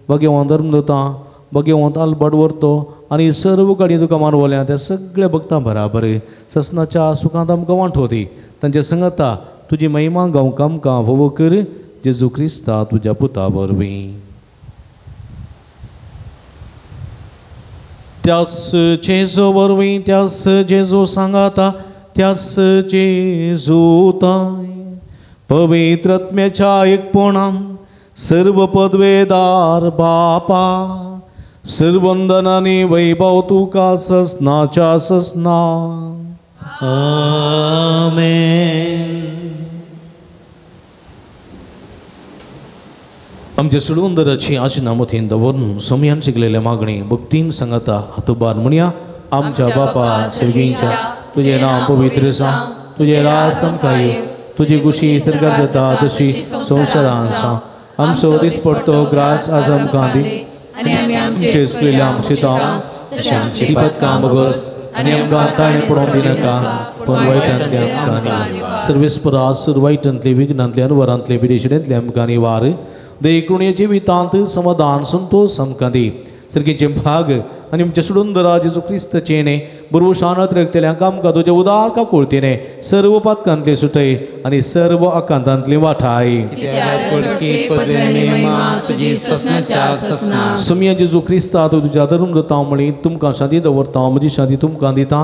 बागेवों धर्मदूतां बागेवोंत आलबाट व्हरतो आनी सर्व कडेन तुका मानवल्या त्या सगळ्या भक्तां बराबर ससनाच्या सुखांत आमकां वांटो दी. तांचे संगता तुजी महिमा गावंक आमकां फावो कर. जेजू क्रिस्ता तुज्या पुता वरवीं. त्यास जेजू वरवीं त्यास जेजू सांगाता त्यास जेजू ताय पवित्र आत्म्याच्या एकपणान सर्व पदवेदार बापा सर्वंदनानी वैभव तुका ससनाच्या ससना. आमेन. आमच्या सुडवंदराची आशिना मतीन दवरून सोमयान शिकलेले मागणी भक्तीन सांगता हातोबार म्हणया. आमच्या बापा सर्गींच्या तुजें नांव पवित्र जावं, तुजें राज आमकां येवं, तुजी खुशी सर्गात जाता तशी संवसारांत जावं. आमचो दिसपडतो ग्रास आज आमकां दी आनी आमी आमचे चुकलेल्या आमचे आमची पदकां बगस आनी आमकां ताणें पडोवंक दिनाका पूण वायटांतले आमकां निवार. सर्वेस्परा सर्व वायटांतले विघ्नांतले अनवरांतले विदेशिडेंतले आमकां निवार. देखून जिवितांत समाधान संतोष आमकां दी. सारकें भाग आनी आमच्या सुडुंदरा जेजू क्रिस्ताचें बरोशानत रगतल्यांक आमकां तुज्या उदार काकुळतीने सर्व पातकांतले सुटय आनी सर्व आकांतांतली वाठाय. समिया जेजू क्रिस्ता तूं तुज्या धर्म दता म्हळी तुमकां शांती दवरता म्हजी शांती तुमकां दिता.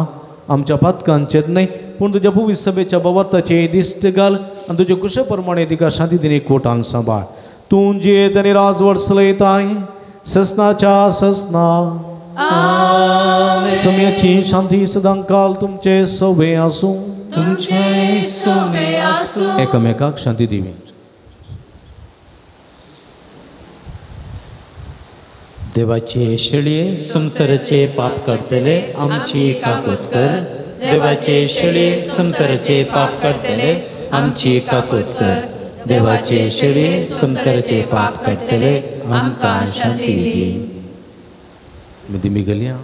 आमच्या पातकांचेर न्हय पूण तुज्या पवित्र सभेच्या बवर्ताचें दिश्ट घाल आनी तुजे कुशे प्रमाणे तिका शांती दिनी कोटान सांबाळ. तूं जियेत आनी राजवट चलयताय ससनाच्या ससना. समयाची शांती सदांकाल तुमचे सवे आसूं. तुमचे सवे आसूं. एकामेकाक शांती दिवी. देवाचे शेळये संवसाराचे पाप काडटले आमची काकूत कर. देवाचे शेळये संवसाराचे पाप काडटले आमची काकूत कर. देवाचे शेळये संवसाराचे पाप काडटले आमकां शांती दी. दिमी गलया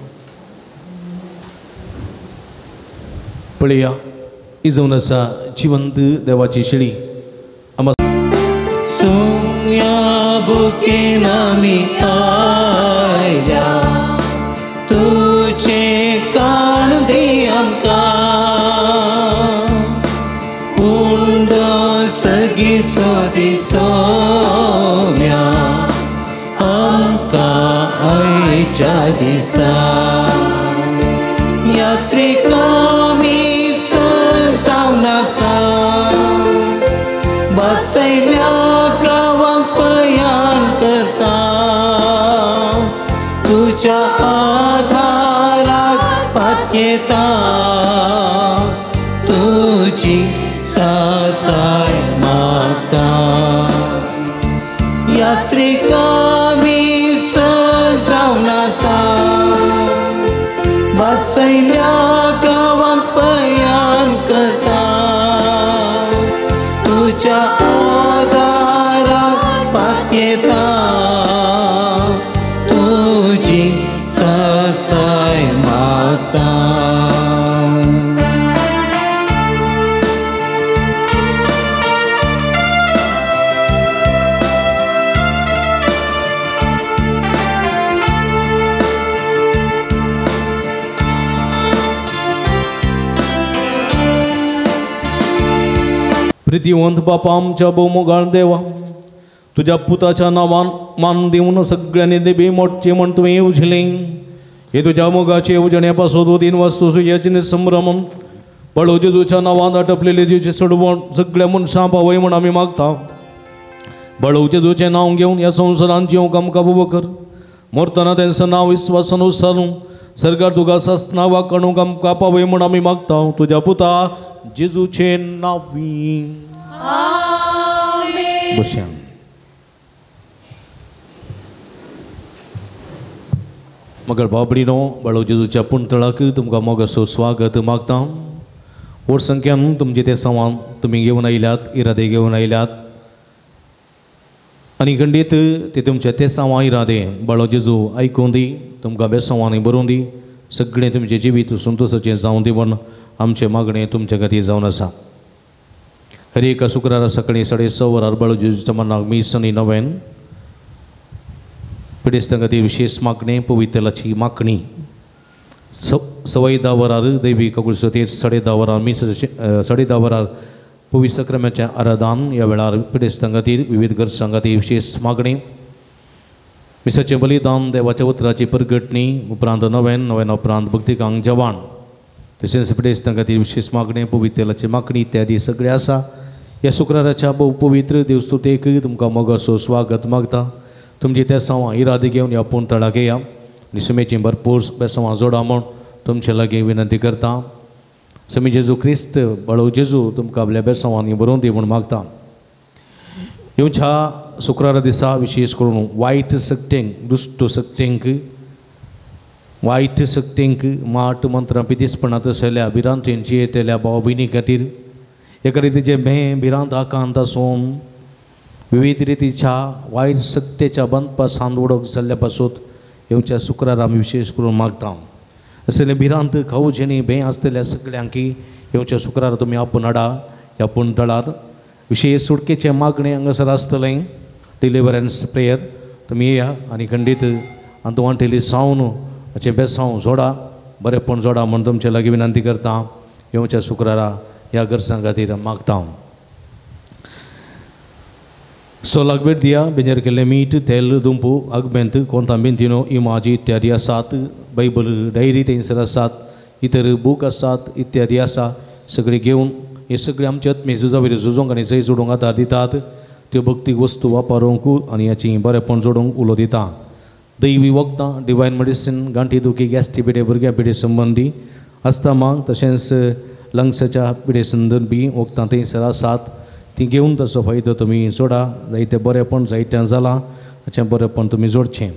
पळया ही जावन आसा जिवंत देवाची शेळी. आमा सोम्या बुकेन आमी आयल्या तुजे कान दी आमकां उंडो सगी सोदी सोम्या आमकां आयच्या दिसा. यात्रिकामी जावन आसा बसयल्या गांवांक पयान करता तुज्या आधाराक पातयेता तुजी सासाय मागता. यात्रिकामी जावन आसा बसयल्या गांवांक पयान करता तुज्या आधाराक पातयेता तुजी सासाय मागता. प्रितीवंत बापा आमच्या भोवमोगाळ देवा तुज्या पुताच्या नांवान मान दिवन सगळ्यांनी देवी मोडचे म्हण तुवें येवजलें. हे तुज्या मोगाचे येवजणे पासून तीन वस्तू सुयाची संभ्रम बळो जेजूच्या नांवान आटपलेले तुजे सोडवण सगळ्या मनशां पावय म्हण आमी मागता. बळो जेजूचें नांव घेवन ह्या संवसारान जिवंक आमकां उबो कर. मरतना तेंचो नांव विस्वासान उसारून सरकार तुका सासना वाकणूक आमकां पावय म्हण आमी मागता. तुज्या पुता जेजूचें नांवी. बशयां. मगर बाबडीनो बाळो जेजूच्या पुंतळाक तुमकां मोगाचो स्वागत मागता. व्हड संख्यान तुमचे ते सवान तुमी घेवन आयल्यात, इरादे घेवन आयल्यात आनी खंडीत ते तुमचे ते सवां इरादे बाळो जेजू आयकूं दी, तुमकां बेसवांनी बरोवं दी, सगळें तुमचें जिवीत संतोशाचें जावं दी म्हूण आमचें मागणें तुमच्या खातीर जावन आसा. हर एका शुक्रारा सकाळीं 6:30 वरार बाळो जेजूच्या मनाक मीस आनी नवेन पिडेस्तां खातीर विशेश मागणें पवित्रलाची मागणी 10:15 वरार दैवी ककुळसतेर 10:30 वरार मीस 10:30 वरार पवित्र सक्रमाचें आराधन. ह्या वेळार पिडेस्तां खातीर विविध गरजां खातीर विशेश मागणी मिसाचें बलिदान देवाच्या उतराची परगटणी उपरांत नवेन नवेन उपरांत भक्तिकांक जेवण तशेंच पिडेस्तां खातीर विशेश मागणें पवित्रलाची मागणी इत्यादी सगळें आसा. ह्या शुक्राराच्या भोव पवित्र देवस्तुतेक तुमकां मोगाचो स्वागत मागता. तुमची तेसांवां इरादे घेवन ह्या पुंतळाक येया आनी सुमेची भरपूर बेसांवां जोडा म्हूण तुमचे लागीं विनंती करता. समी जेजू क्रिस्त बाळो जेजू तुमकां आपल्या बेसांवांनी बरोवन दी म्हूण मागता. येवच्या शुक्रारा दिसा विशेश करून वायट शक्तींक दुश्ट शक्तींक वायट शक्तींक माट मंत्रां पितीसपणांत आसलेल्या भिरांतेन येतल्या भाव भयणी खातीर एका रितीचे भें भिरांत आकांत आसून विविध रितीच्या वायट शक्तेच्या बंदपा उडोवंक जाल्ल्या पासून येवच्या शुक्रारा आमी विशेश करून मागता. असले भिरांत खावजेनी भें आसतल्या सगळ्यांकी येवच्या शुक्रारा तुमी आपूण हाडा. ह्या पुंतळार विशेश सुटकेचें मागणें हांगासर आसतलें डिलिवरन्स प्रेयर तुमी येया आनी खंडीत आनी सावन हाचें बेसांव जोडा बरेंपण जोडा म्हूण तुमचे लागीं विनंती करता. येवच्या शुक्रारा ह्या गरजां खातीर मागता. स्टॉलाक भेट दिया. बेंजर केल्लें मीठ तेल दुंपू आगबेंत कोंता बेंतिनो इमाजी इत्यादी आसात. बायबल डायरी थंयसर आसात, इतर बूक आसात इत्यादी आसा. सगळें घेवन हे सगळें आमचे आत्मीय झुजा वयले झुजोंक आनी जय जोडूंक आदार दितात. त्यो भक्तीक वस्तू वापरूंक आनी हाची बरेंपण जोडूंक उलो दिता. दैवी वखदां डिवायन मेडिसीन गांठी दुखी गॅस्ट्री पिडे भुरग्यां पिडे संबंदी आस्तामा तशेंच लंग्साच्या पिडे संदर्भी वखदां थंयसर आसात. ती घेवन ताचो फायदो तुमी जोडा. जायते बरेंपण जायत्यां जालां हाचें बरेंपण तुमी जोडचें.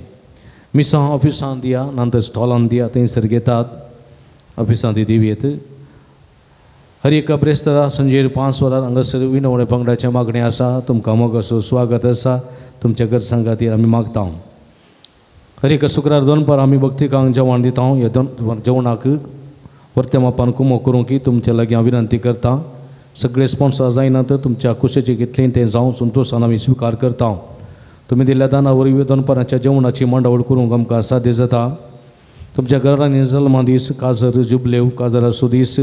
मिसां ऑफिसांत दिया नातर स्टॉलान दिया थंयसर घेतात ऑफिसांत ती दिवयेत. हर एका ब्रेस्तारा संजेर 5 वरार हांगासर विनवणे पंगडाचें मागणें आसा. तुमकां मोगाचो स्वागत आसा. तुमच्या गरजां खातीर आमी मागता. हर एका शुक्रार दनपार आमी भक्तिकांक जेवण दिता. ह्या जेवणाक वर्त्या मापान कुमो करूंक की तुमचे लागीं हांव विनंती करता. सगळे स्पॉन्सर जायना तर तुमच्या कुशेचें कितलें तें जावं संतोशान आमी स्विकार करता. तुमी दिल्ल्या दाना वरवीं दनपारांच्या जेवणाची मांडावळ करूंक आमकां साध्य जाता. तुमच्या घरांनी जल्मा दीस काजर जुबलेव काजराचो दीस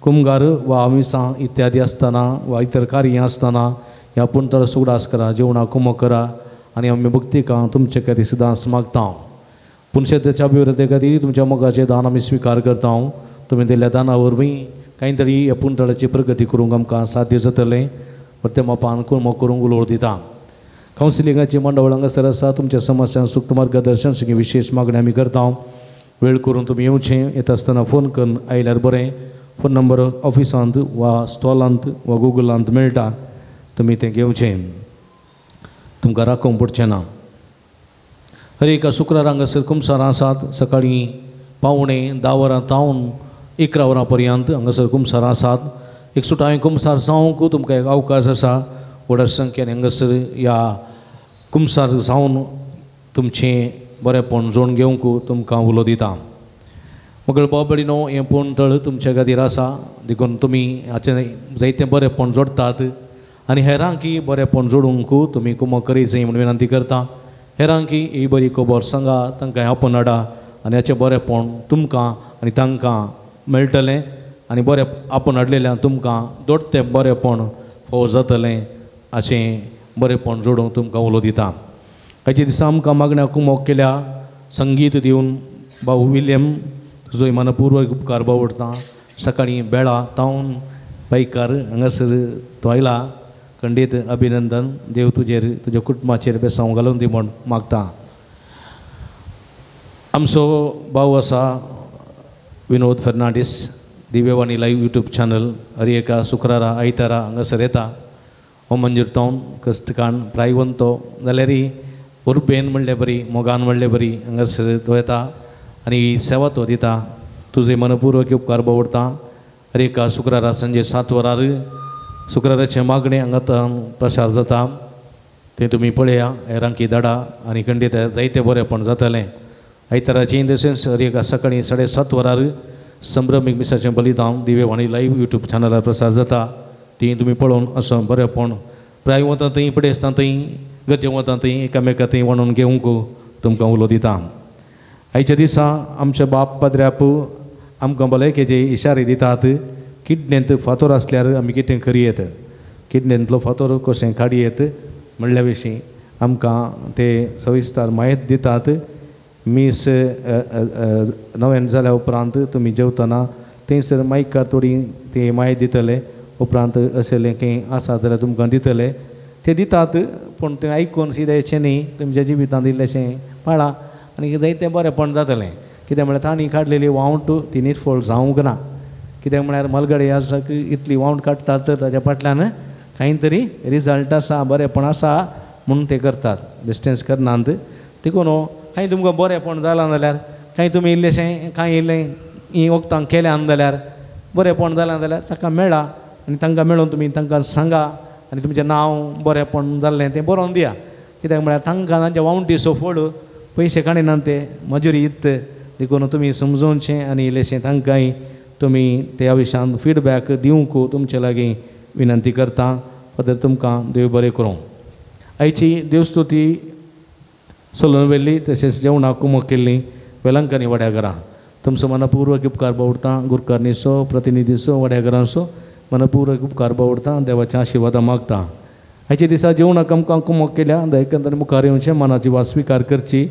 कुमगार वा मिसां इत्यादी आसतना वा इतर कार्यां आसतना ह्या पुंतळ सुगडास करा जेवणाक कुमो करा आनी आमी भक्तिकां तुमचे खातीर सदांच मागता. पुनशेताच्या अभिवृद्धी खातीर तुमच्या मोगाचें दान आमी स्विकार करता. तुमी दिल्ल्या दाना वरवीं कांय तरी ह्या पुंतळाची प्रगती करूंक आमकां साध्य जातलें. परतें मापान कुमो करूंक उलोव दिता. कावन्सिलिंगाची मांडावळ हांगासर आसा. तुमच्या समस्यांक सूक्त मार्गदर्शन सगळी विशेश मागणी आमी करता. वेळ करून तुमी येवचें. येता आसतना फोन करून आयल्यार बरें. फोन नंबर ऑफिसांत वा स्टॉलांत वा गुगलांत मेळटा. तुमी तें घेवचें. तुमकां राखोवंक पडचें ना. हर एका शुक्रारा हांगासर कुमसारां आसात. सकाळीं 9:45 वरां तावन 11 वरां पर्यंत हांगासर कुमसारां आसात. एक सुटावें कुमसार जावंक तुमकां एक अवकाश आसा. व्हड संख्येन हांगासर ह्या कुमसार जावन तुमचें बरेंपण जोडून घेवंक तुमकां उलो दिता. मगळ बाबडीनो हें पुंतळ तुमच्या खातीर आसा. देखून तुमी हाचें जायतें बरेंपण जोडटात आनी हेरांकी बरेंपण जोडूंक तुमी कुमो करी जाय म्हूण विनंती करता. हेरांकी ही बरी खबर सांगा, तांकां आपोवन हाडा आनी हाचें बरेंपण तुमकां आनी तांकां मेळटलें आनी बरें आपोवन हाडलेल्यान तुमकां दोडतें बरेंपण फावो जातलें अशें बरेंपण जोडूंक तुमकां उलो दिता. हाचे दिसा आमकां मागण्या कुमोक केल्या संगीत दिवन भाऊ विल्यम तुजो मनपूर्वक उपकार बावडटा. सकाळीं बेळा तावन बायकार हांगासर तो आयला खंडीत अभिनंदन. देव तुजेर तुज्या कुटुंबाचेर बेसांव घालून दी म्हूण मागता. आमचो भाव आसा Vinod Fernandes, Divyavani live YouTube channel हर एका शुक्रारा आयतारा हांगासर येता. हो मंजूर तावन कश्टकान प्रायवंत जाल्यार उर्बेन म्हणले बरी मोगान म्हणले बरी हांगासर तो येता आनी ही सेवा तो दिता. तुजें मनपूर्वक उपकार बावडटा. हर एका शुक्रारा सांजे 7 वरार शुक्राराचें मागणें हांगा प्रसार जाता तें तुमी पळया, हेरांकी धाडा आनी खंडीत जायतें बरेंपण जातलें. आयताराचें तशेंच हर एका सकाळीं 7:30 वरार संभ्रमीक मिसाचें बलिदान दिव्यवाणी लायव्ह यूट्यूब चॅनलार प्रसार जाता ती तुमी पळोवन असो बरेंपण प्राय वता थंय पडेसता थंय गरजे वता थंय एकामेका थंय वणून घेवंक तुमकां उलो दिता. आयच्या दिसा आमचे बाप पाद्र्याप आमकां भलायकेचे इशारे दितात. किडनेंत फातोर आसल्यार आमी कितें करयेत, किडनेंतलो फातोर कशें काडयेत म्हणल्या विशीं आमकां ते सविस्तर म्हायती दितात. मीस नव्यान जाल्या उपरांत तुमी जेवतना थंयसर मायकार थोडी ती म्हायती दितले, उपरांत असलें खंय आसा जाल्यार तुमकां दितले. ते दितात पूण तें आयकून सिदायचें न्ही, तुमच्या जिवितांत इल्लेशें पाळा आनी जायतें बरेंपण जातलें. कित्याक म्हळ्यार तांणी काडलेली वावंट ती निर्फळ जावंक ना. कित्याक म्हळ्यार मलगडे आसा इतली वावंट काडटात तर ताच्या फाटल्यान कांय तरी रिजल्ट आसा, बरेंपण आसा म्हणून ते करतात, डिस्टन्स करनात. देखून कांय तुमकां बरेंपण जालां जाल्यार कांय तुमी इल्लेशें कांय इल्लें हीं वखदां केल्यां जाल्यार बरेंपण जालां जाल्यार ताका मेळा आनी तांकां मेळून तुमी तांकां सांगा आनी तुमचें नांव बरेंपण जाल्लें तें बरोवन दिया. कित्याक म्हळ्यार तांकां तांच्या वावंटीचो फळ पयशे काडिनात ते मजुरी येत. देखून तुमी समजोवचें आनी इल्लेशें तांकांय तुमी त्या विशयान फिडबॅक दिवंक तुमचे लागीं विनंती करता. फादर तुमकां देव बरें करूं. आयची देवस्तुती सोलून व्हेल्ली तशेंच जेवणाक कुमक केल्ली वेलंकांनी वड्या घरां तुमचो मनपूर्वक उपकार बावडटा. गुरकारनीचो प्रतिनिधीचो वड्या घरांचो मनपूर्वक उपकार बावडटा. देवाच्या आशिर्वादा मागता. आयच्या दिसा जेवणाक आमकां कुमक केल्या दयकंतांनी मुखार येवचें मनाची वास स्विकार करची.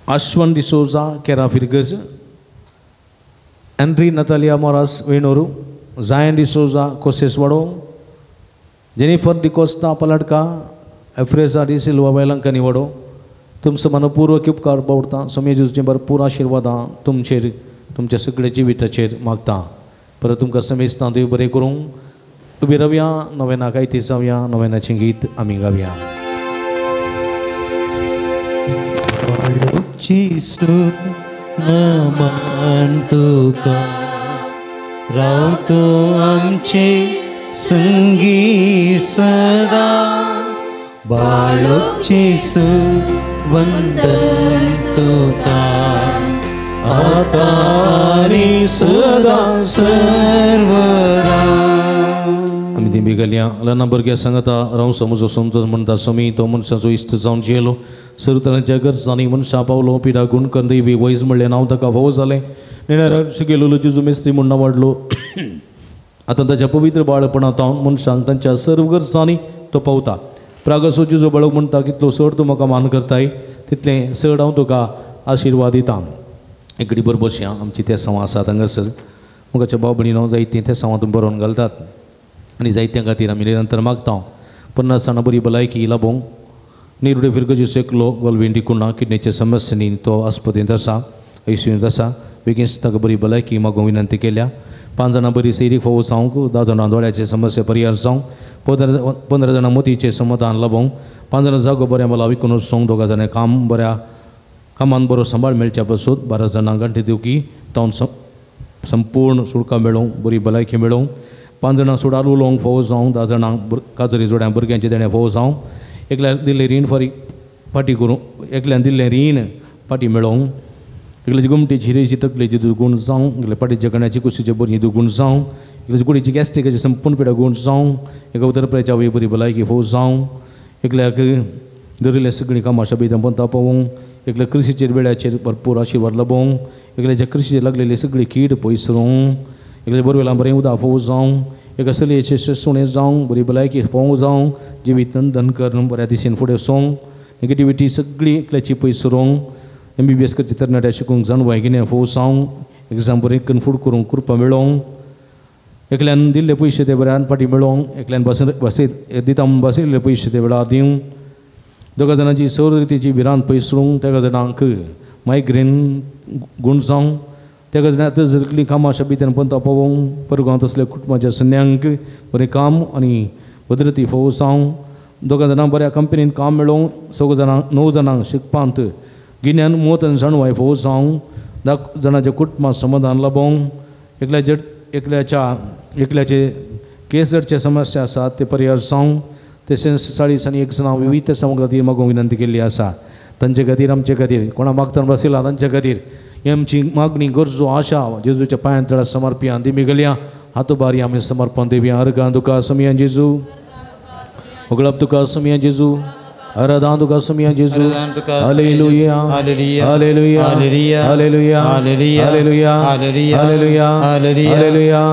आश्वन डिसोजा केरा फिरगज, एंड्री नतालिया मोरास वेणोरू, जायन डिसोजा कोसेसवाडो, जेनिफर डिकोस्ता पलटका, एफ्रेजा डी सिल्वा वेलंकनी वडो तुमचो मनपूर्वक उपकार बावडटा. स्वामी जेजूचें भरपूर आशिर्वादां तुमचेर तुमच्या सगळ्या जिविताचेर मागता. परत तुमकां समेस्तां देव बरें करूंक. उबी रावया, नवेना गायती जावया, नवेनाचें गीत आमी गावया. नमन तुका रावतो आमचे संगी सदा, बाळक जेजू वंदन तुका आता आनी सदा सर्वदा. आमी दिंबी घालया. ल्हान भुरग्यां सांगता राव समजो समजो म्हणटा स्वामी तो मनशाचो इश्ट जावन जियेलो सरतरांच्या गरजांनी मनशां पावलो पिडा गुण कंदी वैज म्हणलें नांव ताका फावो जालें नेणाराक शिकयलो जेजू मेस्त्री म्हूण वाडलो. आतां ताच्या पवित्र बाळपणांत हांव मनशांक तांच्या सर्व गरजांनी तो पावता. प्रागसो जेजू बाळक म्हणटा कितलो चड तूं म्हाका मान करताय तितलें चड हांव तुका आशिर्वाद दिता. एकडे बरोबर बसया. आमची तेसांवां आसात हांगासर मुखाच्या भाव भयणीनो जायतीं तेसांवां तुमी बरोवन घालतात आनी जायत्या खातीर आमी निरंतर मागता. 50 जाणां बरी भलायकी लाबोवंक निरुडे फिरगजी शेकलो गोलवीन डिकुणा किडनीच्या समस्यांनी तो आस्पतींत आसा आयसीयूंत आसा. बेगीन ताका बरी भलायकी मागूंक विनंती केल्या. 5 जाणां बरी सैरीक फावो जावंक, 10 जाणां दोळ्याचे समस्या परिहार जावंक, 15 जाणां मोतीचें समाधान लाबोवंक, 5 जाणां जागो बऱ्या मला विकून वचूंक, 2 जाणां काम बऱ्या कामान बरो सांबाळ मेळच्या पासून, 12 जाणां गांठी दिवकी तावन संपूर्ण सुटका मेळोवंक बरी भलायकी मेळोवंक, 5 जाणां सुडार उलोवंक फावो जावंक, 10 जाणां काजरी जोड्या भुरग्यांचें देणें फावो जावंक, एकल्यान दिल्लें रीण फारीक फाटी करूं, एकल्यान दिल्लें रीण फाटी मेळोवंक, एकल्याची गोमटेची हिरेची तकलेची दुगूण जावं, एकल्या पाटीच्या कण्याची कुशीचे बरी दुगूण जावं, एकल्याची कुडीची गॅस्ट्रिकाची संपूर्ण पिडा गूण जावं, एका उदरप्याच्या वय बरी भलायकी फावो जावं, एकल्याक धरिल्ल्या सगळीं कामां शबीदां पंता पावोवंक, एकल्या कृशीचेर वेळाचेर भरपूर आशिर्वाद लाबोवंक, एकल्याच्या कृशीचेर लागलेली सगळी कीड पयस रावूं, एकल्या बोरवेलां बरें उदक फावो जावं, एका चलयेचें सुणें जावं बरी भलायकी पोवंक जावं जिवीत नंदन कर बऱ्या दिशेन फुडें वचोंक नेगेटिविटी सगळी एकल्याची पयस सरोंक MBBS करचे तरणाट्या शिकूंक जाणवाय गिन्यान फोव जावंक एग्जाम बरें करून फुड करूंक कृपा मेळोंक एकल्यान दिल्ले पयशे ते बऱ्यान फाटीं मेळोंक एकल्यान बस दिता म्हूण बसयल्ले पयशे ते वेळार दिवंक दोगा जाणांची सौर रितीची भिरांत पयस सरूंक तेगा जाणांक मायग्रेन गूण जावंक तेगा जाणां आतां सगळीं कामां शबित्यान पंता पावोवंक परगांव तसल्या कुटुंबाच्या सन्यांक बरें काम आनी भद्रती फोव जावंक दोगा जाणांक बऱ्या कंपनीन काम मेळोवंक सगळं जाणांक 9 जाणांक शिकपांत गिन्यान मोत आनी जाणवाय फोव जावंक 10 जाणांच्या कुटुंबां समाधान लाबोवंक एकल्याचे केस जडचे समस्या आसात ते परिहार जावंक तशेंच 40 आनी 1 जाणां विविध समाजा खातीर मागूंक विनंती केल्ली आसा तांचे खातीर आमचे खातीर कोणा मागतना बसयला तांचे खातीर ही आमची मागणी गरजो आशा जेजूच्या पांयां तळा समर्पया दिमी गेल्या हातोबारी आमी समर्पण दिवया अर्गां तुका समिया जेजू उगळप तुका समिया जेजू आराधना तुका समिया जेजू hallelujah hallelujah hallelujah hallelujah hallelujah hallelujah hallelujah hallelujah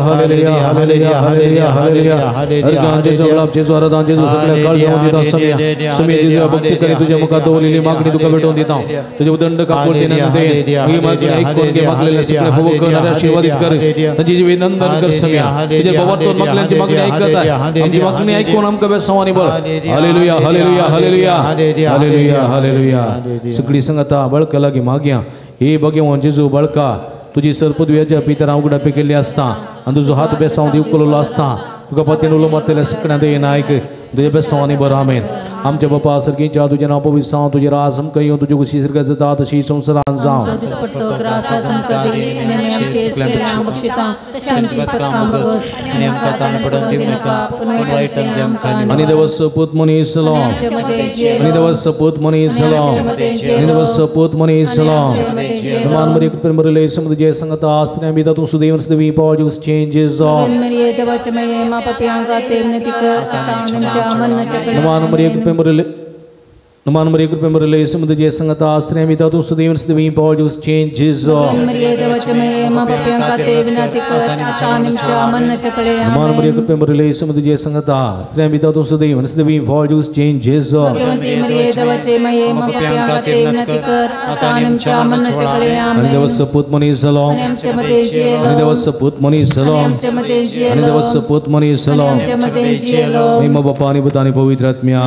hallelujah hallelujah hallelujah अर्गां जेजू उगळप जेजू आराधना जेजू सगळ्या काळजावन दिता समिया समिया जेजू भक्ती करी तुझ्या मुखार दवरलेली मागणी तुका भेटोवन दिता तुझे उदंड काकुळतेन दे ही मागणी ऐकून घे मागलेले सगळे फोव कर आणि आशीर्वादित कर तांची जीवे नंदन कर समिया तुझ्या बाबातून मागल्यांची मागणी ऐकत आहे आमची मागणी ऐकून आमकां बेसांवानी बर hallelujah hallelujah hallelujah hallelujah hallelujah सगळी संगता बळका लागीं मागया हे भगवान जेजू बळका तुजी सर पदव्याच्या पितरां उगडापी केल्ली आसता आनी तुजो हात बेसांव दिवकलेलो आसता तुका पतीन उलो मारतल्या सगळ्यां दे नायक तुज्या बेसांवानी बरो आमेन आमच्या बापा सर्गीच्या तुजें नांव पवित्र जावं तुजें राज आमकां येवं तुजी खुशी सर्गात जाता तशी संवसारांत जावं आनी देवा सपूत मनीस जालो आनी देवा सपूत मनीस जालो आनी देवा सपूत मनीस जालो मान मरी कृपेन भरिल्ले समुद्र संगता आस्त्र्या बिता तूं सुदैवन सदैवी Paul use changes मान मरी कृपेन भरिल्ले मान मरी कृपेन भरिल्ले समुद्र संगता आस्त्र्या बिता तूं सुदैवन सदैवी पॉल यूज चेंजेस मान मरी कृपेन भरिल्ले समुद्र संगता आस्त्र्या बिता तूं सुदैवन सदैवी पॉल यूज चेंजेस आनी देवा सपूत मनीस जालो आनी देवा सपूत मनीस जालो आनी देवा सपूत मनीस जालो महिमा बापा आनी पुता आनी पवित्र आत्म्या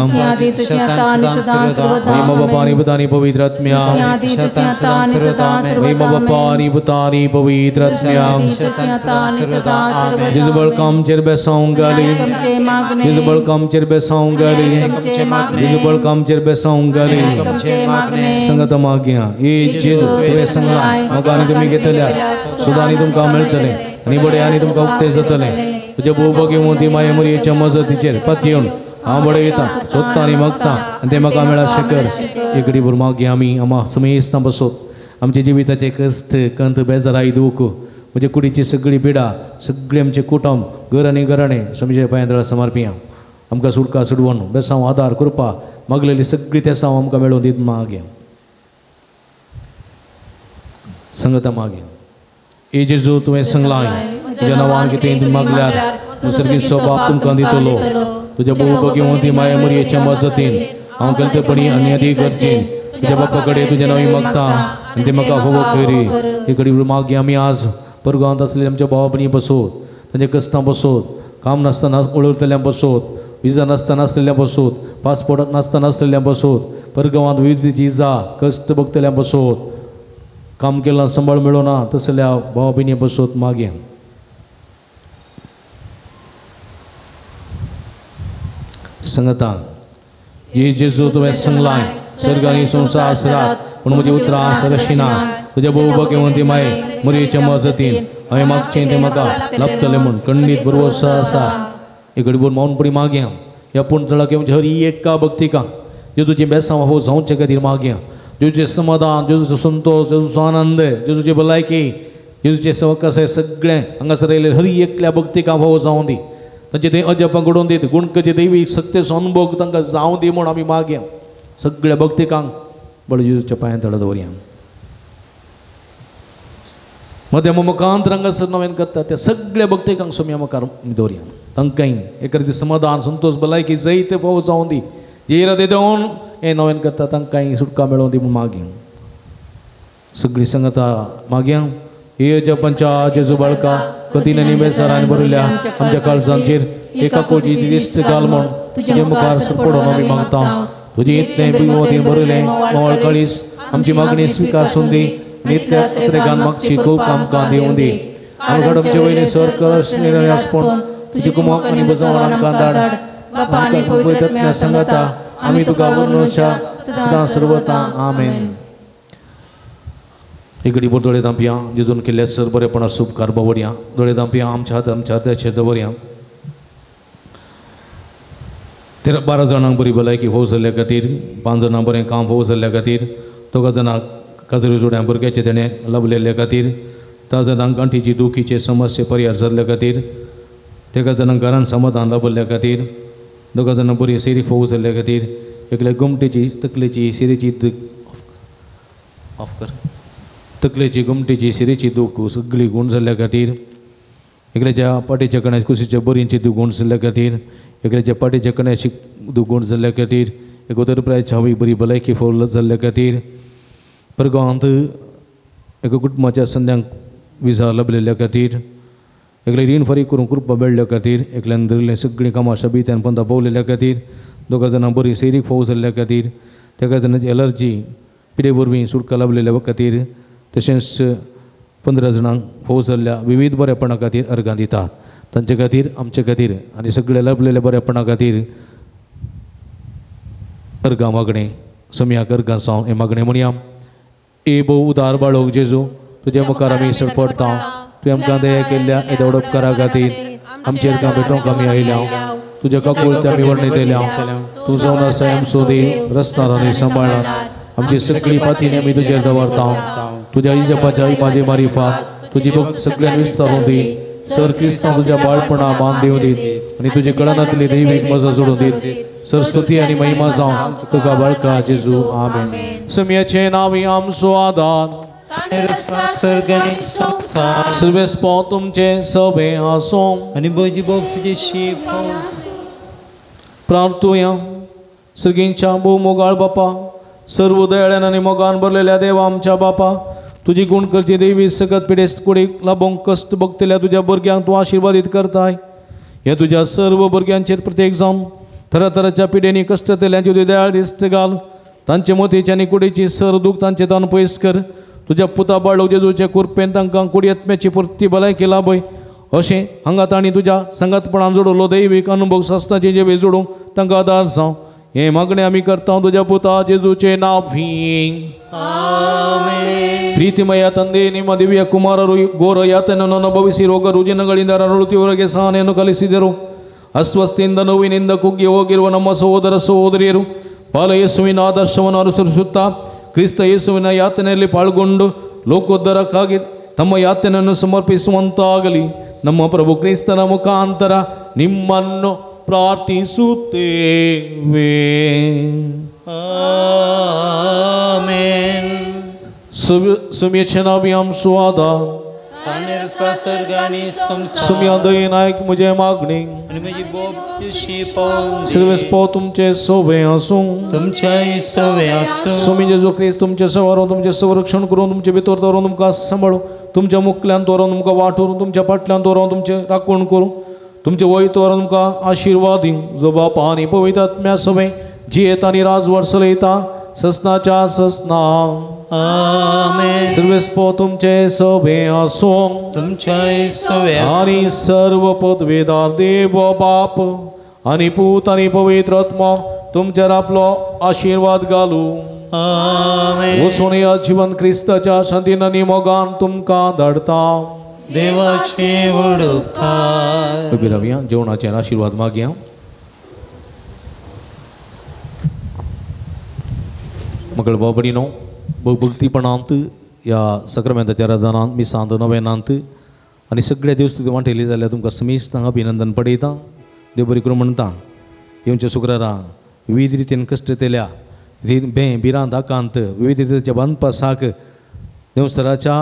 महिमा बापा आनी पुता आनी पवित्र आत्म्या महिमा बापा आनी पुता आनी पवित्र आत्म्या जेजू बळका आमचेर बेसावंक घाली जेजू बळका आमचेर बेसावंक घाली जेजू बळका आमचेर बेसावंक घाली संगत मागया ए जेजू तुवें सांगलां म्हाका आनी तुमी घेतल्या सुदां आनी तुमकां मेळटलें आनी बडें आनी तुमकां उक्तें जातलें तुज्या भोव माये मरयेच्या मजतीचेर पातयेवन हांव बडें वयता सोदता आनी मागता आनी तें म्हाका मेळाशें कर एक भर मागया आमी आमा समेस्तां बसोत आमच्या जिविताचे कश्ट कंत बेजाराय दूख म्हजे कुडीची सगळी पिडा सगळी आमचें कुटुंब घर आनी घराणें समजे पांयां समर्पिया आमकां सुटका सुडवण बेसांव आदार कृपा मागलेली सगळी तेसांव आमकां मेळोवन दीत मागया संगता मागया ए जेजू तुवें सांगलां तुज्या नांवान कितें तुमी मागल्यार दुसरगीचो बाप तुमकां दितलो तुज्या भोव माया मरयेच्या मजतीन हांव गलतेपणी आनी अदी गरजेन तुज्या बापा कडेन तुजें नांव मागता आनी तें म्हाका फोव करी हे कडी मागया आमी आज परगांवांत आसलेले आमच्या भावा भयणी बसोत तांचे कश्टां बसोत काम नासतना उलयतल्या बसोत विजा नासतना आसलेल्या बसोत पासपोर्ट नासतना आसलेल्या बसोत परगांवांत विविध इजा कश्ट भोगतल्या बसोत काम केलां सांबाळ मेळोना तसल्या भावा भयणी बसोत मागया संगता जे जेजू तुवें सांगलां सर्ग आनी संवसार आसरात पूण म्हजी उतरां सरशिना तुज्या भोव भगवंती माये मरयेच्या मजतीन हांवें मागचें तें म्हाका लाभतलें म्हूण खंडीत बरोबर आसा एक घडीभर मौनपणी मागया ह्या पूण तळाक येवचे हर एका भक्तिका जेजूचें बेसांव हो जावचे खातीर मागया जेजूचें समाधान जेजूचो संतोश जेजूचो आनंद जेजूची भलायकी जेजूचें सवकासाय सगळें हांगासर आयिल्ले हर एकल्या भक्तिका हो जावं दी तांचे थंय अजापां घडोवन दीत गुणकचे दैवी सत्तेचो अनुभव तांकां जावं दी म्हूण आमी मागया सगळ्या भक्तिकांक बळ जेजूच्या पांयां तळा दवरया. मध्यम मुखांत रंगासर नवेन करता त्या सगळ्या भक्तिकांक सोम्या मुखार दवरया. तांकांय एखादी समाधान संतोष भलायकी जैत फावो जावं दी. जे इरादे देवन हें नवेन करता तांकांय सुटका मेळोवं दी म्हूण मागीं सगळीं सांगता मागया. हे जपांच्या जेजू बाळका कधीन आनी बेसारान भरिल्ल्या आमच्या काळजांचेर एका कोटीची दिश्ट घाल म्हूण तुजे मुखार सरपडून आमी मागता. तुजे इतलें बिमोतीन भरिल्लें मोवाळ काळीज आमची मागणी स्विकार दी. नित्य त्रेगान मागची खूब आमकां दिवं दी. आमकां आमचे वयले सर कळस आसपूण तुजी कुमक आनी बजावन आमकां धाड. आमकां पवित्र सांगता आमी तुका वर्णुच्या सदां सर्वता. आमेन. एक घडी दोळे धांपया. जेजून केल्ल्या सर बरेपणा सुपकार बावडया. दोळे धांपया. आमच्या हात आमच्या हाताचेर दवरया. 13-12 जाणांक बरी भलायकी फोव जाल्ल्या खातीर, 5 जाणांक बरें काम फोव जाल्ल्या खातीर, 2 जाणांक काजरी जोड्या भुरग्याचे तेणें लाभलेल्या खातीर, 10 जाणांक गांठीची दुखीचे समस्ये परिहार जाल्ल्या खातीर, 13 जाणांक घरान समाधान लाभल्ल्या खातीर, 2 जाणांक बरी सेरी फोव जाल्ल्या खातीर, एकल्या गोमटेची तकलेची सिरेची ऑफ कर तकलेची गोमटेची सिरेची दूख सगळी गूण जाल्ल्या खातीर, एकल्याच्या पाटेच्या कण्याची कुशीच्या बरींची दूख गूण जाल्ल्या खातीर, एकल्याच्या पाटेच्या कण्याची दूख गूण जाल्ल्या खातीर, एक उदरप्रायची हवी बरी भलायकी फोव जाल्ल्या खातीर, परगांवांत एका कुटुंबाच्या संद्यांक विजा लाभलेल्या खातीर, एकले रीण फारीक करूंक कृपा मेळ्ळ्या खातीर, एकल्यान धरिल्लें सगळीं कामां शबीत्यान पंदा पावलेल्या खातीर, 2 जाणां बरी सैरीक फोव जाल्ल्या खातीर, 13 जाणांची एलर्जी पिडे वरवीं सुटका लाभलेल्या खातीर, तशेंच 15 जाणांक फोव जाल्ल्या विविध बरेपणा खातीर अर्गां दितात. तांचे खातीर, आमचे खातीर आनी सगळ्या लाभलेल्या बरेपणा खातीर अर्गां मागणें सम्याक अर्गां जावन हें मागणें म्हणया. ए भोव उदार बाळोक जेजू, तुज्या मुखार आमी सरपडटा. तुवें आमकां दया केल्ल्या येद्या उपकारा खातीर आमचेर कां भेटोवंक आमी आयल्या. तुज्या काकुळते आमी वर्णयतल्या. तूं जावन आसा आमचो देव, रस्तार आनी सांबाळना. आमची सगळी पातीन आमी तुजेर दवरता. तुज्या इजपाच्या माझे मारिफात तुजी भक्त सगळ्यान विस्तारून दी. सर क्रिस्तांव तुज्या बाळपणा मान दिवं दीत आनी तुजे कळनातली दैवीक मजा जोडून दीत. सरस्वती आनी महिमा जावं तुका बाळका जेजू. आमेन. सम्याचें नांव आमचो आदार. सर्वेस्पो तुमचे सभे आसूं आनी म्हजी भोग तुजेशी. प्रार्थुया. सर्गींच्या भोव मोगाळ बापा, सर्व दयाळ्यान आनी मोगान भरलेल्या देवा आमच्या बापा, तुजी गुण करची देवी सकत पिडेस्त कुडीक लाभोवंक कश्ट भोगतल्या तुज्या भुरग्यांक तूं आशिर्वादीत करताय. हे तुज्या सर्व भुरग्यांचेर प्रत्येक जावन थराथराच्या पिडेनी कश्ट तेल्यांची तुजी दयाळ दिश्ट घाल. तांचे मोतीची आनी कुडीची सर दूख तांचे तान पयस कर. तुज्या पुता बाळोक जेजूचे कुरपेन तांकां कुडी आत्म्याची पुर्ती भलायकी लाभय. अशें हांगा तांणी तुज्या सांगातपणान जोडलो दैवीक अनुभव शास्त्राचे जेवे जोडूंक तांकां आदार जावं. हें मागणें आमी करता तुज्या पुता जेजूचे नांव. ಪ್ರೀತಿಮಯ ತಂದೆ, ನಿಮ್ಮ ದಿವ್ಯ ಕುಮಾರರು ಘೋರ ಯಾತನೆಯನ್ನು ಅನುಭವಿಸಿ ರೋಗ ರುಜಿನಗಳಿಂದ ನರಳುತ್ತಿವರಿಗೆ ಸಹನೆಯನ್ನು ಕಲಿಸಿದರು. ಅಸ್ವಸ್ಥೆಯಿಂದ ನೋವಿನಿಂದ ಕುಗ್ಗಿ ಹೋಗಿರುವ ನಮ್ಮ ಸಹೋದರ ಸಹೋದರಿಯರು ಪಾಲ ಯೇಸುವಿನ ಆದರ್ಶವನ್ನು ಅನುಸರಿಸುತ್ತಾ ಕ್ರಿಸ್ತ ಯೇಸುವಿನ ಯಾತನೆಯಲ್ಲಿ ಪಾಲ್ಗೊಂಡು ಲೋಕೋದ್ಧಾರಕ್ಕಾಗಿ ತಮ್ಮ ಯಾತನೆಯನ್ನು ಸಮರ್ಪಿಸುವಂತಾಗಲಿ. ನಮ್ಮ ಪ್ರಭು ಕ್ರಿಸ್ತನ ಮುಖಾಂತರ ನಿಮ್ಮನ್ನು ಪ್ರಾರ್ಥಿಸುತ್ತೇವೆ. ಆಮೇನ್. सुम्यचनाभियाम सुवादा सुम्या नायक मुझे मागणी सर्वेस्पो तुमचे सोवे आसूं, स्वामी जेजू क्रिस्त तुमचे सवारून तुमचे संरक्षण करून तुमचे भितर दवरून तुमकां सांबाळूं, तुमच्या मुखल्यान दवरून तुमकां वाट व्हरूं, तुमच्या फाटल्यान दवरून तुमचें राखण करूं, तुमचे वयर दवरून तुमकां आशिर्वाद दिवं. जो बाप आनी पवित्र आत्म्या सवे जियेता आनी राजवट चलयता ससनाच्या ससना. आमेन. सर्वेस्पो तुमचे सवे आसूं, तुमच्याय सवे आनी सर्व पदवेदार देव बाप आनी पूत आनी पवित्र आत्मो तुमचेर आपलो आशिर्वाद घालूं. आमेन. वचून ह्या जिवन क्रिस्ताच्या शांतीन आनी मोगान तुमकां धाडता. देवाचे व्हड उपकार. उबी रावया, जेवणाचेर आशिर्वाद मागया. मगळ बाबडीनो भक्तीपणांत ह्या सक्रामेंताच्या राजानांत मिसांत नवेनांत आनी सगळ्या देव स्तुती वांटेली जाल्यार तुमकां समेस्तांक अभिनंदन पडयता. देव बरी करूं म्हणटा. येवच्या शुक्रारा विविध रितीन कश्ट तेल्या भें भिरांत आकांत विविध रितीच्या बांदपासाक देवसराच्या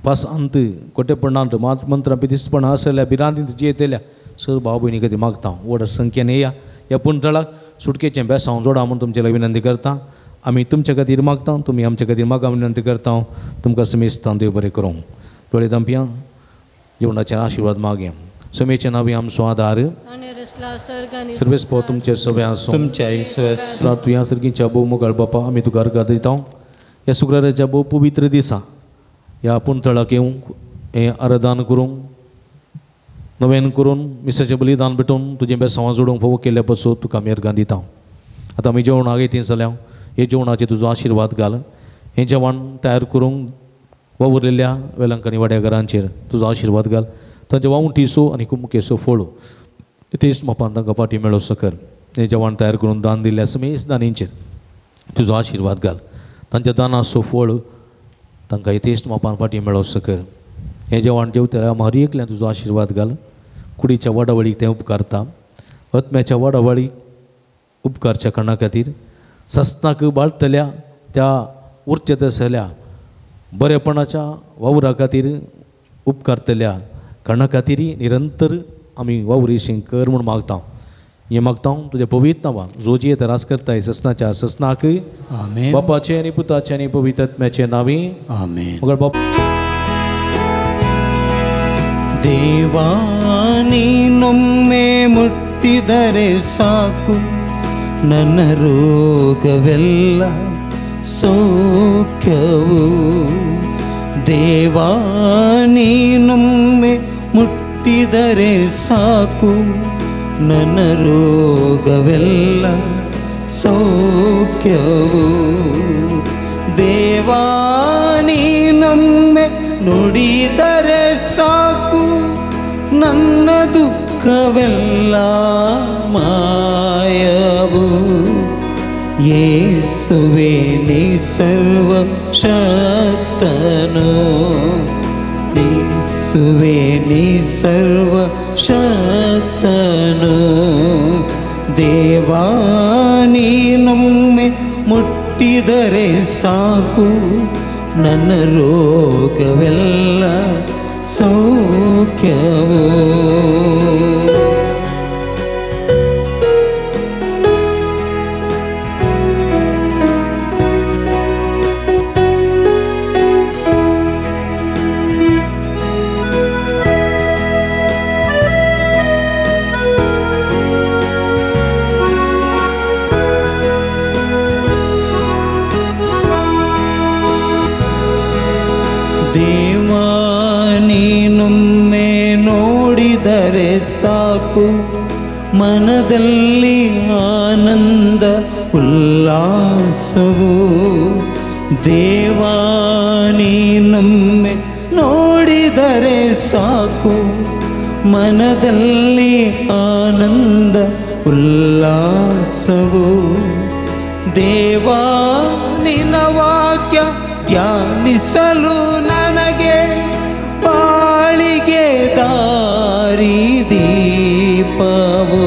पासांत कोटेपणांत मंत्रां पिदिसपणां आसल्या भिरांतींत जियेतल्या सर भाव भयणी खातीर मागता व्हड संख्येन येया ह्या पुणतळाक सुटकेचें बेसांव जोडा म्हूण तुमचे लागीं विनंती करता. आमी तुमच्या खातीर मागता, तुमी आमच्या खातीर मागा विनंती करता. तुमकां समेस्तां देव बरें करूं. दोळे धांपया, जेवणाचे आशिर्वाद मागया. समेचे नांवी आमचो आदार सर्वेस्पो तुमचे सगळे आसूं तुमच्या विश्वास तुया सर्गीच्या भोव मोगाळ बापा आमी तुका अर्घां दिता ह्या शुक्राराच्या भोव पवित्र दिसा ह्या पुणतळाक येवंक हें आराधन करूंक नवेन करून मिसाचें बलिदान भेटोवन तुजें बेसांवां जोडूंक फावो केल्ल्या पसून तुका आमी अर्घां दिता. आतां आमी जेवण आगयतीं जाल्या हे जेवणाचेर तुजो आशिर्वाद घाल. हें जेवण तयार करूंक वावुरलेल्या वेलंकनी वाड्या घरांचेर तुजो आशिर्वाद घाल. तांचे वावुंटीसो आनी कुमुकेसो फोळो तेच मापान तांकां फाटी मेळो सकर. हें जेवण तयार करून दान दिल्ल्या समेस दानींचेर तुजो आशिर्वाद घाल. तांच्या दानाचो फळ तांकां यथेश्ट मापान फाटी मेळो सकर. हें जेवण जेवतल्या हर एकल्यान तुजो आशिर्वाद घाल. कुडीच्या वाडावळीक तें उपकारता, आत्म्याच्या वाडावळीक उपकारच्या कारणा खातीर सस्नाक बाळतल्या त्या उरच्या तसल्या बरेपणाच्या वावरा खातीर उपकारतल्या कारणा खातीर निरंतर आमी वावरीशी कर म्हूण मागता. हें मागता तुज्या पवित्र नांवान जो जी रास करताय सस्नाच्या सस्नाक आमेन. बापाचें आनी पुताचें आनी पवित्र आत्म्याचें नांवी आमेन. मगर बाप ದೇವಾ ನೀನೊಮ್ಮೆ ಮುಟ್ಟಿದರೆ ಸಾಕು ನನ್ನ ರೋಗವೆಲ್ಲ ಸೌಖ್ಯವು. ದೇವಾ ನೀನೊಮ್ಮೆ ಮುಟ್ಟಿದರೆ ಸಾಕು ನನ್ನ ರೋಗವೆಲ್ಲ ಸೌಖ್ಯವು. ದೇವಾ ನೀನೊಮ್ಮೆ ನುಡಿದರೆ ಸಾಕು ನನ್ನ ದುಃಖವೆಲ್ಲ ಮಾಯವು. ಯೇಸುವೇ ನೀ ಸರ್ವಶಕ್ತನು, ಯೇಸುವೇ ನೀ ಸರ್ವಶಕ್ತನು. ದೇವಾ ನೀನೊಮ್ಮೆ ಮುಟ್ಟಿದರೆ ಸಾಕು ನನ್ನ ರೋಗವೆಲ್ಲ ಸೌಖ್ಯವು. ದೇವಾ ನೀನೊಮ್ಮೆ ನೋಡಿದರೆ ಸಾಕು ಮನದಲ್ಲಿ ಆನಂದ ಉಲ್ಲಾಸವು. ದೇವಾ ನೀನೊಮ್ಮೆ ನೋಡಿದರೆ ಸಾಕು ಮನದಲ್ಲಿ ಆನಂದ ಉಲ್ಲಾಸವು. ದೇವಾ ನಿನ್ನ ವಾಕ್ಯ ಧ್ಯಾನಿಸಲು ನನಗೆ ಬಾಳಿಗೆ ದಾರಿ ದೀಪವು.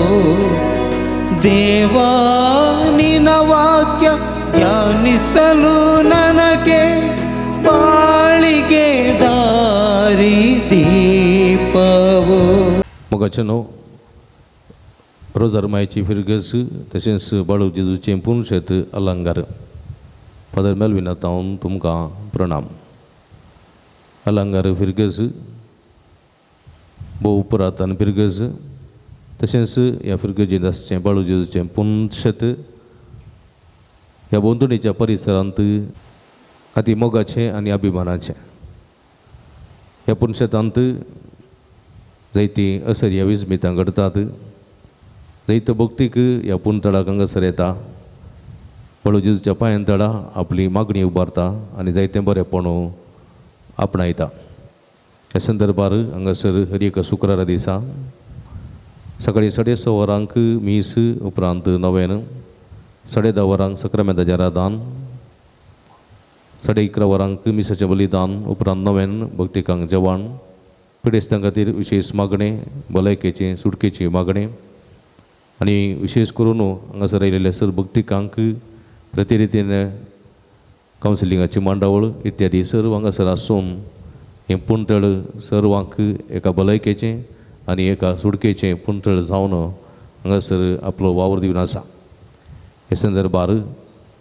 ದೇವಾ ನಿನ್ನ ವಾಕ್ಯ ಧ್ಯಾನಿಸಲು ನನಗೆ ಬಾಳಿಗೆ ದಾರಿ ದೀಪವು. मोगाचें न्हू रोजार मायची फिरगस तशेंच बाळू जेजूचें पुनशेत अलंकार फादर मेलविना तावन तुमकां प्रणाम. अलंकार फिरगस भोव पुरातन फिरगस तशेंच ह्या फिरगजेंत आसचें बाळू जेजूचें पुनशेत ह्या भोंवतणीच्या परिसरांत अती मोगाचें आनी अभिमानाचें. ह्या पुनशेतांत जायतीं असर्या विस्मितां घडटात. जायतो भक्तीक ह्या पुनतळाक हांगासर येता, बाळू जेजूच्या पांयां तळा आपली मागणी उबारता आनी जायतें बरेंपण आपणायता. ह्या संदर्भार हांगासर हर एका शुक्रारा दिसा सकाळीं 6:30 वरांक मीस, उपरांत नवेन 10:30 वरांक सक्रामेंताचें आराधन, 11:30 वरांक मिसाचें बलिदान, उपरांत नवेन भक्तिकांक जेवण, पिडेस्तां खातीर विशेश मागणें, भलायकेचें सुटकेची मागणें आनी विशेश करून हांगासर आयिल्ल्या सर भक्तिकांक प्रतिरितीन कावन्सिलिंगाची मांडावळ इत्यादी सर्व हांगासर आसून हें पुंतळ सर्वांक एका भलायकेचें आनी एका सुडकेचें पुंतळ जावन हांगासर आपलो वावर दिवन आसा. हे संदर्भार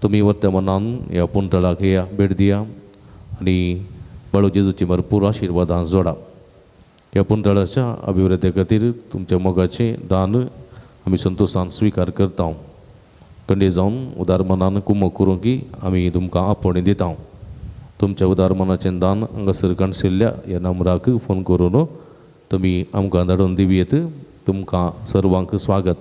तुमी वर्तमानान ह्या पुंतळाक या भेट दिया आनी बाळू जेजूची भरपूर आशिर्वादां जोडा. ह्या पुंतळाच्या अभिवृद्धी खातीर तुमच्या मोगाचें दान आमी संतोशान स्विकार करता. कंडे जावन उदार मनान कुमक करूंक आमी तुमकां आपोवणें दिता. तुमच्या उदार मनाचें दान हांगासर काणशिल्ल्या ह्या नंबराक फोन करून तुमी आमकां धाडून दिवयेत. तुमकां सर्वांक स्वागत.